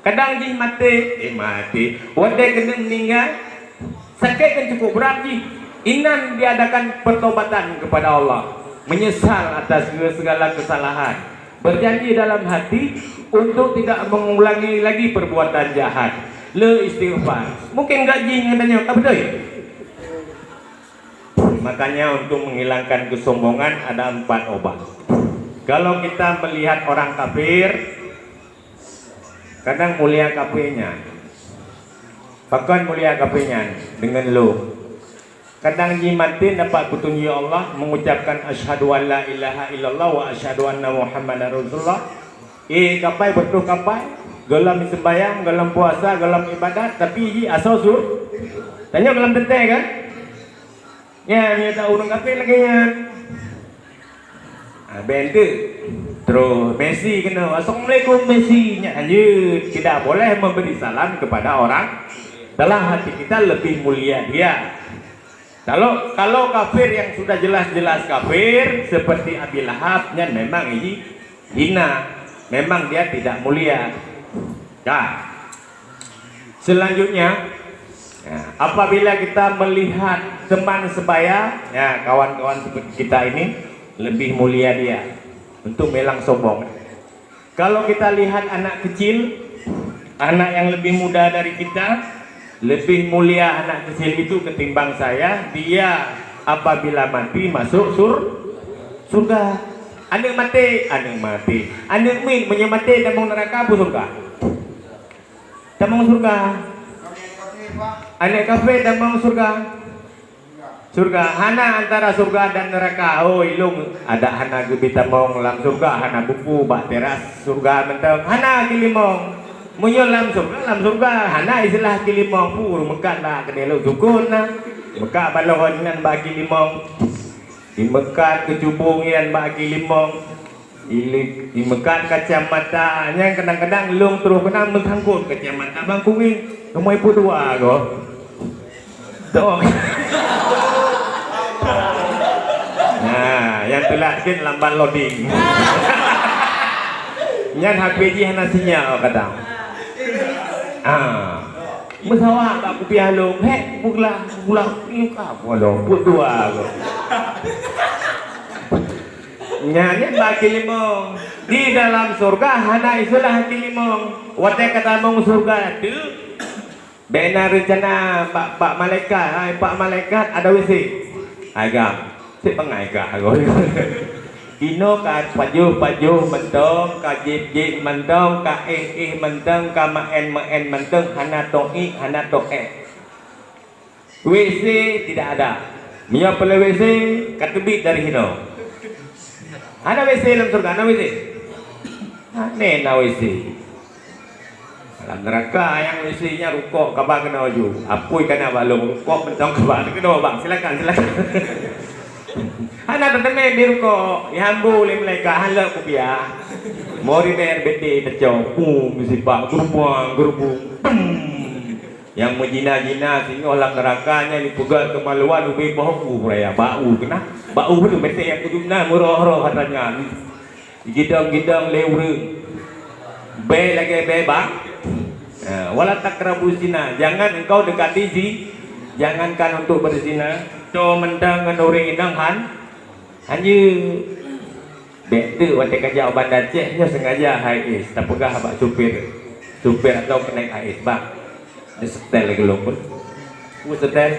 Kadang jih maté, eh, maté. Watée keuneuk meuninggai, sakét kan cukup berat jih. Inan diadakan pertobatan kepada Allah, menyesal atas segala kesalahan, berjanji dalam hati untuk tidak mengulangi lagi perbuatan jahat. Le istighfar. Mungkin gak jih ngon tanyoe, ka beutôi? Makanya untuk menghilangkan kesombongan ada empat obat. Kalau kita melihat orang kafir, kadang mulia kafir nyan. Pakon mulia kafir nyan? Deungon lôn. Kadang jih maté dapat peutunjuk Allah mengucapkan asyhadu an la ilaha illallah wa asyhadu anna Muhammadar Rasulullah. Eh, kapai beutôi kapai, gohlom seumbahyang, gohlom puasa, gohlom ibadat, tapi jih asoe su-, tanyoe gohlom teuntée kan? Nyan, nyan ureuëng kafir lagée nyan. Ah, ben teuk. Terus Messi keunoe, "Assalamualaikum Messi." Nyan lanjut, tidak boleh memberi salam kepada orang dalam hati kita lebih mulia dia. Kalau, kalau kafir yang sudah jelas-jelas kafir seperti Abi Lahab, nyan memang ini hina, memang dia tidak mulia. Nah, selanjutnya, ya, apabila kita melihat teman sebaya, ya, kawan-kawan seperti kita ini lebih mulia dia untuk melang sombong. Kalau kita lihat anak kecil, Anak yang lebih muda dari kita, lebih mulia anak kecil itu ketimbang saya, dia apabila mati masuk sur-, surga. Aneuk maté, aneuk maté. Aneuk miet meunyoe maté tamong neuraka peue surga? Tamong surga. Aneuk kafé tamong surga. Surga, hana antara surga dan neuraka. Oi, lôn adak hana geubri tamong lam surga, hana buku bak teras surga mantong. Hana kilimong. Meunyoe lam surga, lam surga hana istilah kilimong. Pur meukat bak keudéh lôn sukon na. Meukat baloe nyan bak kilimong. Dimeukat keucubung nyan bak kilimong. Ilik, imeukat kacamata, nyang kadang-kadang lôn troh keunan meusangkot kacamata bang kuweng. Kamoe peuet dua goe. Dong. Nah, nyang teulat sikit lambat loading. Nyan H P jih hana sinyal kadang. Ah. Meusawak bak kupiah lôn, hek, beulah, beulah, ieu ka, peuet dua goe. Nyan, nyan bak kilimong. Di dalam surga hana istilah kilimong. Watèe ka tamong surga teuk, bèk na reuncana bak, bak malaikat, hai pak malaikat, ada W C. Hai gam, cit bangai gah. Inoe ka pajoh-pajoh mantong, ka jieb-jieb mantong, ka éh-éh mantong, ka meu'en-meu'en mantong, hana toh iek, hana toh éh. W C tidak ada. Meunyoe peureulèe W C, ka teubiet dari hinoe. Hana W C lam syeuruga, hana W C. Hana na W C. Lam neuraka nyang W C nyan rukok kaba keunoe ju. Apui ka na bak lôn, rukok mantong kaba keunoe, bang. Silakan, silakan. Hana teuteumé bi rukok, ihambu lé malaikat, hana lé kupiah. Mori ber bete teucok, pum, meusipak, geurubong, geurubong, pum. Nyang meujina-jina singoh lam neuraka nyan jipeugöt keumaluan ubé boh u raya bak u keunan. Bak u beutôi meuseujid nyang kujub na meuroh-roh hatra nyan. Jigidong-gidong lé ureueng. Bèe lagèe bèe bang. Eh, wala taqrabu zina, jangan engkau dekati zi-, jangankan untuk berzina. Toe mantong ngon ureueng inong han, hanjeuet. Bèk teuk watèe ka jak u Banda Aceh nyoe sengaja hai is, tapeugah bak supir. Supir atau keuneuk hai is, "Bang, neusetel lagèe lôn pun." "Peue setel?"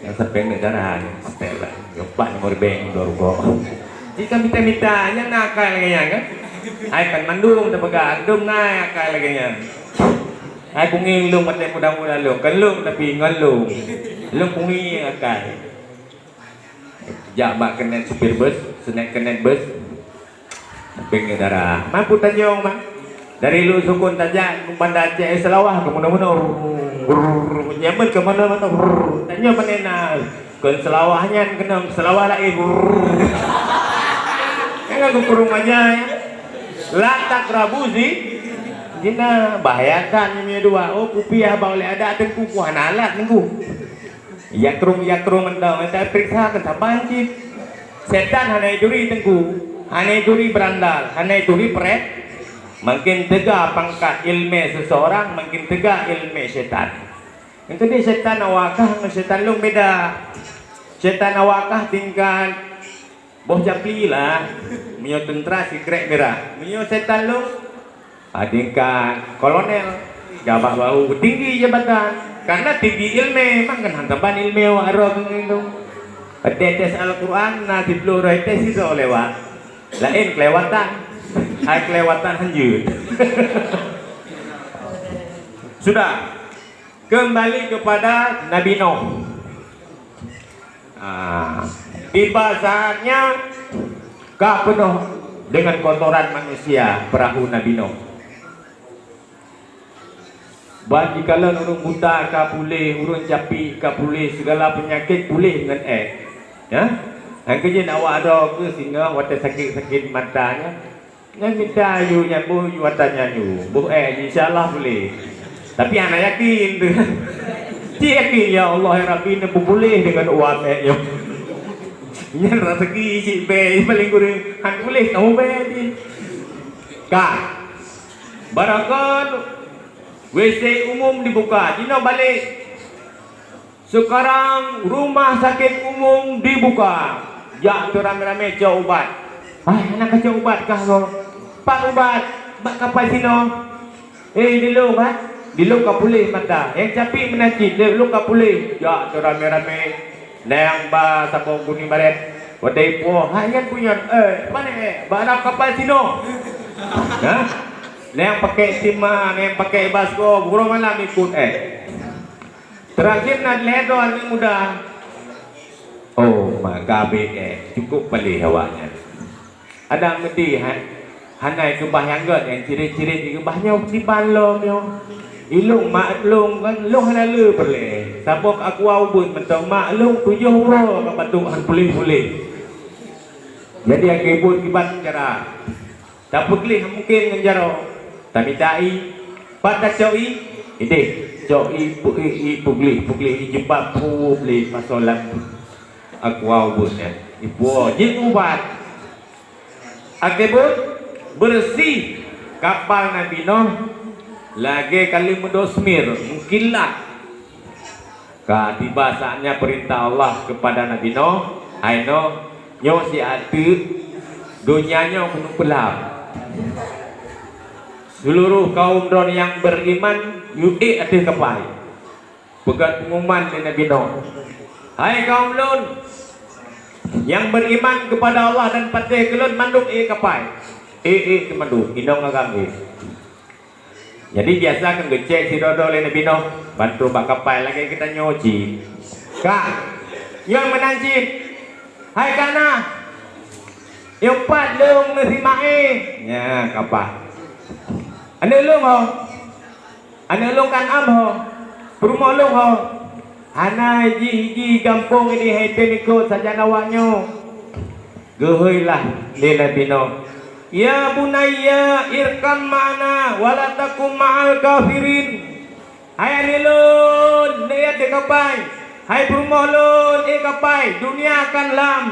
"Nyang sampéng neuk dara nyoe setel lah. Nyoe pat nomor bank dua rukok." Jika mita-mita, nyan na akai lagèe nyan kan? Hai kan mandum tapeugah, dum na akai lagèe nyan. Hai pungi lôn watèe muda-muda lôn, kan lôn tapi ngon lôn. Lôn pungi akai. Jak bak keuneuk supir bus, seuneuk keuneuk bus. Sampéng dara. Mampu tanyong, Bang. Dari Lunsukon tajak Banda Aceh Seulawah keu meunoe-meunoe. Rrrr. Nyameun keu meunoe-meunoe. Rrrr. Tanyong pane na. Kon Seulawah nyan keunong, Seulawah laén. Rrrr. Jangan kukurung aja ya. La taqrabu zi-, zina. Bahaya that nyoe dua. Oh, kupiah bak ulèe adat teungku, ku hana alat teungku. Yakrung-yakrung mantong, mantong periksa keu saban cit. Setan hana jituri teungku, hana jituri beurandal, hana jituri prèh. Makin teuga pangkat ileumèe seuseurang, makin teuga ileumèe setan. Nyang keudeh setan awak kah ngon setan lôn beda. Setan awak kah tingkat boh capli lah, meunyoe teuntra sikrek mirah. Meunyoe setan lôn, tingkat kolonel, gabak bau tinggi jabatan. Karena tinggi ileumèe, memang kan hantaban ileumèe awak droe keuh ngieng tu. Tes-tes Al-Quran, na siplôh droe tes sidroe lewat. Laén kelewatan. Hai kelewatan hanjeuet. Sudah. Kembali kepada Nabi Nuh. Ah, tiba saatnya ka peunoh dengan kotoran manusia perahu Nabi Nuh. Ban jikalon ureueng buta ka puléh, ureueng capi ka puléh, segala penyakit puléh ngon èk. Ya? Nyang keujeuet awak droe keuh singoh watèe sakét-sakét mata nyan. Nyan mita yue nyan boh yue ata nyan yue. Boh èk, insya Allah boleh. Tapi hana yakin tu. Cit yakin, "Ya Allah, ya Rabbi, neupeupuléh deungon uap èk nyoe." Nyan raseuki cit bèe, paléng kureueng han puléh, kamoe bèe jih. Ka. Barokon W C umum dibuka, jinoe balek. Sekarang rumah sakit umum dibuka. Jak teuramé-ramé cok ubat. Hai, hana kacok ubat kah nyoe? Pat ubat, bak kapai sinoe. Eh, di lôn, ha? Di lôn ka puléh mata. Nyang capi meunan cit, di lôn ka puléh. Jak teuh ramé-ramé. Nyang ba saboh kuning barét. Watèe ipo, hai nyan punyan. Eh, pane, eh? Bak rab kapal sinoe. Ha? Nyang pakèk sima, nyang pakèk basko, buroe malam ikot, eh. Terakhir na lhèe droe aneuk muda. Oh, ma, ka abéh, eh. Cukup paléh awaknyan. Adak meudeh, ha-, hana ikeubah nyang gèt, nyang cirét-cirét ikeubah nyoe, kiban lom nyoe. Ilôn mak lôn kan, lôn hana le peureulèe. Saboh aqua ubeut mantong mak lôn tujoh uroe ka batuk han puléh-puléh. Jadi, akhé buet kiban cara. Tapeugleh mungken ngon jaroe. Tamita ié. Pat tacok ié? Idéh, cok ié, pu-, ié, ié peugleh, peugleh ié jilbab, phu, lé pasoe lam aqua ubeut nyan. Ipuwoe, jeuet ubat. Akhé buet, beureusi kapal Nabi Nuh lagèe kali meudosmir, meukilat. Ka tiba saatnya perintah Allah kepada Nabi Nuh, "Hai Nuh, nyoe siat teuk, donya nyoe keuneuk peulam. Seluruh kaum droe nyang beriman, yue ék ateueh kapai." Peugah pengumuman lé Nabi Nuh, "Hai kaum lôn, nyang beriman kepada Allah dan patéh keu lôn, mandum ék kapai. Ék, ék teuh mandum, inong agam ék." Jadi, biasa kan geucék sidroe-droe lé Nabi Nuh, ban troh bak kapai lagèe geutanyoe cit. Ka, nyoe meunan cit. Hai ka na, nyoe pat lôn ngon si Maé. Nyan, kapai. Aneuk lôn ho? Aneuk lôn Kan'an ho? Peurumoh lôn ho? Hana jih-jih gampông ini hai teunikot sajan awaknyoe. Geuhôi lah lé Nabi Nuh, "Ya bunayya irkam ma'ana wa la takum ma'al kafirin." Hai aneuk lôn, neuék di kapai. Hai peurumoh lôn, ék kapai. Dunia akan lam.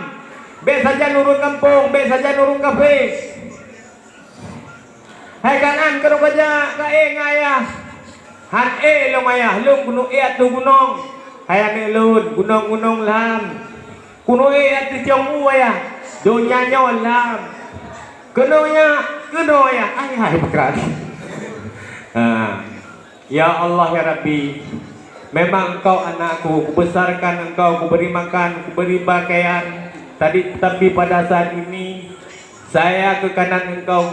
Bèk sajan ureueng gampông, bèk sajan ureueng kafé. Hai Kan'an, keunoe kajak ka ék ngon ayah. Han ék lôn ayah, lôn keuneuk ék ateueh gunong. Hai aneuk lôn, gunong-gunong lam. Keuneuk ék ateueh cong u ayah. Donya nyoe lam. Keunoe nyak, keunoe ayah. Ai hai beukrat. Ha. Ya Allah, ya Rabbi, memang Engkau anakku, kubesarkan Engkau, kuberi makan, kuberi pakaian. Tadi, tapi pada saat ini, saya ke kanan Engkau,